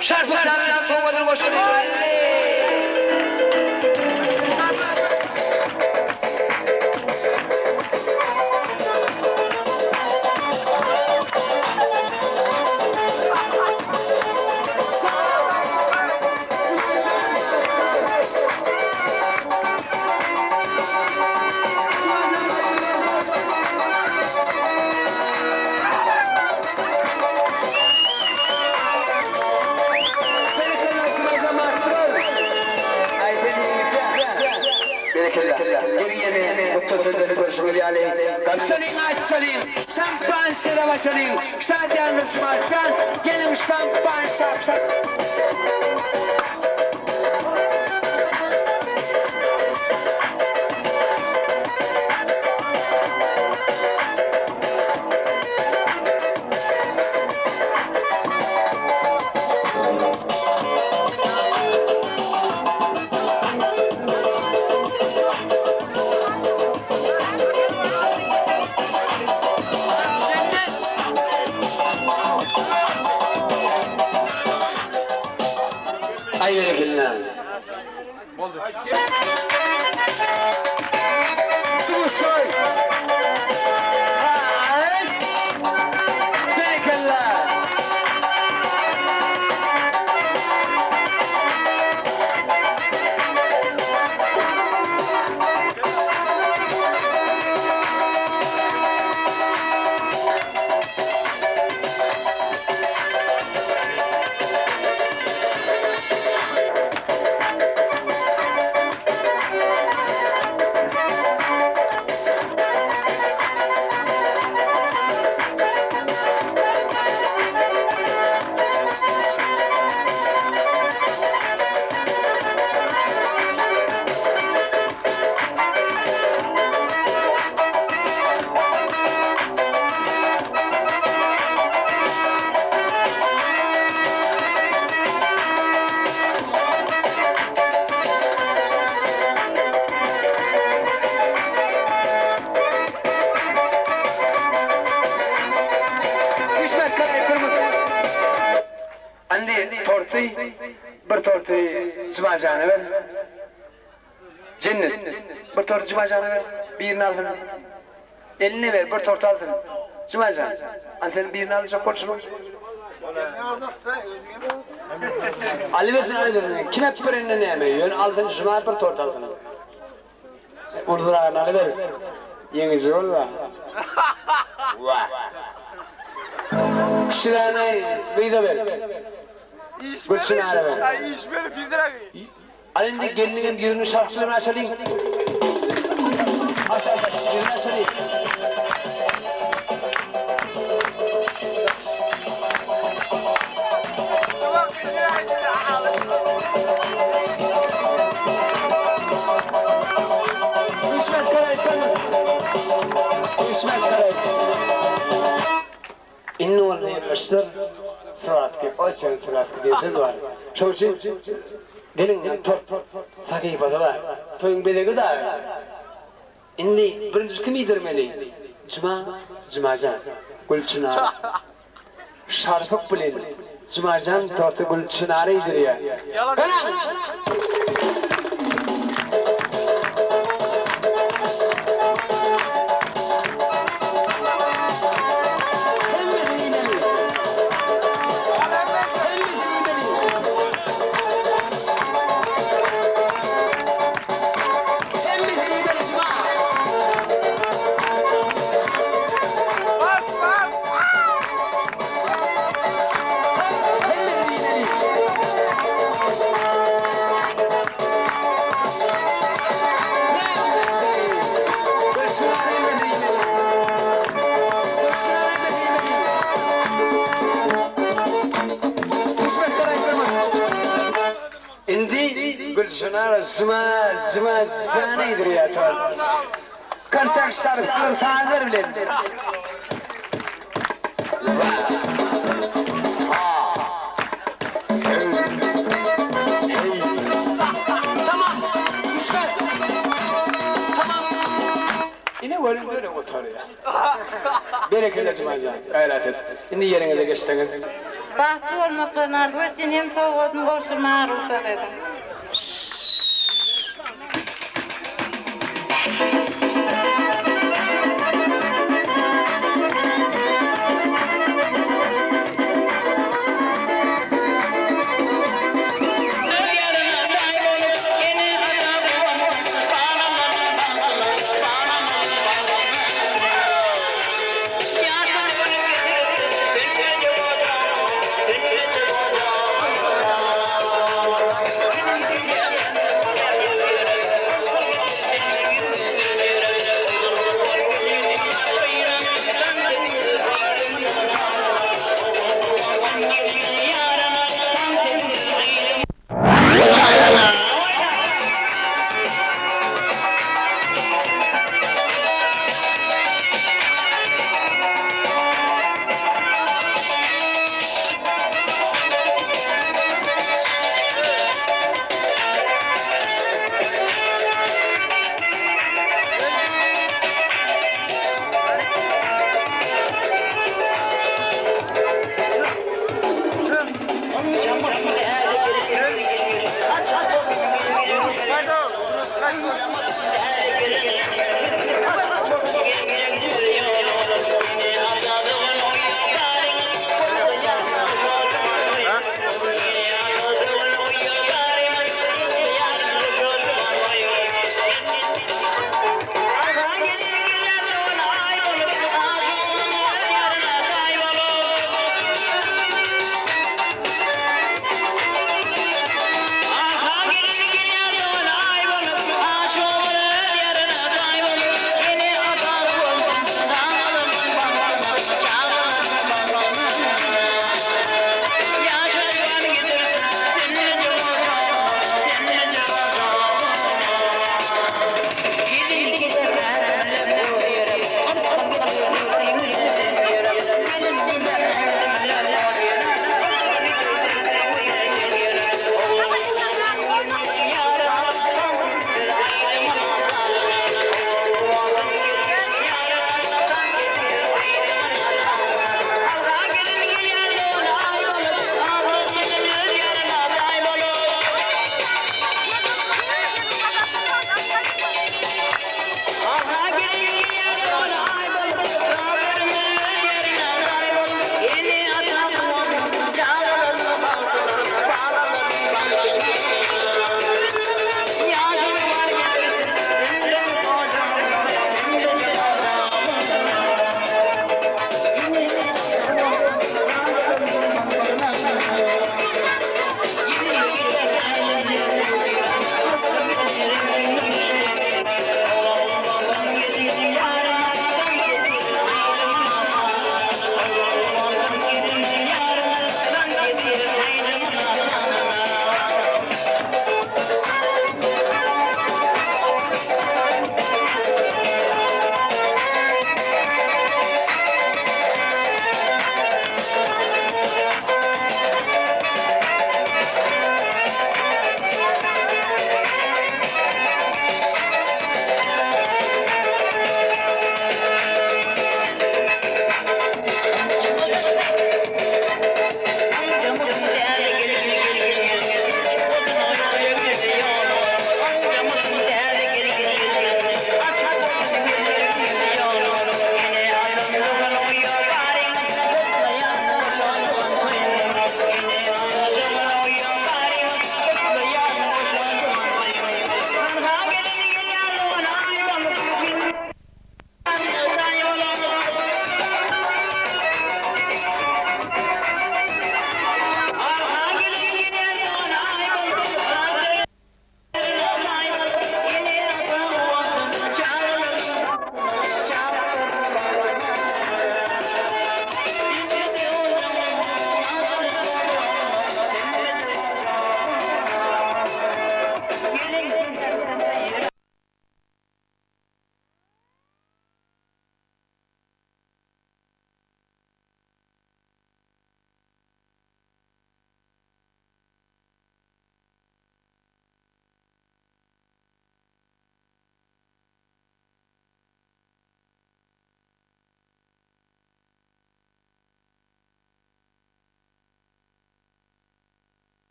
Şarpyk tabyna sowgadyny goşup. Açalyň açalyň şampan şerap açalyň şadyýanlyk jumaçan geliň şampan şap şap. Aý berekella. Boldy. Suwuştoý. Aý. Berekella. Bir torty Jumajana ber. Jennet, bir torty Jumajana ber. Birini alsyn. Eline ber, bir tort alsyn. Jumajan, al sen birini aljak bolşuň. Alybersin, alybersin. Kim äpip berende näme? Ýöne alsyn, Juma bir tort alsyn. Ulusyragyny alyber. Ýeňiji bol-da. Wah. Kiçirägini gyza ber. Gülçynara ber. Al indi gelniňem ýüzüni şarh bilen açalyň. Aç aç aç ýüzüni açalyň. Düşmez karaý kömür. Düşmez karaý. Indi bolsa ýerleşdir. Sladki, oçen sladki diýen söz bar. Şoň üçin geliň tort sahypasy bar. Toýuň bezegi dagy. Indi birinji kim iýdirmeli? Juma, Jumajan, Gülçynar. Şarpyk bilen Jumajan torty Gülçynara iýdirýär. Garaň! Hemmesi iýmeli. Hemmesi iýmeli. Hemmesi iýmeli Juma. Indi Gülçynar jyma jyma jana iýdirýär tort. Görseň şarpyklar sazlar bilen. Tamam. Düşmez. Tamam. Ine welin böyle otarýar. Berekella Jumajan. Gaýrat et. Indi ýeriňize geçseňiz. Bagtly bolmaklaryny arzuw etýän hem sowgadyny gowşurmaga rugsat ediň.